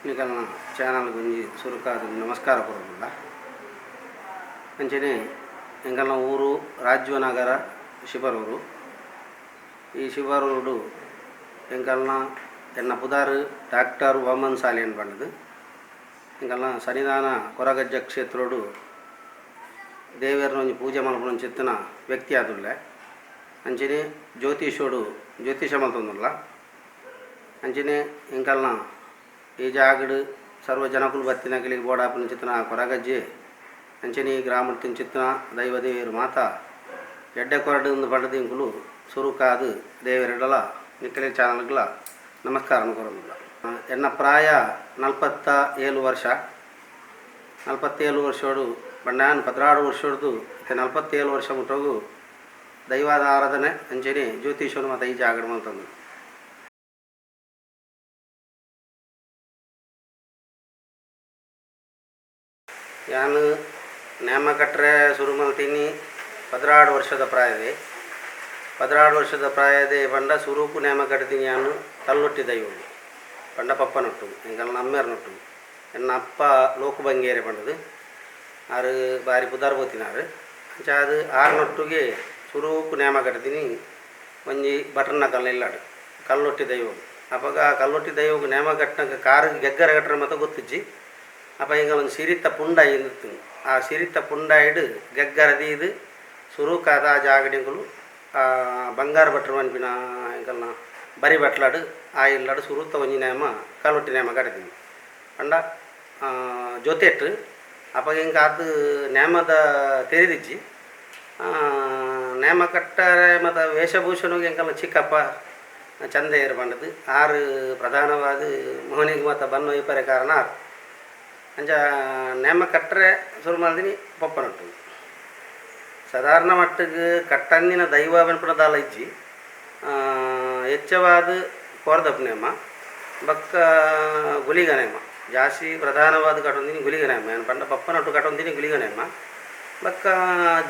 ನಿಕಲ್ನ channel ಒಂಜಿ ಸುರುಕಾದ್ ನಮಸ್ಕಾರ ಕೊರೊಂದುಲ್ಲ. ಅಂಚನೆ ಎಂಕಲ್ನ ಊರು ರಾಜ್ವನಗರ ಶಿಬರೂರು. ಈ ಶಿಬರೂರುಡು ಎಂಕಲ್ನ ಎನ್ನ ಪುದಾರು ಡಾಕ್ಟರ್ ವಾಮನ್ ಸಾಲಿಯನ್ ಪಂಡುದು. ಎಂಕಲ್ನ ಸನ್ನಿಧಾನ ಕೊರಗಜ್ಜ ಕ್ಷೇತ್ರಡು ದೇವೆರ್ನ ಒಂಜಿ ಪೂಜೆ ಮಲ್ಪುನಂಚಿತ್ತಿನ ವ್ಯಕ್ತಿ ಆದುಲ್ಲೆ. ಅಂಚನೆ ಜ್ಯೋತಿಷೋಡು ಜ್ಯೋತಿಷ ಮಲ್ತೊಂದುಲ್ಲ. ಅಂಚನೆ ಎಂಕಲ್ನ ಈ ಜಾಗಡ್ ಸರ್ವ ಜನಕುಲು ಬತ್ತಿನಕಲಿಗೆ ಬೋಡಾಪುನಂಚಿತ್ತಿನ ಕೊರಗಜ್ಜೆ ಅಂಚನೆ ಈ ಗ್ರಾಮಡ್ ತಿಂಚಿತ್ತಿನ ದೈವ ದೇವೆರ್ ಮಾತ ಎಡ್ಡೆ ಕೊರಡು ಇಂದು ಪಂಡುದು ಎಂಕುಲು ಸುರುಕಾದ್ ದೇವೆರೆಡಲ ನಿಕ್ಕಲೆ ಚಾನಲ್ಗ್ಲ ನಮಸ್ಕಾರ ಕೊರೊಂದುಲ್ಲ. ಎನ್ನ ಪ್ರಾಯ 47 ವರ್ಷ. 47 ವರ್ಷೋಡು ಬಣ್ಣಾನ್ 16 ವರ್ಷೋಡ್ದು 47 ವರ್ಷ ಮುಟ್ಟೋಗು ದೈವದ ಆರಾಧನೆ ಅಂಚನೆ ಜ್ಯೋತಿಷನು ಮಾತ ಈ ಜಾಗಡ್ ಮಲ್ತೊಂದು. ಯಾನು ನೇಮ ಕಟ್ರೆ ಶುರು ಮಲ್ತೀನಿ 16 ವರ್ಷದ ಪ್ರಾಯದೆ. 16 ವರ್ಷದ ಪ್ರಾಯದೆ ಪಂಡ ಸುರುಕು ನೇಮ ಕಟ್ತೀನಿ ಯಾನು ಕಲ್ಲೊಟ್ಟಿ ದೈವಡು ಪಂಡ ಪಪ್ಪನೊಟ್ಟು ಎಂಕಲ್ನ ಅಮ್ಮೇರ್ನೊಟ್ಟು. ಎನ್ನ ಅಪ್ಪ ಲೋಕು ಬಂಗೇರೆ ಪಂಡದು ಆರು ಬಾರಿ ಪುದಾರ್ ಬೋತಿನಾರು. ಅಂಚ ಅದು ಆರ್ನೊಟ್ಟುಗೆ ಸುರುಕು ನೇಮ ಕಟ್ತೀನಿ ಒಂಜಿ ಬಟರ್ನ ಕಲ್ಲ ಇಲ್ಲಾಡು ಕಲ್ಲೊಟ್ಟಿ ದೈವಡು. ಅಪಗ ಆ ಕಲ್ಲೊಟ್ಟಿ ದೈವಗು ನೇಮ ಕಟ್ಟನಕ ಕಾರು ಗೆಗ್ಗರ ಕಟ್ಟರೆ ಮಾತ ಗೊತ್ತಿಜ್ಜಿ. ಅಪ್ಪ ಎಂಕಲ್ ಒಂದು ಸಿರಿತ ಪುಂಡಾಯಿ ಇತ್ತು. ಆ ಸಿರಿತ ಪುಂಡಾಯಿಡು ಗೆಗ್ಗರ ದೀದು ಸುರುಕಾದ ಆ ಜಾಗಡಿಂಕುಲು ಬಂಗಾರ ಭಟ್ರು ಪನ್ಪಿನ ಎಂಕಲ್ನ ಬರಿ ಬಟ್ಲಾಡು ಆ ಇಲ್ಲಾಡು ಸುರುತ ಒಂಜಿ ನೇಮ ಕಲ್ಲೊಟ್ಟಿ ನೇಮ ಕಟ್ತೀನಿ ಪಂಡ ಜೊತೆಟ್. ಅಪಗ ಎಂಕ್ ಆತ್ ನೇಮದ ತೆರಿದಿಜ್ಜಿ. ನೇಮ ಕಟ್ಟರೆ ಮತ್ತು ವೇಷಭೂಷಣಗೆ ಎಂಕಲ್ನ ಚಿಕ್ಕಪ್ಪ ಚಂದಯ್ಯರು ಪಂಡದು ಆರು ಪ್ರಧಾನವಾದ ಮೋನಿಗೆ ಮತ್ತು ಬನ್ನೊ ಇಪ್ಪರೆ ಕಾರಣ ಆರು. ಅಂಚ ನೇಮ ಕಟ್ಟರೆ ಶುರು ಮಲ್ದಿನಿ ಪಪ್ಪನೊಟ್ಟು. ಸಾಧಾರಣ ಮಟ್ಟಿಗೆ ಕಟ್ಟಂದಿನ ದೈವ ಪನ್ಪುನ ದಾಲ ಇಜ್ಜಿ. ಹೆಚ್ಚವಾದ ಕೋರ್ದಪ್ಪ ನೇಮ ಬೊಕ್ಕ ಗುಲಿಗ ನೇಮ ಜಾಸ್ತಿ ಪ್ರಧಾನವಾದ ಕಟ್ಟೊಂದಿನಿ ಗುಲಿಗ ನೇಮ. ಏನು ಪಂಡ ಪಪ್ಪನೊಟ್ಟು ಕಟ್ಟೊಂದಿನಿ ಗುಲಿಗ ನೇಮ. ಬೊಕ್ಕ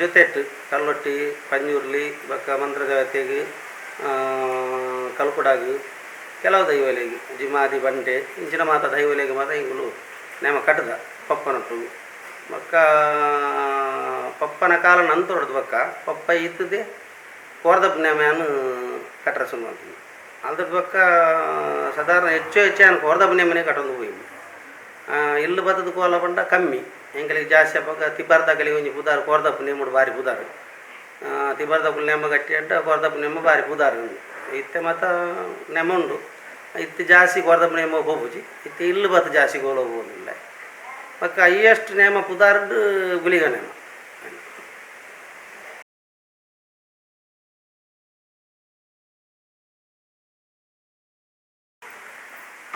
ಜೊತೆಟ್ ಕಲ್ಲೊಟ್ಟಿ ಪಂಜುರ್ಲಿ ಬೊಕ್ಕ ಮಂತ್ರದೇವತೆಗ್ ಕಲ್ಕುಡಾಗ್ ಕೆಲವು ದೈವಲೆಗ್ ಜಿಮಾದಿ ಬಂಟೆ ಇಂಚಿನ ಮಾತ ದೈವಲೆಗ್ ಮಾತ ಎಂಕುಲು ನೇಮ ಕಟ್ಟದ ಪಪ್ಪನೊಟ್ಟು. ಬೊಕ್ಕ ಪಪ್ಪನ ಕಾಲ ನಂತರದ್ದು ಬೊಕ್ಕ ಪಪ್ಪ ಇತ್ತದೆ ಕೋರ್ದಪ್ಪ ನೇಮನು ಕಟ್ಟರೆ ಶುರು ಮಲ್ತೀನಿ. ಅಲ್ದದ ಬೊಕ್ಕ ಸಾಧಾರಣ ಹೆಚ್ಚು ಹೆಚ್ಚು ಯಾನ್ ಕೋರ್ದಪ್ಪ ನೇಮನೇ ಕಟ್ಟೊಂದು ಪೋಯಿನಿ. ಇಲ್ಲು ಬತ್ತದ ಕೋಲ ಪಂಡ ಕಮ್ಮಿ ಎಂಕಲಿಗೆ ಜಾಸ್ತಿ. ಅಪಗ ತಿಬಾರ್ದಕಲಿಗೆ ಒಂಜಿ ಪುದಾರ್ ಕೋರ್ದಪ್ಪ ನೇಮುಡು ಬಾರಿ ಪುದಾರ್. ತಿಬಾರ್ದಕುಲು ನೇಮ ಕಟ್ಟಿ ಅಂಡ ಕೋರ್ದಪ್ಪ ನೇಮ ಬಾರಿ ಪುದಾರ್. ಇತ್ತೆ ಮಾತ ನೇಮ ಉಂಡು. ಇತ್ತೆ ಜಾಸ್ತಿ ಕೋರ್ದಪ್ಪ ನೇಮ ಪೋಪುಜಿ. ಇತ್ತೆ ಇಲ್ಲು ಬತ್ತು ಜಾಸ್ತಿ ಕೋಲ ಪೋವೊಂದುಲ್ಲೆ. ಬೊಕ್ಕ ಹೈಯೆಸ್ಟ್ ನೇಮ ಪುದಾರ್ಡ್ ಗುಲಿಗ ನೇಮ.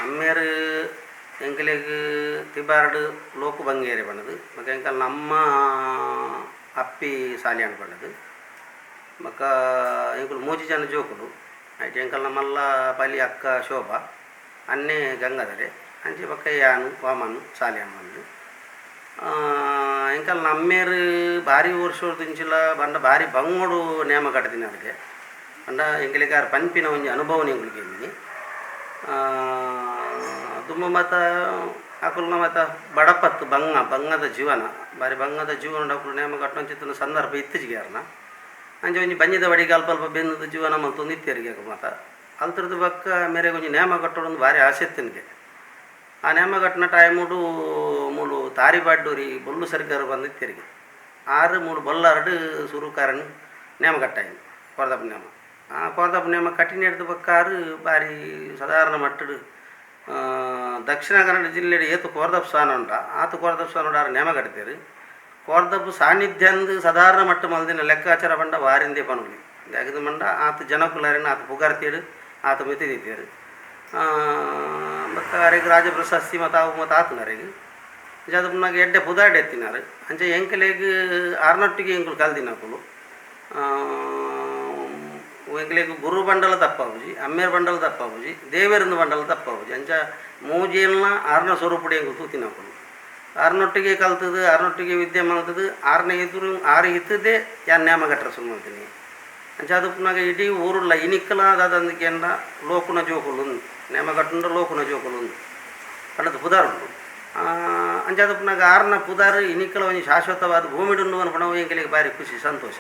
ಅಮ್ಮೇರು ಎಂಕಲೆಗ್ ತಿಬಾರ್ಡ್ ಲೋಕು ಬಂಗೇರಿ ಪಂಡದು. ಬೊಕ್ಕ ಎಂಕಲ್ನ ಅಮ್ಮ ಅಪ್ಪಿ ಸಾಲಿಯಾನ್ ಪಂಡದು. ಬೊಕ್ಕ ಎಂಕುಲು ಮೂಜಿ ಜನ ಜೋಕುಲು. ಐಟ್ ಎಂಕಲ್ನ ಮಲ್ಲ ಪಲಿ ಅಕ್ಕ ಶೋಭಾ, ಅನ್ನೆ ಗಂಗಾಧರೆ, ಅಂಚೆ ಬೊಕ್ಕ ಯಾನು ವಾಮನ್ ಸಾಲಿಯಾನ್ ಪಂದ್. ಎಂಕಲ್ನ ಅಮ್ಮೇರು ಬಾರಿ ವರ್ಷೊರ್ದಿಂಚಿಲ ಪಂಡ ಬಾರಿ ಬಂಗೋಡು ನೇಮ ಕಟ್ದಿನಾರ್ಗೆ. ಪಂಡ ಎಂಕಲೆಗ್ ಆರ್ ಪನ್ಪಿನ ಒಂಜಿ ಅನುಭವನೆ ಎಂಕುಲು ಕೇಂದಿನಿ. ದುಂಬು ಮಾತ ಅಕುಲ್ನ ಮಾತ ಬಡಪತ್ತು ಬಂಗ ಬಂಗದ ಜೀವನ ಬಾರಿ ಬಂಗದ ಜೀವನ ಅಕುಲು ನೇಮ ಕಟ್ಟೊಂಚಿತ್ತಿನ ಸಂದರ್ಭ ಇತ್ತೀಚೆಗೆ ಆರ್ನ. ಅಂಚ ಒಂಜಿ ಬಂಜಿದ ಬಡಿಗೆ ಅಲ್ಪ ಅಲ್ಪ ಬೆಂದದ ಜೀವನ ಮಲ್ತೊಂದು ಇತ್ತೆರ್ಗೆ ಅಕುಲು ಮಾತ. ಅಲ್ತರ್ದು ಬೊಕ್ಕ ಮೇರೆಗ್ ಒಂಜಿ ನೇಮ ಕಟ್ಟೊಡೊಂದು ಬಾರಿ ಆಸೆ ಇತ್ತಿನ್ಗೆ. ಆ ನೇಮ ಕಟ್ಟಿನ ಟೈಮುಡು ಮೂಲು ತಾರಿಬಾಡ್ಡೂರಿ ಬೊಲ್ಲು ಸರ್ಕಾರ ಬಂದಿತ್ತೆರ್ಗೆ. ಆರು ಮೂಲು ಬೊಲ್ಲಾರ್ಡ್ ಸುರುಕಾರನ್ ನೇಮ ಕಟ್ಟಾಯಿನಿ ಕೋರ್ದಪ್ಪ ನೇಮ. ಆ ಕೋರ್ದಪ್ಪ ನೇಮ ಕಟ್ಟಿನೆಡ್ದು ಬೊಕ್ಕ ಆರು ಬಾರಿ ಸಾಧಾರಣ ಮಟ್ಟಡ್ ದಕ್ಷಿಣ ಕನ್ನಡ ಜಿಲ್ಲೆಡ್ ಏತ್ ಕೋರ್ದಪ್ಪ ಸ್ಥಾನ ಉಂಡ ಆತ್ ಕೋರ್ದಪ್ಪ ಸ್ಥಾನ ಆರು ನೇಮ ಕಟ್ತೇರು. ಕೋರ್ದಪ್ಪ ಸಾನ್ನಿಧ್ಯಂದು ಸಾಧಾರಣ ಮಟ್ಟ ಮಲ್ದಿನ ಲೆಕ್ಕಾಚಾರ ಪಂಡ ವಾರಿಂದೇ ಪನೊಲಿ. ದಾಯೆಗ್ ಪಂಡ ಆತ್ ಜನಕುಲಾರಿನ ಆತ್ ಪುಗರ್ತೆಡ್ ಆತ್ ಮಿತಿ ದೀತೆರ್. ಬೊಕ್ಕ ಅರೆಗ್ ರಾಜ ಪ್ರಶಸ್ತಿ ಮಾತ ಅವು ಮಾತ ಆತುಂಡು ಅರೆಗ್. ಅಂಚಾದ್ ಪುನಗ ಎಡ್ಡೆ ಪುದಾರ್ಡ್ ಎತ್ತಿನಾರ್. ಅಂಚ ಎಂಕಲೆಗ್ ಆರ್ನೊಟ್ಟಿಗೆ ಎಂಕುಲು ಕಲ್ದಿನಕುಲು. ಎಂಕಲೆಗ್ ಗುರು ಪಂಡಲ ತಪ್ಪಾಪುಜಿ, ಅಮ್ಮೆರ್ ಪಂಡಲ ತಪ್ಪಾಪುಜಿ, ದೇವೆರ್ಂದ್ ಪಂಡಲ ತಪ್ಪಾಪುಜಿ. ಅಂಚ ಮೂಜೇಲ್ನ ಆರ್ನ ಸ್ವರೂಪುಡು ಎಂಕುಲು ತೂತಿನಕುಲು. ಆರ್ನೊಟ್ಟಿಗೆ ಕಲ್ತದು ಆರ್ನೊಟ್ಟಿಗೆ ವಿದ್ಯೆ ಮಲ್ತದು ಆರ್ನ ಎದುರು ಆರು ಇತ್ತದೇ ಯಾನ್ ನೇಮ ಕಟ್ಟರೆ ಶುರು ಮಲ್ತಿನಿ. ಅಂಚಾದ್ ಉಪ್ಪುನಗ ಇಡೀ ಊರುಲ್ಲ ಇನಿಕ್ಕಲ ದಾದಂದ್ ಕೇಂಡ ಲೋಕುನ ಜೋಕುಲು ನೇಮ ಕಟ್ಟುಂಡ ಲೋಕುನ ಜೋಕುಲು. ಪಂಡದ ಪುದಾರುಂಡು. ಅಂಚಾದಪ್ಪನಾಗ ಆರ್ನ ಪುದಾರು ಇನಿಕಲ ಒಂಜಿ ಶಾಶ್ವತವಾದ ಭೂಮಿಡುಂಡು ಅನ್ಪಣ ಎಂಕಲಿಗೆ ಬಾರಿ ಖುಷಿ ಸಂತೋಷ.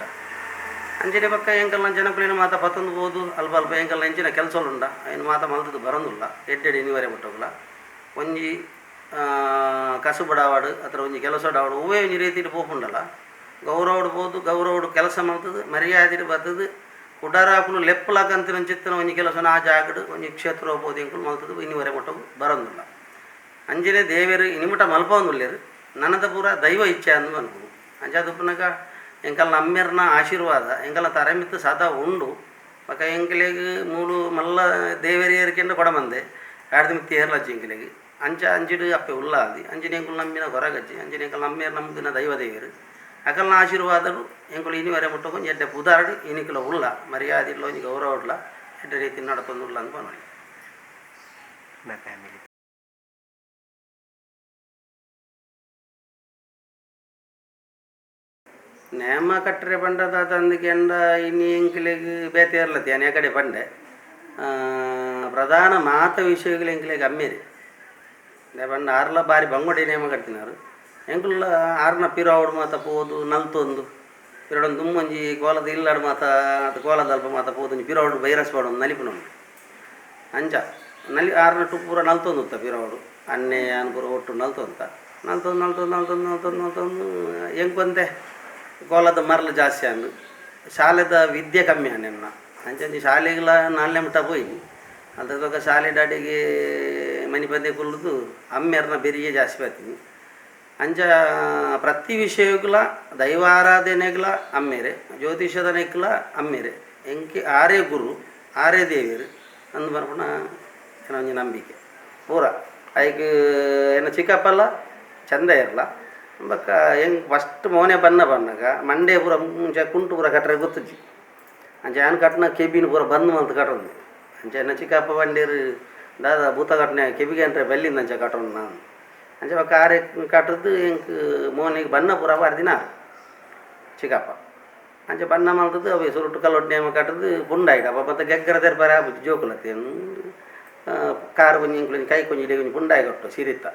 ಅಂಚನೆ ಪಕ್ಕ ಎಂಕಲ್ನ ಜನಕುಲಿನ ಮಾತ ಪತ್ತೊಂದು ಪೋದು ಅಲ್ಪ ಅಲ್ಪ ಎಂಕಲ್ನ ಎಂಚಿನ ಕೆಲಸಲುಂಡ ಐನ್ ಮಾತ ಮಲ್ತದು ಬರೋದಿಲ್ಲ ಎಡ್ಡೆಡ್ ಇನಿವರೆ ಮುಟ್ಟೋಗಲ ಒಂಜಿ ಕಸು ಬಡಾವಾಡು ಅಥವಾ ಒಂಜಿ ಕೆಲಸ ಡಾವಾಡು ಒವ್ವೇ ಒಂಜಿ ರೀತಿಡ್ ಪೋಪುಂಡಲ ಗೌರವಡ್ ಪೋದು ಗೌರವಡ್ ಕೆಲಸ ಮಲ್ತದು ಮರ್ಯಾದೆ ಬತ್ತದು ಕುಡಾರಾಕುಲು ಲೆಪ್ಪಲಾಕಂತಿನ ಚಿತ್ತನ ಒಂಜಿ ಕೆಲಸನ ಆ ಜಾಗಡ್ ಒಂಜಿ ಕ್ಷೇತ್ರ ಪೋದು ಎಂಕುಲು ಮಲ್ತದು ಇನಿವರೆ ಮುಟ್ಟೋಗು ಬರೋದಿಲ್ಲ. ಅಂಚನೆ ದೇವೆರು ಇನಿಮುಟ ಮಲ್ಪೊಂದುಲ್ಲೆರ್ ನನದ ಪೂರ ದೈವ ಇಚ್ಛೆ ಅಂದ್ ಅನ್ಪುನು. ಅಂಚಾದ್ ಉಪ್ಪುನಗ ಎಂಕಲ್ನ ಅಮ್ಮೆರ್ನ ಆಶೀರ್ವಾದ ಎಂಕಲ್ನ ತರೆಮಿತ್ತು ಸದಾ ಉಂಡು. ಬೊಕ ಎಂಕಲೆಗ್ ಮೂಲು ಮಲ್ಲ ದೇವೆರ್ ಏರ್ಕೆಂಡ ಕೊಡಮಂದೆ ಆಡ್ದ್ ಮಿತ್ತ್ ಏರ್ಲಜ್ಜಿ ಎಂಕಲೆಗ್ ಅಂಚ ಅಂಚಿಡ್ ಅಪ್ಪೆ ಉಲ್ಲಾಲ್ದಿ ಅಂಚಿನ ಎಂಕುಲು ನಂಬಿನ ಕೊರಗಜ್ಜಿ ಅಂಚಿನ ಎಂಕಲ್ನ ಅಮ್ಮೆರ್ ನಂಬುದಿನ ದೈವ ದೇವೆರ್ ಅಕಲ್ನ ಆಶೀರ್ವಾದಲು ಎಂಕುಲು ಇನಿವರೆ ಮುಟ್ಟ ಒಂಜಿ ಎಡ್ಡೆ ಪುದಾರ್ಡ್ ಇನಿಕುಲ ಉಲ್ಲ ಮರ್ಯಾದಿಡ್ಲ ಒಂಜಿ ಗೌರವಡ್ಲ ಎಡ್ಡೆ ರೀತಿ ನಡತೊಂದುಲ್ಲ ಅಂದ್ ಪನೊಲಿ. ನೇಮ ಕಟ್ಟರೆ ಪಂಡದ ತಂದಕೆಂಡ ಇನಿ ಎಂಕಲೆಗ್ ಬೇತೆ ಏರ್ಲತಿ ಯಾನ್ ಕಡೆ ಪಂಡೆ ಪ್ರಧಾನ ಮಾತ ವಿಷಯಗಳು ಎಂಕಲೆಗ್ ಅಮ್ಮೇರಿ ಪಂಡ ಆರ್ಲ ಬಾರಿ ಬಂಗೋಡಿ ನೇಮ ಕಟ್ಟಿನಾರು ಎಂಕುಲ ಆರ್ನ ಪಿರಾವಡು ಮಾತ ಪೋದು ನಲ್ತೊಂದು ಪಿರಡೊಂದು ದುಮ್ಮೊಂಜಿ ಕೋಲದ ಇಲ್ಲಾಡು ಮಾತ ಕೋಲದ ಅಲ್ಪ ಮಾತ ಪೋದು ಒಂಜಿ ಪಿರಾವಡು ಬೈರಸ್ ಪಾಡೊಂದು ನಲಿಪುನೊಂದು ಅಂಚ ನಲಿ ಆರ್ನ ಟು ಪೂರ ನಲ್ತೊಂದುತ್ತ ಪಿರಾವಡು ಅನ್ನೆ ಯಾನ್ ಪೂರ ಒಟ್ಟು ನಲ್ತೊಂತ ನಲ್ತೊಂದು ನಲ್ತೊಂದು ನಲ್ತೊಂದು ನಲ್ತೊಂದು ನಲ್ತೊಂದು ಎಂಕೊಂತೆ ಕೋಲದ ಮರಳು ಜಾಸ್ತಿ ಅಂದು ಶಾಲೆದ ವಿದ್ಯೆ ಕಮ್ಮಿ ಅನ್ನೆನ್ನ ಅಂಚಂಚಿ ಶಾಲೆಗಳ ನಾಲ್ನೇ ಮಟ್ಟ ಪೋಯಿನಿ ಅಲ್ದ ಶಾಲೆ ಡಾಡಿಗೆ ಮನಿ ಪಂದೆ ಕುಲ್ಲುದು ಅಮ್ಮೆರ್ನ ಬೆರಿಯೇ ಜಾಸ್ತಿ ಬರ್ತೀನಿ. ಅಂಚ ಪ್ರತಿ ವಿಷಯಗಳ ದೈವಾರಾಧನೆಗಳ ಅಮ್ಮೇರೆ ಜ್ಯೋತಿಷದನೆಕ್ಲ ಅಮ್ಮೇರೆ ಎಂಕೆ ಆರೇ ಗುರು ಆರೇ ದೇವಿಯರು ಅಂದು ಬರ್ಪುನ ಒಂಜಿ ನಂಬಿಕೆ ಪೂರ ಐಕ್ ಎನ್ನ ಚಿಕ್ಕಪ್ಪಲ್ಲ ಚಂದ ಇರಲ್ಲ ಬೊಕ್ಕ ಹೆಂಗೆ ಫಸ್ಟ್ ಮೋನೆ ಬನ್ನ ಬನ್ನಗ ಮಂಡೆ ಪೂರ ಮುಂಚೆ ಕುಂಟು ಪೂರ ಕಟ್ಟರೆ ಗೊತ್ತುಜ್ಜಿ ಅಂಚ ಯಾನ್ ಕಟ್ಟನ ಕೆಬಿನ ಪೂರ ಬಂದ್ ಮಲ್ತ್ ಕಟ್ಟೊಂದು ಅಂಚ ಎನ್ನ ಚಿಕ್ಕಪ್ಪ ಬಂಡೇರು ದಾದ ಭೂತ ಕಟ್ಟನೆ ಕೆಬಿಗೆ ಅಂದ್ರೆ ಬಲ್ಲಿಂದ ಅಂಚ ಕಟ್ಟೊಂದು ನಾನು ಅಂಚ ಬೊಕ್ಕ ಆರೆ ಕಟ್ಟದ್ದು ಎಂಕ್ ಮೋನಿಗೆ ಬನ್ನ ಪೂರ ಬಾರ್ದಿನ ಚಿಕ್ಕಪ್ಪ ಅಂಚ ಬನ್ನ ಮಲ್ತದ್ದು ಅವೆ ಸುರುಟು ಕಲ್ಲೊಟ್ಟು ನೇಮ ಕಟ್ಟದ್ದು ಪುಂಡಾಯ್ಡು ಅಪ್ಪ ಮತ್ತೆ ಗೆಗ್ಗರ ತೆರ್ಪಾರೆ ಆಪುಜಿ ಜೋಕುಲತ್ತೆ ಕಾರ್ ಒಂಜಿ ಎಂಕ್ಲು ಕೈ ಕೊಂಜಿ ಇಡೆ ಒಂಜಿ ಪುಂಡಾಯಿ ಕಟ್ಟು ಸಿರಿತ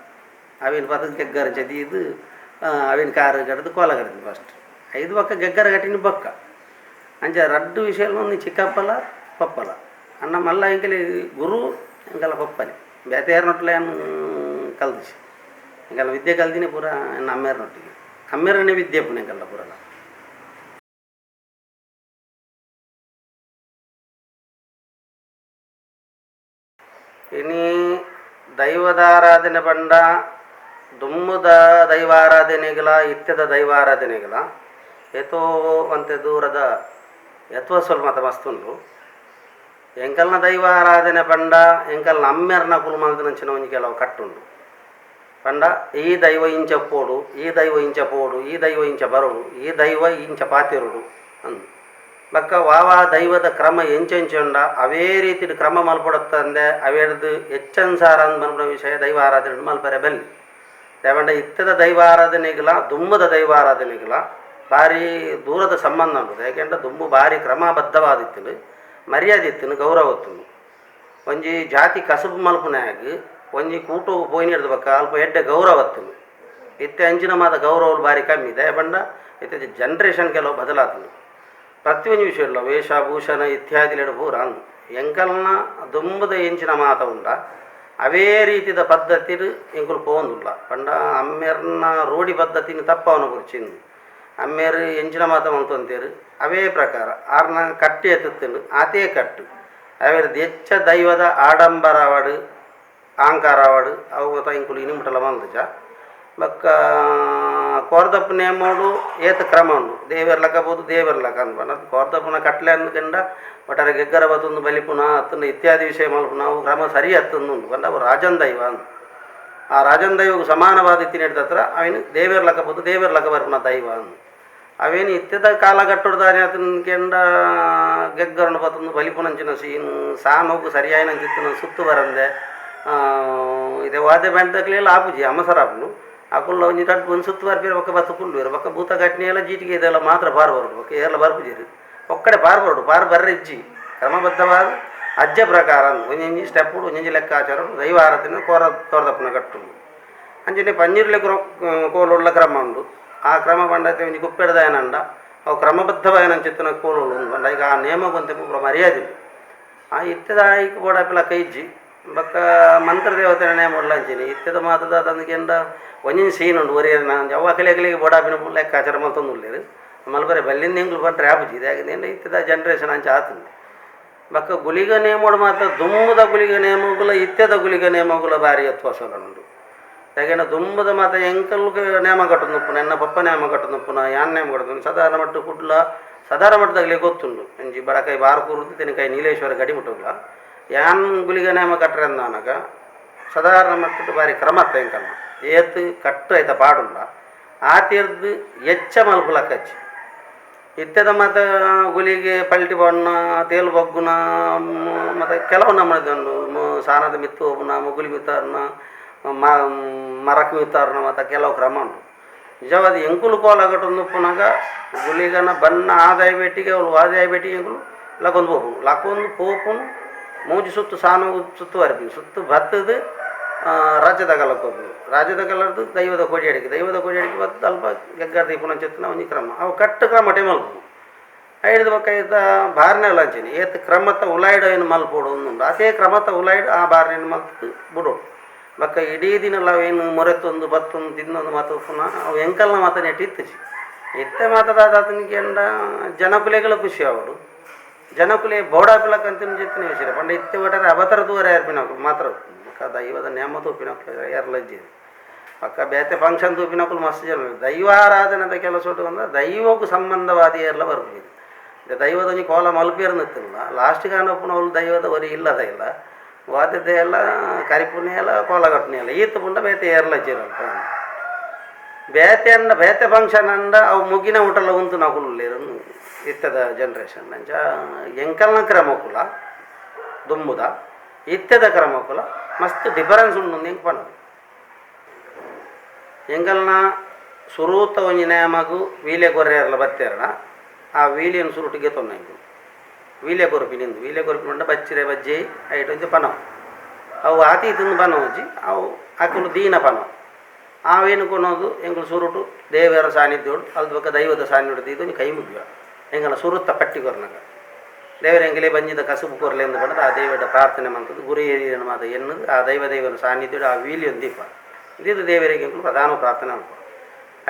ಅವೇನು ಪತ್ತದ ಗೆಗ್ಗರ ಚದೀದು ಅವೇನು ಕಾರು ಕಟ್ಟದು ಕೋಲ ಕಟ್ಟದು ಫಸ್ಟ್ ಐದು ಬಕ್ಕ ಗೆಗ್ಗರ ಕಟ್ಟಿನ ಬೊಕ್ಕ ಅಂಚ ರಡ್ಡು ವಿಷಯ ಒಂದು ಚಿಕ್ಕಪ್ಪಲ ಪಪ್ಪಲ ಅಣ್ಣ ಮಲ್ಲ ಎಂಕಲಿ ಗುರು ಎಂಕಲ ಪಪ್ಪನೆ ಬೇತೆ ಯಾರನೊಟ್ಲೆ ಏನು ಕಲ್ದಿಸಿ ಎಂಕಲ್ಲ ವಿದ್ಯೆ ಕಲ್ದಿನಿ ಪೂರ ಎನ್ನ ಅಮ್ಮೇರ್ನೊಟ್ಟಿಗೆ ಅಮ್ಮೇರನೇ ವಿದ್ಯೆ ಪುನ ಎಂಕಲ್ಲ ಪೂರಲ. ಇನಿ ದೈವದಾರಾಧನೆ ಪಂಡ ದುಮ್ಮುದ ದೈವಾರಾಧನೆಗಳ ಇತ್ಯದ ದೈವಾರಾಧನೆಗಳ ಏತೋ ಒಂತೆ ದೂರದ ಯತ್ವಸೊಲ್ ಮತ ಮಸ್ತುಂಡು. ಎಂಕಲ್ನ ದೈವಾರಾಧನೆ ಪಂಡ ಎಂಕಲ್ನ ಅಮ್ಮೆರ್ನ ಕುಲು ಮಲ್ದಿನಂಚಿನ ಒಂಜಿ ಕೆಲವು ಕಟ್ಟುಂಡು. ಪಂಡ ಈ ದೈವ ಇಂಚ ಪೋಡು ಈ ದೈವ ಇಂಚ ಪೋಡು ಈ ದೈವ ಇಂಚ ಬರೋಡು ಈ ದೈವ ಇಂಚ ಪಾತಿರುಡು ಅಂದು ಬೊಕ್ಕ ವಾವಾ ದೈವದ ಕ್ರಮ ಎಂಚೆಂಚುಂಡ ಅವೇ ರೀತಿಡ್ ಕ್ರಮ ಮಲ್ಪೊಡತ್ತಂದೆ ಅವೆಡ್ದು ಎಚ್ಚನ್ಸಾರ ಅಂದ್ ಪನ್ಪುನ ವಿಷಯ ದೈವ ಆರಾಧನೆ ಮಲ್ಪರೆ ಬಲ್ಲಿ. ದಾಯೆಪಂಡ ಇತ್ತದ ದೈವಾರಾಧನೆಗಳ ದುಮ್ಮದ ದೈವಾರಾಧನೆಗಳ ಭಾರಿ ದೂರದ ಸಂಬಂಧ ಉಂಟು. ಯಾಕೆಂಡ ದುಂಬು ಭಾರಿ ಕ್ರಮಬದ್ಧವಾದಿತ್ತುಂಡು ಮರ್ಯಾದೆ ಇತ್ತುಂಡು ಗೌರವ ಇತ್ತುಂಡು. ಒಂಜಿ ಜಾತಿ ಕಸುಬು ಮಲ್ಪುನಾಗ ಒಂಜಿ ಕೂಟೊಗು ಪೋಯಿನೆಡ್ದ್ ಬೊಕ್ಕ ಅಲ್ಪ ಎಡ್ಡೆ ಗೌರವ ಇತ್ತುಂಡು. ಇತ್ತೆ ಅಂಚಿನ ಮಾತ ಗೌರವಲು ಭಾರಿ ಕಮ್ಮಿ. ದಾಯೆಪಂಡ ಇತ್ತೆ ಜನ್ರೇಷನ್ ಕೆಲವು ಬದಲಾತುಂಡು ಪ್ರತಿಯೊಂಜಿ ವಿಷಯ ವೇಷಭೂಷಣ ಇತ್ಯಾದಿಲೆಡ್ ಪೂರ ಅಂದ್ ಎಂಕಲ್ನ ದುಂಬುದ ಎಂಚಿನ ಮಾತ ಉಂಡ ಅವೇ ರೀತಿದ ಪದ್ಧತಿಡ್ ಎಂಕುಲು ಪೋವೊಂದುಲ್ಲ. ಪಂಡ ಅಮ್ಮೆರ್ನ ರೂಢಿ ಪದ್ಧತಿನ ತಪ್ಪವನ ಬೊರ್ಚಿಂದು ಅಮ್ಮೆರ್ ಎಂಚಿನ ಮಾತ ಮಲ್ತೊಂತೆರ್ ಅವೇ ಪ್ರಕಾರ ಆರ್ನ ಕಟ್ಟಿ ಎತ್ತುತ್ತುಂಡು ಆತೇ ಕಟ್ಟು ಅವೆರ್ದ್ ಎಚ್ಚ ದೈವದ ಆಡಂಬರ ಆವಡ್ ಅಹಂಕಾರ ಆವಡ್ ಅವು ಮಾತ ಎಂಕುಲು ಇನಿ ಮುಟ್ಟಲ ಮಲ್ದುಜ. ಬೊಕ್ಕ ಕೋರ್ದಪ್ಪು ನೇಮೋಡು ಏತ್ ಕ್ರಮ ಉಂಡು ದೇವೆರ್ ಲಕ್ಕ ಪೋದು ದೇವೆರ್ ಲಕ್ಕ ಅಂದ್ ಪಂಡ ಕೋರ್ದಪ್ಪುನ ಕಟ್ಲೆ ಅಂದ್ಕಂಡ ಒಟ್ಟಾರೆ ಗೆಗ್ಗರ ಬತ್ತೊಂದು ಬಲಿಪುನ ಅತ್ತಂಡ ಇತ್ಯಾದಿ ವಿಷಯ ಮಲ್ಪುನ ಅವು ಕ್ರಮ ಸರಿ ಅತ್ತಂದು ಉಂಡು. ಪಂಡ ಅವು ರಾಜನ್ ದೈವ ಅಂದ್ ಆ ರಾಜನ್ ದೈವಗ್ ಸಮಾನವಾದ ಇತ್ತಿನೆಡ್ದ್ ಹತ್ರ ಅವೆನ್ ದೇವೆರ್ ಲಕ್ಕ ಪೋದು ದೇವೆರ್ ಲಕ್ಕ ಬರ್ಪುನ ದೈವ ಅಂದ್ ಅವೇನು ಇತ್ತೆದ ಕಾಲಘಟ್ಟೊಡು ಅತನ್ಕೆಂಡ ಗೆಗ್ಗರಣ ಬತ್ತೊಂದು ಬಲಿಪುನಂಚಿನ ಸೀನ್ ಸಾನೋಗು ಸರಿಯಾಯಿನಂಚಿತ್ತಿನ ಸುತ್ತು ಬರಂದೆ ಇದೆ ವಾದ್ಯ ಬ್ಯಾಂಡ್ದಕ್ಲೆಲ್ಲ ಆಪುಜಿ ಅಮಸರ ಆಪುಂಡು. ಅಕುಲು ಒಂಜಿ ರಡ್ಡ್ ಒಂಜಿ ಸುತ್ತು ಬರ್ಪೆರ್ ಬೊಕ್ಕ ಬತ್ತ್ ಕುಲ್ಲುವೆರ್ ಬೊಕ್ಕ ಭೂತ ಘಟನೆ ಎಲ್ಲ ಜೀಟಿಗೆ ಇದೆಲ್ಲ ಮಾತ್ರ ಪಾರ್ ಬರೋಡು ಬೊಕ್ಕ ಏರ್ಲ ಬರ್ಪುಜೆರ್ ಒಕ್ಕಡೆ ಪಾರ್ ಬರೋಡು ಪಾರ್ ಬರ್ರೆ ಇಜ್ಜಿ ಕ್ರಮಬದ್ಧವಾದ ಅಜ್ಜ ಪ್ರಕಾರ ಒಂಜೊಂಜಿ ಸ್ಟೆಪ್ ಒಂಜೊಂಜಿ ಲೆಕ್ಕಾಚಾರ ದೈವ ಆರಾಧನೆ ಕೋರ ಕೋರದಪ್ಪನ ಕಟ್ಟುಂಡು. ಅಂಚನೆ ಪಂಜುರ್ಲಿ ಕೋಲುಳ್ಳ ಕ್ರಮ ಉಂಡು. ಆ ಕ್ರಮ ಪಂಡತೆ ಒಂಜಿ ಕುಪ್ಪೆಡ್ದಾಯನಂಡ ಅವು ಕ್ರಮಬದ್ಧವಾಯನಂಚಿತ್ತಿನ ಕೋಲುಳು ಉಂಡು. ಪಂಡ ಈಗ ಆ ನೇಮ ಗೊಂತೆ ಪೂರ ಮರ್ಯಾದೆ ಉಂಡು. ಆ ಇತ್ತೆದ ಐಕ್ ಬೋಡಾಪಿಲ ಕೈಜ್ಜಿ ಬೊಕ್ಕ ಮಂತ್ರದೇವತೆನ ನೇಮ ಉಳ್ಳ ಅಂಚಿನಿ ಇತ್ತೆದ ಮಾತದ ತಂದುಕೆಂಡ ಒಂಜೊಂಜಿ ಸೀನ್ ಉಂಡು ಒರಿಯರ್ನ ಅವು ಅಕಲೆ ಅಕಲೆಗೆ ಬೋಡಾಪಿನ ಲೆಕ್ಕಾಚಾರ ಮಲ್ತೊಂದು ಉಲ್ಲೆರ್ ಮಲ್ಪರೆ ಬಲ್ಲಿಂದ ಎಂಕ್ಲು ಪಂಡ್ರೆ ಆಪುಜಿ. ಇದಾಗಿದೆ ಇತ್ತೆದ ಜನರೇಷನ್ ಅಂಚ ಆತುಂಡು. ಬೊಕ್ಕ ಗುಳಿಗ ನೇಮೋಡು ಮಾತ್ರ ದುಂಬುದ ಗುಳಿಗ ನೇಮಗುಲ ಇತ್ತೆದ ಗುಳಿಗ ನೇಮಗುಲ ಭಾರಿ ವ್ಯತ್ಯಾಸ ಉಂಡು. ಯಾಕೆಂದ್ರೆ ದುಂಬುದ ಮಾತ ಎಂಕಲ್ಗೆ ನೇಮ ಕಟ್ಟೊಂದುಪ್ಪುನ ಎನ್ನ ಪಪ್ಪ ನೇಮ ಕಟ್ಟೊಂದುಪ್ಪುನ ಯಾನ್ ನೇಮ ಕಟ್ಟೊಂದು ಸಾಧಾರಣ ಮಟ್ಟ ಕುಡ್ಲ ಸಾಧಾರಣ ಮಟ್ಟದಾಗಲಿ ಗೊತ್ತುಂಡು. ಒಂಜಿ ಬಡಕೈ ಬಾರ್ಕೂರ್ದು ತೆನಕಾಯಿ ನೀಲೇಶ್ವರ ಗಡಿ ಮುಟ್ಟುಗ್ಲ ಯಾನ್ ಗುಳಿಗ ನೇಮ ಕಟ್ಟರೆ ಅಂದಾನಗ ಸಾಧಾರಣ ಮಟ್ಟದ ಬಾರಿ ಕ್ರಮ ಎಂಕಲ್ನ ಏತ್ ಕಟ್ಟು ಐತ ಪಾಡುಂಡ ಆ ತೀರ್ದು ಎಚ್ಚ ಮಲ್ಪುಲಕ್ಕಚ್ಚಿ. ಇತ್ತೆದ ಮಾತ ಗುಳಿಗೆ ಪಲ್ಟಿ ಬಣ್ಣ ತೇಲು ಬಗ್ಗುನ ಮತ್ತು ಕೆಲವು ನಮ್ಮನೆ ಸಾನದ ಮಿತ್ತು ಹೋಗುನ ಮುಗುಲಿ ಮಿತ್ತಾರನ ಮರಕ್ ಮಿತ್ತಾರನ ಮತ್ತು ಕೆಲವು ಕ್ರಮ ಉಂಟು. ನಿಜವಾದ ಎಂಕುಲು ಕೋಲಾಗಟ್ಟೊಂದು ಉಪ್ಪುನಾಗ ಗುಳಿಗನ ಬಣ್ಣ ಆದಾಯ ಬೇಟಿಗೆ ಅವಳು ಆದಾಯ ಬೇಟಿಗೆ ಎಂಕುಲು ಲಕ್ಕೊಂದು ಪೋಪುನು ಲಕ್ಕೊಂದು ಪೋಪುನು ಮೂಜಿ ಸುತ್ತು ಸಾನು ಸುತ್ತು ಅರ್ಪಿ ಸುತ್ತು ಬತ್ತದು ರಾಜ್ಯದ ಕಲಕ್ಕೆ ಹೋಗ್ಬೋದು. ರಾಜ್ಯದ ಕಲರ್ದು ದೈವದ ಕೋಡಿ ಅಡಿಕೆ ದೈವದ ಕೋಡಿ ಅಡಿಕೆ ಬತ್ತು ಅಲ್ಪ ಗೆಗ್ಗಾರ ದೀಪನ ಚೆತ್ತನ ಒಂಜಿ ಕ್ರಮ ಅವು ಕಟ್ಟು ಕ್ರಮ ಟೈಮ್ ಮಲ್ಪು ಐಡ್ದು ಬೊಕ್ಕ ಐತ ಬಾರ್ನೆಲ ಅಂಚಿನಿ ಏತ್ ಕ್ರಮತ ಉಲಾಯ್ಡ್ ಏನು ಮಲ್ಪೊಡು ಉಂದುಂಡು ಅದೇ ಕ್ರಮತ ಉಲಾಯ್ಡ್ ಆ ಬಾರ್ನೆನ್ ಮಲ್ತ್ ಬುಡೋಡು. ಬೊಕ್ಕ ಇಡೀ ದಿನಲ ಅವೇನು ಮೊರೆತೊಂದು ಬತ್ತೊಂದು ತಿನ್ನೊಂದು ಮಾತ ಉಪ್ಪುನ ಅವು ಎಂಕಲ್ನ ಮಾತ ನೆಟ್ ಇತ್ತುಜಿ. ಇತ್ತೆ ಮಾತ ದಾದಾತನಿಗೆ ಜನಕುಲೆಗಳ ಖುಷಿ ಆವಡು ಜನಕುಲೆ ಬೋಡಾಪಿಲಕ್ಕಂತಿನ ಜೆತ್ತಿನ ವಿಷಯ ಪಂಡ ಇತ್ತೆ ಒಟ್ಟಾರೆ ಅಬತರ ತೂವರೆ ಏರ್ಪಿನಕುಲು ಮಾತ್ರ ಬೊಕ್ಕ ದೈವದ ನೇಮ ತೂಪಿನಕುಲು ಏರ್ಲಜ್ಜಿ ಪಕ್ಕ ಬೇತೆ ಫಂಕ್ಷನ್ ತೂಪಿನಕುಲು ಮಸ್ತ್ ಜನ. ದೈವಾರಾಧನೆದ ಕೆಲಸ ಅಂದ್ರೆ ದೈವಕ್ಕೂ ಸಂಬಂಧವಾದ ಏರ್ಲ ಬರ್ಪುಜಿ. ದೈವದ ಒಂಜಿ ಕೋಲ ಮಲ್ಪೇರ್ ನಿತ್ತಿಲ್ಲ ಲಾಸ್ಟ್ಗೆ ಆನಪ್ಪುನವ್ಲು ದೈವದ ಒರಿ ಇಲ್ಲದ ಇಲ್ಲ ವಾದ್ಯತೆ ಎಲ್ಲ ಕರಿಪುನೆ ಎಲ್ಲ ಕೋಲ ಕಟ್ಟುನೆ ಎಲ್ಲ ಈತ್ ಪುಂಡ ಬೇತೆ ಏರ್ಲ ಅಲ್ಪ ಬೇತೆ ಅಂಡ ಬೇತೆ ಫಂಕ್ಷನ್ ಅಂಡ ಅವು ಮುಗಿನ ಊಟಲ ಉಂತು ನಕುಲು ಇತ್ತದ ಜನ್ರೇಷನ್ ಅಂಚ ಎಂಕಲ್ನ ಕ್ರಮಕುಲ ದುಂಬುದ ಇತ್ತೆದ ಕ್ರಮಕುಲ ಮಸ್ತ್ ಡಿಫರೆನ್ಸ್ ಉಂಡು ಎಂಕ್ ಪನೊಲಿ. ಎಂಕಲ್ನ ಸುರೂತ ಒಂಜಿ ನೇಮಗು ವೀಲೆ ಕೊರ್ಯರ್ಲ ಬತ್ತೇರಣ ಆ ವೀಲಿಯನ್ ಸುರುಟಿಗೆ ತೊನ್ನ ಎಂಕುಲು ವೀಲೆ ಕೊರ್ಪಿ ನಿಂದು ವೀಲೆ ಕೊರ್ಪಿ ಪಂಡ ಬಚ್ಚಿರೆ ಬಜ್ಜೆ ಐಟ್ ಒಂಜಿ ಪನವು ಅವು ಆತಿ ತಿಂದು ಪನವುಜಿ ಅವು ಅಕುಲು ದೀನ ಪನವು ಆವೇನು ಕೊನೋದು ಎಂಕುಲು ಸುರುಟು ದೇವರ ಸಾನ್ನಿಧ್ಯೋಡು ಅಲ್ದ ಬೊಕ್ಕ ದೈವದ ಸಾನ್ನಿಧ್ಯ ದೀದ್ ಕೈ ಮುಗಿಯುವ ಎಂಕಲ್ನ ಸುರುತ್ತ ಪಟ್ಟಿ ಕೊರ್ನಗ ದೇವರ ಎಂಕಲೆ ಬಂಜಿದ ಕಸುಬು ಕೊರ್ಲೆ ಎಂದು ಪಂಡದ ಆ ದೇವರ ಪ್ರಾರ್ಥನೆ ಮಂತದ್ದು ಗುರು ಹಿರಿಯನ ಮಾತ ಎನ್ನುದು ಆ ದೈವ ದೇವರ ಸಾನ್ನಿಧ್ಯೋಡು ಆ ವೀಲಿಯೊಂದು ದೀಪ ಇದು ದೇವರಿಗೆ ಎಂಕುಲು ಪ್ರಧಾನ ಪ್ರಾರ್ಥನೆ ಅಲ್ಪ.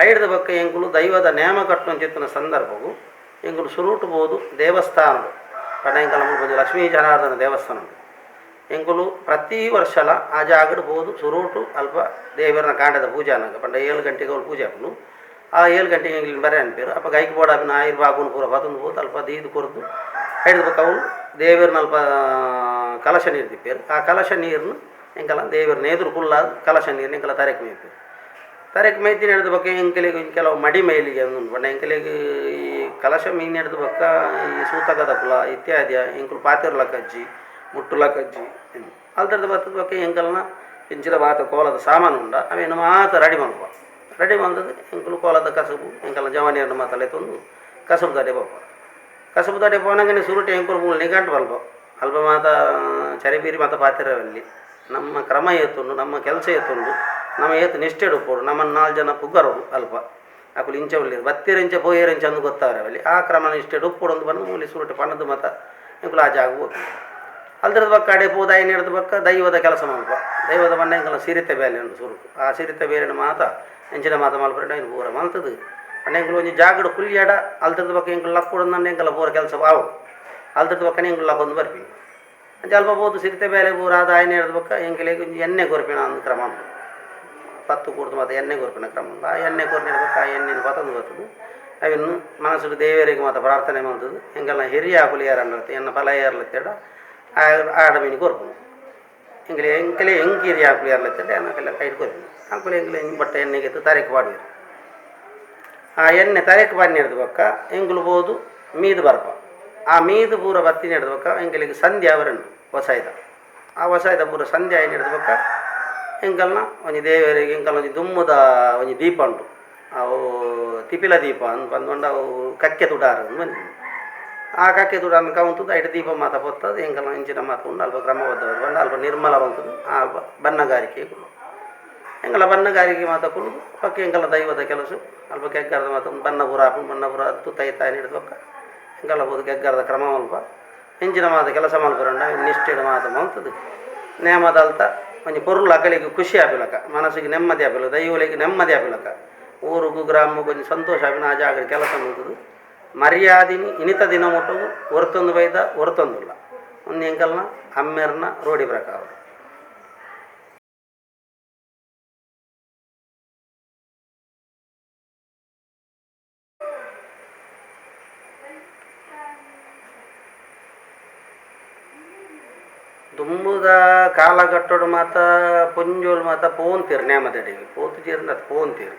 ಐಡ್ದ ಬೊಕ್ಕ ಎಂಕುಲು ದೈವದ ನೇಮ ಕಟ್ಟುವಂಚಿತ್ತಿನ ಸಂದರ್ಭವು ಎಂಕುಲು ಸುರುಟು ಬೋದು ದೇವಸ್ಥಾನಡು ಪಂಡ ಎಂಕಲ ಮುಲ್ಪ ಲಕ್ಷ್ಮೀ ಜನಾರ್ದನ ದೇವಸ್ಥಾನ ಉಂಟು. ಎಂಕುಲು ಪ್ರತಿ ವರ್ಷಲ ಆ ಜಾಗಡ್ ಪೋದು ಸುರುಟು ಅಲ್ಪ ದೇವರನ ಕಾಂಡದ ಪೂಜೆ ಅನ್ನಾಗ ಪಂಡ 7 ಗಂಟೆಗೆ ಅವ್ರು ಪೂಜೆ ಆಪುಂಡು. ಆ 7 ಗಂಟೆಗೆ ಎಂಕ್ಲೆನ್ ಬರೆ ಅನ್ಪೇರು ಅಪ್ಪ ಗೈಕ್ ಬೋಡಾಪಿನ ಆಯಿರ್ ಬಾಗುನು ಪೂರ ಪತೊಂದು ಪೋದು ಅಲ್ಪ ದೀದ್ ಕೊರ್ದು ಐಡ್ದ್ ಬೊಕ್ಕ ಅವುಲು ದೇವೆರ್ನ ಅಲ್ಪ ಕಲಶ ನೀರು ದಿಪ್ಪೇರು. ಆ ಕಲಶ ನೀರ್ನು ಎಂಕಲ ದೇವೆರ್ನ ಎದುರು ಕುಲ್ಲಾದ್ ಕಲಶ ನೀರ್ನ ಎಂಕಲ ತರೆಕ್ ಮೇಯ್ಪೇರು. ತರೆಕ್ ಮೇಯ್ತಿನ ಹಿಡ್ದು ಬೊಕ್ಕ ಎಂಕಲೆಗ್ ಕೆಲವು ಮಡಿ ಮೈಲಿಗೆ ಉಂಡು ಪಂಡ ಎಂಕಲೆಗ್ ಈ ಕಲಶ ಮೀನ್ ಹಿಡ್ದು ಬೊಕ್ಕ ಈ ಸೂತಕದ ಕುಲ ಇತ್ಯಾದಿ ಎಂಕುಲು ಪಾತೆರ್ಲಕ್ಕಜ್ಜಿ ಮುಟ್ಟುಲಕ್ಕಜ್ಜಿ ಅಲ್ತರ್ದ ಬತ್ತದ ಬೊಕ್ಕ ಎಂಕಲ್ನ ಇಂಚಿನ ಮಾತ ಕೋಲದ ಸಾಮಾನು ಉಂಡ ಅವೇನು ಮಾತ ರೆಡಿ ಮಲ್ಪುವ ರೆಡಿ ಮಲ್ತದ್ದು ಎಂಕುಲು ಕೋಲದ ಕಸಬು ಎಂಕಲ್ನ ಜವಾನಿಯರ್ನ ಮಾತ ಲೆತ್ತೊಂದು ಕಸಬು ತಡೆ ಪೋಪ. ಕಸಬು ತಡೆ ಪೋನಗನೆ ಸುರುಟು ಎಂಕುಲು ಮೂಲು ನಿಘಂಟು ಮಲ್ಪ ಅಲ್ಪ ಮಾತ ಚರಿಬೀರಿ ಮಾತ ಪಾತೆರವಲ್ಲಿ ನಮ್ಮ ಕ್ರಮ ಏತುಂಡು ನಮ್ಮ ಕೆಲಸ ಏತುಂಡು ನಮ್ಮ ಏತು ನಿಷ್ಠೆ ಉಪ್ಪೊಡು ನಮ್ಮನ್ನು 4 ಜನ ಪುಗ್ಗರೋಡು ಅಲ್ಪ ಅಕುಲು ಇಂಚ ಉಲ್ಲೆರ್ ಬತ್ತೆರ್ ಇಂಚ ಪೋಯೆರ್ ಇಂಚ ಅಂದ್ ಗೊತ್ತಾವರೆ ಅವಲ್ಲಿ ಆ ಕ್ರಮ ನಿಷ್ಠೆ ಉಪ್ಪೊಡು ಅಂದ್ ಪಂದ್ ಮೂಲಿ ಸುರುಟು ಪನದು ಮಾತ ಎಂಕುಲು ಆ ಜಾಗ ಪೋಪಿ. ಅಲ್ದ್ರದ್ ಬೊಕ್ಕ ಅಡೆ ಪೋದು ಐನ್ ಹಿಡ್ದು ಬೊಕ್ಕ ದೈವದ ಕೆಲಸ ಮಲ್ಪ ದೈವದ ಪಂಡ ಎಂಕಲ್ನ ಸಿರಿತೆ ಬೇಲೆ ಉಂಡು ಸುರುಕು ಆ ಸಿರಿತೆ ಬೇಲೆನ್ ಮಾತ ಎಂಚಿನ ಮಾತ ಮಲ್ಪುಂಡ ಐನ್ ಪೂರ ಮಲ್ತುದು ಪಂಡ ಎಂಕುಲು ಒಂಜಿ ಜಾಗಡ್ ಕುಲ್ಯಡ ಅಲ್ತದ ಬೊಕ್ಕ ಎಂಕುಲು ಲಕ್ಕೊಡು ಎಂಕಲ ಪೂರ ಕೆಲಸ ಆವು ಅಲ್ತದ ಬೊಕ್ಕನೆ ಎಂಕುಲು ಲಕ್ಕೊಂದು ಬರ್ಪಿನಿ. ಅಂಚ ಅಲ್ಪ ಪೋದು ಸಿರಿತೆ ಬೇಲೆ ಪೂರ ಆದ್ ಆಯ್ನ ಹಿಡ್ದು ಬೊಕ್ಕ ಎಂಕಲೆಗ್ ಒಂಜಿ ಎಣ್ಣೆ ಕೊರ್ಪಿನ ಅಂದ್ ಕ್ರಮ ಉಂಡು. 10 ಕೂಡ್ದು ಮಾತ ಎಣ್ಣೆ ಕೊರ್ಪಿನ ಕ್ರಮ ಉಂಡು. ಆ ಎಣ್ಣೆ ಕೊರ್ನ ಬೊಕ್ಕ ಆ ಎಣ್ಣೆನ್ ಪತೊಂದು ಬತ್ತುದು ಅವೆನ್ ಮನಸ್ಸುಡು ದೇವರಿಗೆ ಮಾತ ಪ್ರಾರ್ಥನೆ ಮಲ್ತುದು ಎಂಕಲ್ನ ಹಿರಿಯ ಆಕುಲು ಏರಂಡ ಎನ್ನ ಫಲ ಏರ್ಲತ್ತೇಡ ಆಡ ಮೀನು ಕೊರ್ಪುನು ಎಂಕಲೆ ಎಂಕಲೆ ಎಂಕ್ ಹಿರಿಯ ಆಕುಲು ಏರ್ಲತ್ತೇಡ ಅಕಲ್ನ ಕೈಟ್ ಕೊರ್ಪುನು ಅಕುಲು ಎಂಕಲೆ ಬಟ್ಟ ಎಣ್ಣೆಗೆ ತರೆಕ್ ಪಾಡುವೆರ್. ಆ ಎಣ್ಣೆ ತರೆಕ್ ಪಾಡ್ನ ಹಿಡ್ದು ಬೊಕ್ಕ ಎಂಕುಲು ಪೋದು ಮೀದು ಬರ್ಪ. ಆ ಮೀದು ಪೂರ ಬತ್ತಿನ ಹಿಡ್ದು ಬೊಕ್ಕ ಎಂಕಲೆಗ್ ಸಂಧ್ಯಾ ಅವರುಂಡು ವಸಾಯ್ದ ಆ ವಸಾಯ್ದ ಪೂರ ಸಂಧ್ಯಾ ಆಯಿನ ಹಿಡ್ದು ಬೊಕ್ಕ ಎಂಕಲ್ನ ಒಂಜಿ ದೇವರಿಗೆ ಎಂಕಲ್ನ ಒಂಜಿ ದುಮ್ಮದ ಒಂಜಿ ದೀಪ ಉಂಡು ಅವು ತಿಪಿಲ ದೀಪ ಅಂದ್ ಪಂಡ ಅವು ಕಕ್ಕೆ ತುಡಾರ ಅಂದ್ ಪನ್ಪಿನಿ. ಆ ಕಕ್ಕೆ ದುಡನ್ನು ಕೌಂತದ್ದು ಐಟ್ ದೀಪ ಮಾತ ಪೊತ್ತದು ಎಂಕಲ್ನ ಇಂಚಿನ ಮಾತ ಉಂಡು ಅಲ್ಪ ಕ್ರಮಬದ್ಧವಾದ ಪಂಡ ಅಲ್ಪ ನಿರ್ಮಲ ಬಂತದ್ದು ಆ ಅಲ್ಪ ಬಣ್ಣಗಾರಿಕೆ ಕುಲು ಎಂಕಲ ಬಣ್ಣಗಾರಿಕೆ ಮಾತ ಕುಲು ಪಕ್ಕ ಎಂಕಲ ದೈವದ ಕೆಲಸ ಅಲ್ಪ ಕೆಗ್ಗರದ ಮಾತ ಬಣ್ಣ ಪೂರ ಆಪುಂಡು ಬಣ್ಣ ಪೂರ ತುತ್ತೈತಾಯಿ ಹಿಡಿದು ಪಕ್ಕ ಎಂಕಲ ಬೋದು ಕೆಗ್ಗರದ ಕ್ರಮ ಅಲ್ಪ ಇಂಚಿನ ಮಾತ ಕೆಲಸ ಮಲ್ಪುರಂಡ ನಿಷ್ಠೆಡ್ ಮಾತ ಮಲ್ತದು ನೇಮದಲ್ತ ಒಂಜಿ ಪೊರ್ಲು ಅಕಲಿಗೆ ಖುಷಿ ಆಪಿಲಕ ಮನಸ್ಸಿಗೆ ನೆಮ್ಮದಿ ಆಪಿಲ್ಲ ದೈವಲಿಗೆ ನೆಮ್ಮದಿ ಆಪಿಲಕ ಊರುಗು ಗ್ರಾಮಕ್ಕೂ ಒಂಜಿ ಸಂತೋಷ ಆಪಿನ ಆ ಜಾಗಡ್ ಕೆಲಸ ಮಲ್ತದು ಮರ್ಯಾದಿನಿ ಇನಿತ ದಿನ ಮುಟ್ಟುಗು ಒರ್ತೊಂದು ಬೈದ ಒರ್ತೊಂದುಲ್ಲ ಒಂದು ಎಂಕಲ್ನ ಅಮ್ಮೆರ್ನ ರೋಡಿ ಪ್ರಕಾರ. ದುಂಬುದ ಕಾಲಘಟ್ಟೋಡು ಮಾತ ಪೊಂಜೋಲು ಮಾತ ಪೋಂತೀರು ನೇಮದಡಿಗೆ ಪೋತು ಚೇರ್ಂದ ಅದು ಪೋಂತೀರು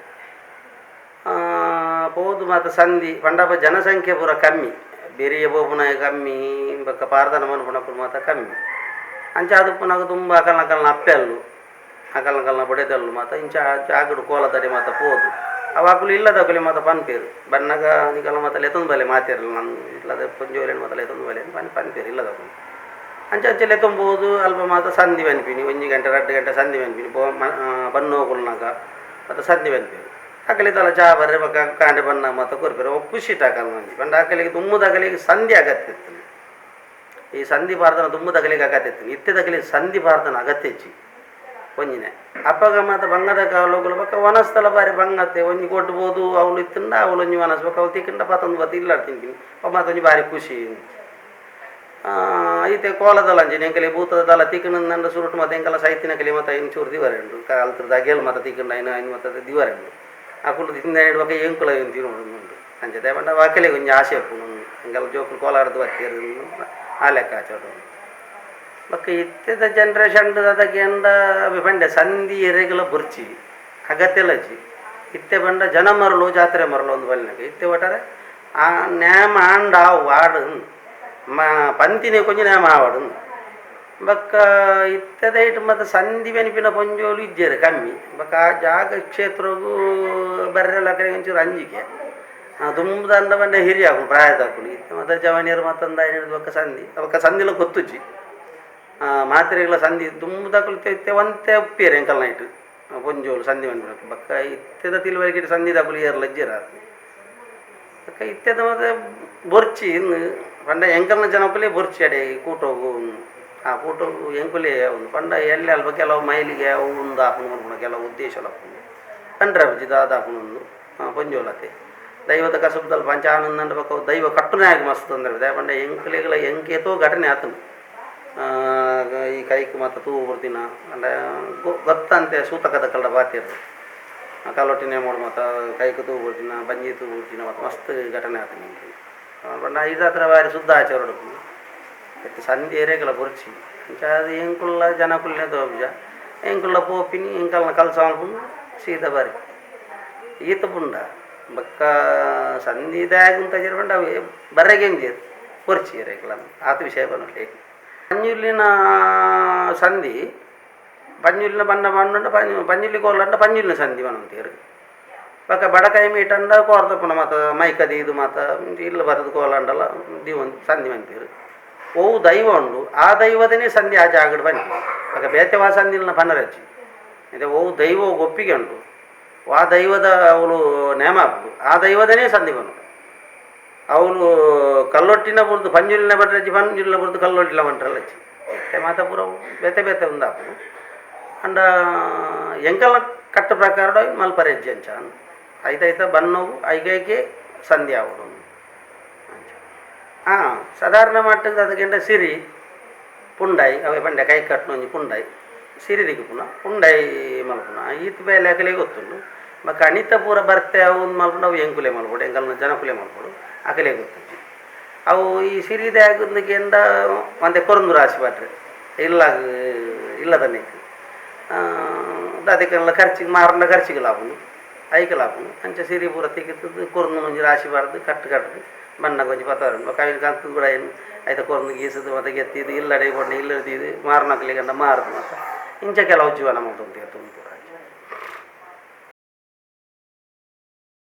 ಪೋದು ಮಾತ ಸಂಧಿ ಪಂಡಪ ಜನಸಂಖ್ಯೆ ಪೂರ ಕಮ್ಮಿ ಬೆರಿಯ ಬೋಪುನ ಕಮ್ಮಿ ಬೊಕ್ಕ ಪಾರ್ದನ ಮನ್ಪುನಕುಲು ಮಾತ ಕಮ್ಮಿ ಅಂಚ ಆದುಪ್ಪುನಗ ದುಂಬ ಅಕಲ್ನ ಅಕಲ್ನ ಅಪ್ಪೆಲ್ಲು ಅಕಲ್ನ ಅಕಲ್ನ ಬೊಡೆದಲ್ಲು ಮಾತ ಇಂಚ ಜಾಗಡು ಕೋಲದಡಿ ಮಾತ ಪೋದು ಅವ ಅಕುಲು ಇಲ್ಲದಕುಲು ಮಾತ ಪನ್ಪೇರು ಬನ್ನಗ ನಿಕಲ್ನ ಮಾತ ಲೆತ್ತೊಂದು ಬಲೆ ಮಾತೆರ್ಲ ನನ್ ಇಲ್ಲದ ಪೊಂಜೋಲೆನ್ ಮಾತ ಲೆತ್ತೊಂದು ಬಲೆ ಪನ್ಪೇರು ಇಲ್ಲದಕುಲು ಅಂಚ ಅಂಚ ಲೆತ್ತೊಂಬೋದು ಅಲ್ಪ ಮಾತ ಸಂಧಿ ಪನ್ಪಿನಿ ಒಂಜಿ ಗಂಟೆ ರಡ್ಡು ಗಂಟೆ ಸಂಧಿ ಪನ್ಪಿನಿ ಬೋ ಬನ್ನೋಕುಲ್ನಾಗ ಮಾತ ಸಂಧಿ ಪನ್ಪೇರು ಅಕಲಿ ತಲ ಚಾ ಬರ್ರೆ ಬೊಕ್ಕ ಕಾಂಡೆ ಬನ್ನ ಮಾತ ಕೊರ್ಪೆರ್ ಅವು ಖುಷಿ ಅಕಲ್ನ ಒಂಜಿ ಪಂಡ ಅಕಲಿಗೆ ದುಮ್ಮುದ ಅಕಲಿಗೆ ಸಂಧಿ ಅಗತ್ಯ ಇತ್ತು ಈ ಸಂಧಿ ಪಾರ್ದನ ದುಮ್ಮುದ ಅಕಲಿಗೆ ಅಗತ್ಯ ಇತ್ತು ಇತ್ತೆದ ಸಂಧಿ ಪಾರ್ದನ ಅಗತ್ಯ ಇಜ್ಜಿ ಒಂಜಿನೆ ಅಪ್ಪಗ ಮಾತ ಬಂಗದ ಕಾಲೋಗುಲು ಬೊಕ್ಕ ವನಸ್ತಲ ಬಾರಿ ಬಂಗತ್ತೆ ಒಂಜಿ ಕೊಟ್ಬೋದು ಅವಳು ಇತ್ತಿಂಡ ಅವಳು ಒಂಜಿ ವನಸ್ ಬೊಕ್ಕ ಅವಳು ತಿಕ್ಕಿಂಡ ಪತ್ತೊಂದು ಬತ್ತಿ ಇಲ್ಲ ತಿನ್ಪಿನಿ ಅವು ಮಾತ ಒಂಜಿ ಬಾರಿ ಖುಷಿ. ಐತೆ ಕೋಲದಲ್ಲ ಅಂಚಿನ ಎಂಕಲೆ ಭೂತದ ದಲ ತಿಕ್ಕಂಡ ಸುರುಟು ಮತ್ತು ಎಂಕಲ ಸೈತಿನ ಕಲಿ ಮತ್ತು ಐನ್ ಚೂರು ದಿವರೆಂಡು ಅಲ್ತದ ಅಗೇಲ್ ಮಾತ ತಿಕ್ಕಂಡ ಐನ ಐನ್ ಮಾತ ದಿವರೆಂಡು ಅಕುಲು ತಿಂದ ಬೊಕ್ಕ ಎಂಕುಲ ತಿನ್ನೋಡು ಅಂಚ ಪಂಡ ವಾಕಲೆ ಒಂಜಿ ಆಸೆ ಉಪ್ಪುಂಡು ಎಂಕಲ ಜೋಕುಲು ಕೋಲಾರ್ದು ಬತ್ತೇರು ಆ ಲೆಕ್ಕಾಚಾರ. ಬೊಕ್ಕ ಇತ್ತೆದ ಜನ್ರೇಷನ್ ಅದಕ್ಕೆಂಡ ಪಂಡೆ ಸಂಧಿ ಎರೆಗಳ ಬುರ್ಚಿ ಅಗತ್ಯಲಜಿ ಇತ್ತೆ ಪಂಡ ಜನ ಮರಳು ಜಾತ್ರೆ ಮರಳು ಒಂದು ಬಲ್ಲಿನಾಗ ಇತ್ತೆ ಒಟ್ಟಾರೆ ಆ ನ್ಯಾಮ ಆಂಡ ಆವು ಆಡು ಮಾ ಪಂತಿನೆ ಕೊಂಚ ನ್ಯಾಮ ಆವಡು ಬೊಕ್ಕ ಇತ್ತೆದ ಐಟ್ ಮತ್ತು ಸಂಧಿ ಬೆನಿಪಿನ ಪೊಂಜೋಲು ಇಜ್ಜೆರ್ ಕಮ್ಮಿ ಬೊಕ್ಕ ಆ ಜಾಗ ಕ್ಷೇತ್ರಗು ಬರ್ರೆಲ ಅಕಲೆಗ್ ಒಂಚೂರು ಅಂಜಿಕೆ ದುಂಬುದಂಡ ಪಂಡ ಹಿರಿಯಾಕುಲು ಪ್ರಾಯದಕುಲು ಇತ್ತೆ ಮಾತ ಜವನಿಯರು ಮತ್ತೊಂದು ಐನ ಬೊಕ್ಕ ಸಂಧಿ ಬೊಕ್ಕ ಸಂಧಿಲ ಗೊತ್ತುಜ್ಜಿ ಮಾತ್ರೆಗಳ ಸಂಧಿ ದುಂಬುದಕುಲು ಇತ್ತೆ ಒಂತೆ ಉಪ್ಪೇರು ಎಂಕಲ್ನ ನೈಟ್ ಪೊಂಜೋಲು ಸಂಧಿ ಮನ್ಪುನಕುಲು ಬೊಕ್ಕ ಇತ್ತೆದ ತಿಳುವಳಿಕೆ ಸಂಧಿದಕುಲು ಏರ್ಲ ಇಜ್ಜೆರ್ ಆತ್ ಬೊಕ್ಕ ಇತ್ತೆದ ಮಾತ ಬೊರ್ಚಿ ಇನ್ನು ಪಂಡ ಎಂಕಲ್ನ ಜನಕುಲೇ ಬೊರ್ಚಿ ಅಡೆ ಕೂಟೋಗು ಆ ಕೂಟೋಗು ಎಂಕುಲೇ ಉಂದು ಪಂಡ ಎಲ್ಲೆ ಅಲ್ಪ ಕೆಲವು ಮೈಲಿಗೆ ಅವು ಉಂದು ಆಪುಂಡು ಪನ್ಪುನ ಕೆಲವು ಉದ್ದೇಶ ಆಪುಂಡು ಪಂಡ್ರೆ ಬುಜ್ಜಿ ದಾದ ಆಪುಂಡು ಉಂದು ಪೊಂಜೋಲತೆ ದೈವದ ಕಸುಬುದಲ್ಪ ಅಂಚ ಆನಂದ ಬೊಕ್ಕ ದೈವ ಕಟ್ಟುನಾಯಗ ಮಸ್ತ್ ತೊಂದರೆ ದಾಯೆ ಪಂಡ ಎಂಕುಲೆಗ್ಲ ಎಂಕೇತೋ ಘಟನೆ ಆತುಂಡು ಈ ಕೈಕ್ ಮಾತ ತೂ ಬುಡ್ದಿನ ಪಂಡ ಗೊತ್ತಂತೆ ಸೂತಕದ ಕಲ್ಡ ಬಾತಿರ್ದು ಕಲ್ಲೊಟ್ಟಿನೇ ಮೋಡು ಮಾತ ಕೈಕ್ ತೂ ಬುಡ್ದಿನ ಬಂಜಿ ತೂ ಬುಡ್ದಿನ ಮಾತ ಮಸ್ತ್ ಘಟನೆ ಆತುಂಡು ಎಂಕ್ಲೆಗ್ ಪಂಡ ಐದಾತ್ರ ಬಾರಿ ಶುದ್ಧ ಆಚಾರ ಉಪ್ಪುಂಡು ಇತ್ತೆ ಸಂಧಿ ಎರೆಗ್ಲ ಬೊರ್ಚಿ ಅಂಚ ಅದು ಎಂಕುಲ್ಲ ಜನಕುಲ್ನೆ ತೋಪುಜ ಎಂಕುಲ್ಲ ಪೋಪಿನಿ ಎಂಕಲ್ನ ಕಲ್ಸ ಮಲ್ಪುನು ಸೀದಾ ಬಾರಿ ಈತ ಪುಂಡ ಬೊಕ್ಕ ಸಂಧಿ ದಾಯೆ ಉಂತಜೆರ್ ಪಂಡ ಅವು ಬರ್ರೆಗೆ ಎಂಜೆರ್ ಬೊರ್ಚಿ ಎರೆಗ್ಲ ಆತ್ ವಿಷಯ ಪನೊಲಿ. ಪಂಜುರ್ಲಿನ ಸಂಧಿ ಪಂಜುರ್ಲಿನ ಬಣ್ಣ ಪಂಡ ಪಂಜುರ್ಲಿ ಕೋಲಂಡ ಪಂಜುರ್ಲಿನ ಸಂಧಿ ಪನೊಂತೆರ್ ಬೊಕ್ಕ ಬಡಕಾಯಿ ಮೀಟಂಡ ಕೋರ್ದಪ್ಪುನ ಮಾತ ಮೈಕ ದೀದ್ ಮಾತ ಇಲ್ಲ್ ಬತ್ತುದು ಕೋಲಂಡಲ ದೀವೊಂದು ಸಂಧಿ ಮನ್ಪೆರ್ ಒವು ದೈವ ಉಂಡು ಆ ದೈವದನೇ ಸಂಧಿ ಆ ಜಾಗಡ್ ಪನ್ಪಿ ಬೊಕ್ಕ ಬೇತೆ ವಾ ಸಂಧಿಲ್ನ ಪನರಜ್ಜಿ ಇತ್ತೆ ಒವು ದೈವ ಒಪ್ಪಿಗೆ ಉಂಡು ಆ ದೈವದ ಅವುಲು ನೇಮ ಆಪುಂಡು ಆ ದೈವದನೇ ಸಂಧಿ ಪನೊಡು ಅವುಲು ಕಲ್ಲೊಟ್ಟಿನ ಬುಡ್ದು ಪಂಜುರ್ಲಿನ ಪಂಡ್ರಜ್ಜಿ ಪಂಜುರ್ಲಿನ ಬುಡ್ದು ಕಲ್ಲೊಟ್ಟಿನ ಪಂಡ್ರಲ್ಲಜ್ಜಿ ಇತ್ತೆ ಮಾತ ಪೂರ ಬೇತೆ ಬೇತೆ ಉಂದಾಪುಂಡು ಆಂಡ ಎಂಕಲ್ನ ಕಟ್ಟ ಪ್ರಕಾರ ಮಲ್ಪರೆ ಇಜ್ಜಿ ಅಂಚ ಐತ ಐತ ಬನ್ನವು ಐಕೈಕೆ ಸಂಧಿ ಆವೊಡು ಅಂಚ ಸಾಧಾರಣ ಮಟ್ಟದ ಅದಕ್ಕೆಂಡ ಸಿರಿ ಪುಂಡಾಯಿ ಅವೆ ಪಂಡೆ ಕೈ ಕಟ್ಟುನ ಒಂಜಿ ಪುಂಡಾಯಿ ಸಿರಿ ದಿಕ್ಕುಪುನ ಪುಂಡಾಯಿ ಮಲ್ಪುನ ಈತ್ ಬೇಲೆ ಅಕಲೆಗ್ ಗೊತ್ತುಂಡು ಬೊಕ್ಕ ಅಣಿತ ಪೂರ ಬರ್ತೆ ಅವು ಉಂದು ಮಲ್ಪುಂಡು ಅವು ಎಂಕುಲೆ ಮಲ್ಪೊಡು ಎಂಕಲ್ನ ಜನಕುಲೆ ಮಲ್ಪೊಡು ಅಕಲೆಗ್ ಗೊತ್ತುಂಡು ಅವು ಈ ಸಿರಿದಾಗುಂದಕ್ಕೆಂಡ ಒಂತೆ ಕೊರಂದು ರಾಶಿ ಪಾಡ್ರೆ ಇಲ್ಲ ಇಲ್ಲದ ನೆಕ್ ದಾದೆಕಲ್ಲ ಖರ್ಚಿಗೆ ಮಾರ್ನ ಖರ್ಚಿಗೆ ಆಪುಂಡು ಐಕಲ ಆಪುಂಡು ಅಂಚ ಸಿರಿ ಪೂರ ತಿಕ್ಕಿತ್ತದು ಕೊರ್ದು ಒಂಜಿ ರಾಶಿ ಪಾಡ್ದು ಕಟ್ಟು ಕಟ್ಟುದು ಬಣ್ಣಗ್ ಒಂಜಿ ಪತ್ತಾರು ಬೊಕ್ಕ ಅವಿನ ಕಂತುದು ಕೂಡ ಐನ್ ಐತ ಕೊರ್ದು ಗೀಸುದು ಮಾತ ಗೆತ್ತಿದು ಇಲ್ಲಡೆ ಕೊಡ್ನ ಇಲ್ಲಡೆ ದೀದು ಮಾರುನಕುಲೆಗ್ ಪಂಡ ಮಾರುದು ಮಾತ ಇಂಚ ಕೆಲವು ಜೀವನ ಮಲ್ತೊಂದು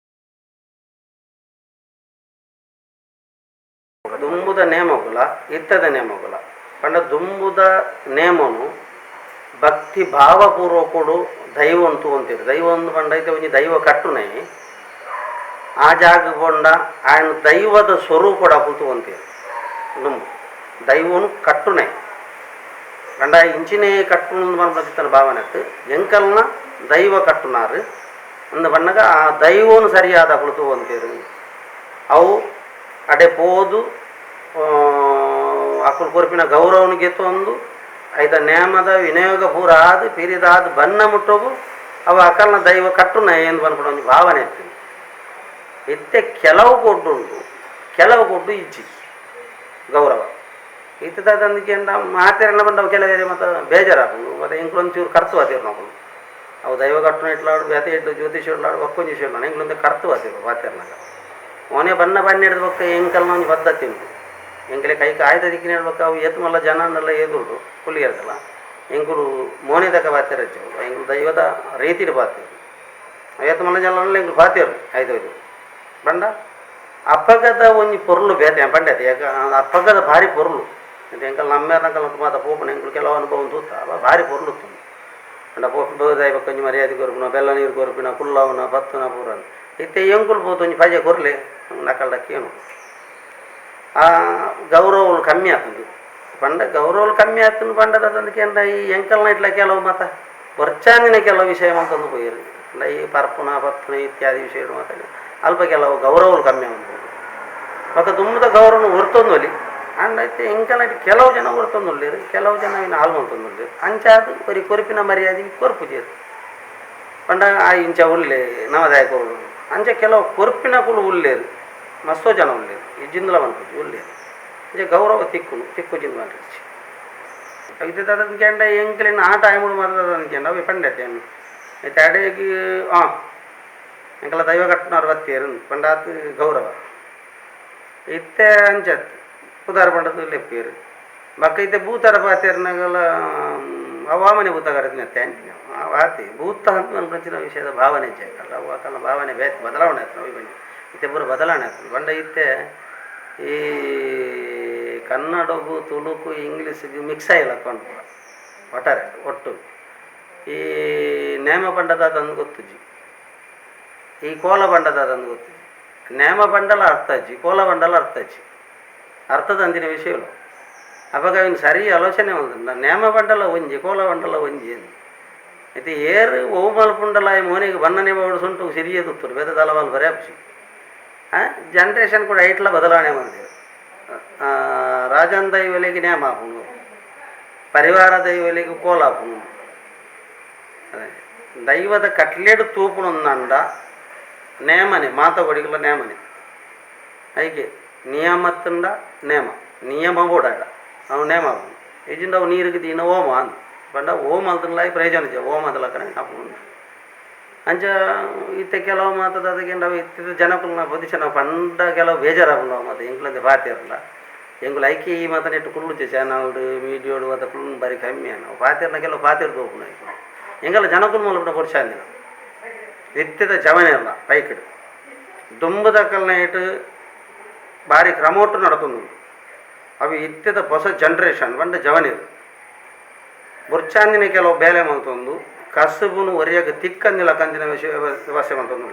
ಪೂರ. ದುಂಬುದ ನೇಮಗುಲ ಇತ್ತದ ನೇಮಗುಲ ಪಂಡ ದುಂಬುದ ನೇಮನು ಭಕ್ತಿ ಭಾವಪೂರ್ವಕಡು ದೈವ ತೂವೊಂತಿರು. ದೈವ ಒಂದು ಪಂಡ ಐತೆ ಒಂಜಿ ದೈವ ಕಟ್ಟುನೆ ಆ ಜಾಗ ಪಂಡ ಆಯನ ದೈವದ ಸ್ವರೂಪಡು ಅಕುಲು ತೂವೊಂತಿರು. ದುಂಬು ದೈವನು ಕಟ್ಟುನೆ ಪಂಡ ಇಂಚಿನೇ ಕಟ್ಟುನು ಪನ್ಪುನ ಭಾವನೆ ಇತ್ತು. ಎಂಕಲ್ನ ದೈವ ಕಟ್ಟುನಾರು ಅಂದ್ ಪನ್ನಗ ಆ ದೈವನು ಸರಿಯಾದ ಅಕುಲು ತೂವೊಂತಿರು. ಅವು ಅಡೆ ಪೋದು ಅಕುಲು ಕೊರ್ಪಿನ ಗೌರವನು ಗೆತ್ತೊಂದು ಐತ ನೇಮದ ವಿನಿಯೋಗ ಪೂರ ಆದ್ ಪಿರಿದಾದ್ ಬನ್ನ ಮುಟ್ಟೋಗು ಅವು ಅಕಲ್ನ ದೈವ ಕಟ್ಟುನ ಎಂದು ಪನ್ಪುನ ಒಂಜಿ ಭಾವನೆ ಇತ್ತು. ಇತ್ತೆ ಕೆಲವು ಕೊಡ್ಡುಂಡು, ಕೆಲವು ಕೊಡ್ಡು ಇಜ್ಜಿ ಗೌರವ. ಇತ್ತೆ ದಾದಂದಿಕೆಂಡ ಮಾತೆರ್ನ ಬಂದವು ಕೆಲವೇರೆ ಮತ್ತು ಬೇಜಾರಾಪುಂಡು. ಮತ್ತು ಎಂಕುಲು ಒಂಚೂರು ಕರ್ತು ಆತಿರು ನಕುಲು. ಅವು ದೈವ ಕಟ್ಟುನ ಇಟ್ಲಾಡು ಬೇತೆ ಇಟ್ಟು ಜ್ಯೋತಿಷ ಇಟ್ಲಾಡು ಒಕ್ಕೊಂಜಿ ವಿಷಯ ಎಂಕುಲೊಂದು ಕರ್ತು ಆತಿರು ಪಾತೆರ್ನಾಗ. ಓನೆ ಬನ್ನ ಬನ್ನ ಹಿಡ್ದು ಬೊಕ್ಕ ಎಂಕಲ್ನ ಒಂಜಿ ಪದ್ಧತಿ ಉಂಟು. ಎಂಕಲೆ ಕೈಕ್ ಆಯ್ದ ದಿಕ್ಕಿನ ಹೇಳ್ಬೇಕು ಅವು ಏತ್ ಮಲ್ಲ ಜನನೆಲ್ಲ ಎದುರುಡು ಕುಲ್ಲಿಯರ್ದಲ್ಲ ಎಂಕುಲು ಮೋನೆದಕ ಪಾತೆರಜ್ಜು. ಎಂಕುಲು ದೈವದ ರೀತಿಡ್ ಪಾತೆರು. ಏತ್ ಮಲ್ಲ ಜನಲ್ಲ ಎಂಕುಲು ಪಾತೆರು ಆಯ್ತು ಇದು ಪಂಡ ಅಪ್ಪಗದ ಒಂಜಿ ಪೊರ್ಲು ಬೇತೆ ಪಂಡತೆ. ಯಾಕ ಅಪ್ಪಗದ ಭಾರಿ ಪೊರ್ಲು ಎಂಕಲ್ ನಮ್ಮೇರ್ನಕಲ್ ಮಾತ ಪೋಪುನ ಎಂಕುಲು ಕೆಲವು ಅನುಭವ ತೂತ ಅವ ಭಾರಿ ಪೊರ್ಲು ಇತ್ತುಂಡು. ಪಂಡ ಪೋಪು ದೈವಕ್ಕೆ ಒಂಜಿ ಮರ್ಯಾದೆ ಕೊರ್ಪಿನ, ಬೆಲ್ಲ ನೀರು ಕೊರ್ಪಿನ, ಕುಲ್ಲವನ ಪತ್ತುನ ಪೂರ. ಇತ್ತೆ ಎಂಕುಲು ಪೋತು ಒಂಜಿ ಪಜೆ ಕೊರ್ಲೆ ನಕಲ್ಡ ಕೇನು ಆ ಗೌರವಗಳು ಕಮ್ಮಿ ಆತುಂಡು. ಪಂಡ ಗೌರವಗಳು ಕಮ್ಮಿ ಆತುಂಡು ಪಂಡದ ಕೇಂಡ ಈ ಎಂಕಲ್ನ ಇಟ್ಲ ಕೆಲವು ಮತ ವರ್ಚಾಂದಿನ ಕೆಲವು ವಿಷಯ ಮಂತೊಂದು ಪೋಯೆರ್. ಪಂಡ ಈ ಪರ್ಪುನ ಪತ್ತುನ ಇತ್ಯಾದಿ ವಿಷಯಗಳು ಮಾತ ಅಲ್ಪ ಕೆಲವು ಗೌರವಗಳು ಕಮ್ಮಿ ಆವೊಂದು. ಬೊಕ ದುಂಬುದ ಗೌರವನು ಒರ್ತೊಂದೊಲಿ. ಆಂಡ ಇತ್ತೆ ಎಂಕಲ್ನ ಕೆಲವು ಜನ ಒರ್ತೊಂದುಲ್ಲೆರ್, ಕೆಲವು ಜನ ಐನ್ ಹಾಲ್ ಮಂತೊಂದುಲ್ಲೆರ್. ಅಂಚಾದ್ ಒರಿ ಕೊರ್ಪಿನ ಮರ್ಯಾದೆ ಕೊರ್ಪುಜೆರ್. ಪಂಡ ಆ ಇಂಚ ಉಲ್ಲೆ ನಮದಾಯ ಕೊರೊಡು ಅಂಚ ಕೆಲವು ಕೊರ್ಪಿನಕುಲು ಉಲ್ಲೆರ್, ಮಸ್ತೋ ಜನ ಉಲ್ಲೆರ್, ಇಜ್ಜಿಂದಲ ಮನ್ಪುಜಿ ಉಲ್ಲೆರ್. ಅಂಚ ಗೌರವ ತಿಕ್ಕುಂಡು, ತಿಕ್ಕುಜಿಂದ್ ಪಂಡ್ರೆಚಿ. ಇತ್ತೆ ದಾದ ಕೇಂಡ ಎಂಕ್ಲೆನ ಆ ಟೈಮುಡು ಮಾತ ದಾದ ಕೇಂಡ ಅವೆ ಪಂಡೆತೆ ಇತ್ತೆ ಅಡೆಗ್ ಎಂಕಲ ದೈವ ಕಟ್ಟುನವ್ರು ಬತ್ತೇರ್ ಪಂಡ ಆತ್ ಗೌರವ. ಇತ್ತೆ ಅಂಚತ್ ಪುದರ್ ಪಂಡದು ಲೆಪ್ಪೇರು. ಬೊಕ್ಕ ಇತ್ತೆ ಭೂತರ ಪಾತೆರ್ನಗಲ ಅವಾಮನೆ ಭೂತ ಕರೆದಿನತ್ತೆ ಅಂಚಿನ ಆತೆ ಭೂತ ಅಂತ ವಿಷಯದ ಭಾವನೆ ಇಜ್ಜಿ ಅವು ಅಕಲ್ನ ಭಾವನೆ ಬೇತೆ ಬದಲಾವಣೆ ಆಯ್ತು. ಅವು ಬನ್ನಿ ಇತ್ತೆ ಪೂರ ಬದಲಾವಣೆ ಆಯ್ತು. ಪಂಡ ಇತ್ತೆ ಈ ಕನ್ನಡಗು ತುಳುಕು ಇಂಗ್ಲೀಷ್ಗೆ ಮಿಕ್ಸ್ ಆಯಿಲ್ಲ ಪೂರ ಒಟ್ಟಾರೆ ಒಟ್ಟು. ಈ ನೇಮ ಪಂಡದಾದಂದು ಗೊತ್ತುಜ್ಜಿ, ಈ ಕೋಲ ಬಂಡದಾದಂದು ಗೊತ್ತುಜ್ಜಿ. ನೇಮ ಬಂಡಲ ಅರ್ಥ ಅಜ್ಜಿ, ಕೋಲ ಬಂಡಲ ಅರ್ಥ ಅಜ್ಜಿ, ಅರ್ಥದಂದಿನ ವಿಷಯಗಳು. ಅವಾಗ ಅವಿನ ಸರಿ ಆಲೋಚನೆ ಒಂದು ನೇಮ ಬಂಡಲ ಒಂಜಿ ಕೋಲ ಬಂಡಲ ಒಂಜಿ ಇತ್ತೆ ಏರು ಒವು ಮಲ್ಪುಂಡಲ ಈ ಮೋನೆಗೆ ಬಣ್ಣನೆ ಬೋಡು ಸುಂಟು ಸಿರಿಯದುತ್ತರು ಬೇತೆ ದಲವಾಲ್ ಬರೆ ಜನ್ರೇಷನ್ ಕೂಡ ಐಟ್ಲ ಬದಲಾವಣೆ ಬಂದಿದೆ. ರಾಜನ್ ದೈವಲಿಗೆ ನೇಮ ಆಪುಂಡು, ಪರಿವಾರ ದೈವಲಿಗೆ ಕೋಲ ಆಪುಂಡು. ದೈವದ ಕಟ್ಲೇಡು ತೂಪುಣಂದಂಡ ನೇಮನೆ ಮಾತ ಕೊಡಿಗಲ ನೇಮನೆ ಐಕೆ ನಿಯಮತ್ತಂಡ ನೇಮ ನಿಯಮ ಬೋಡಾಡ ಅವು ನೇಮ ಆಪುಂಡು. ಇಜ್ಜಿಂಡ ಅವು ನೀರಿಗೆ ದೀನ ಓಮ ಅಂದ್ ಪಂಡ ಓಮ ಅಲ್ತನ್ಲಾಯಿ ಪ್ರಯೋಜನ ಇಜ್ಜಿ ಓಮ ಲಕ್ಕನೆ ಆಪುಂಡು. ಅಂಚ ಇತ್ತೆ ಕೆಲವು ಮಾತದ ಅದಕ್ಕೆ ಅವು ಇತ್ತಿದ ಜನಕುಲ್ನ ಪೊಸಿಷನ್ ಪಂಡ ಕೆಲವು ಬೇಜಾರಾಪುಂಡು. ಅವು ಮಾತ ಎಂಕ್ಲಂತೆ ಪಾತೆರ್ಲ ಎಂಕುಲು ಐಕೆ ಈ ಮಾತ ನೆಟ್ಟು ಕುಳ್ಳುಚೆ ಚಾನಲ್ಡ್ ಮೀಡಿಯೋಡು ಮಾತ ಕುಳ್ಳು ಬಾರಿ ಕಮ್ಮಿ ಅವು ಪಾತೆರ್ನ ಕೆಲವು ಪಾತೆರ್ ತೋಪುಂಡು. ಐಕು ಎಂಕಲ ಜನಕುಲು ಮಲ್ಪುನ ಪೊರ್ಚಾಂದಿನ ಇತ್ತಿದ ಜವನೆ ಅಲ್ಲ ಪೈಕಿಡು ದುಂಬುದಕಲ್ನ ಇಟ್ಟು ಭಾರಿ ಕ್ರಮೊಟ್ಟು ನಡತೊಂದುಂಡು. ಅವು ಇತ್ತೆದ ಹೊಸ ಜನ್ರೇಷನ್ ಪಂಡ ಜವನಿರು ಬೊರ್ಚಾಂದಿನ ಕೆಲವು ಬೇಲೆ ಮಲ್ತೊಂದು ಕಸುಬುನು ಒರಿಯಾಗ ತಿಕ್ಕಂದಿಲ್ಲ ಕಂದಿನ ವಿಷಯ ವ್ಯವಸ್ಥೆ ಮಲ್ತೊಂದು.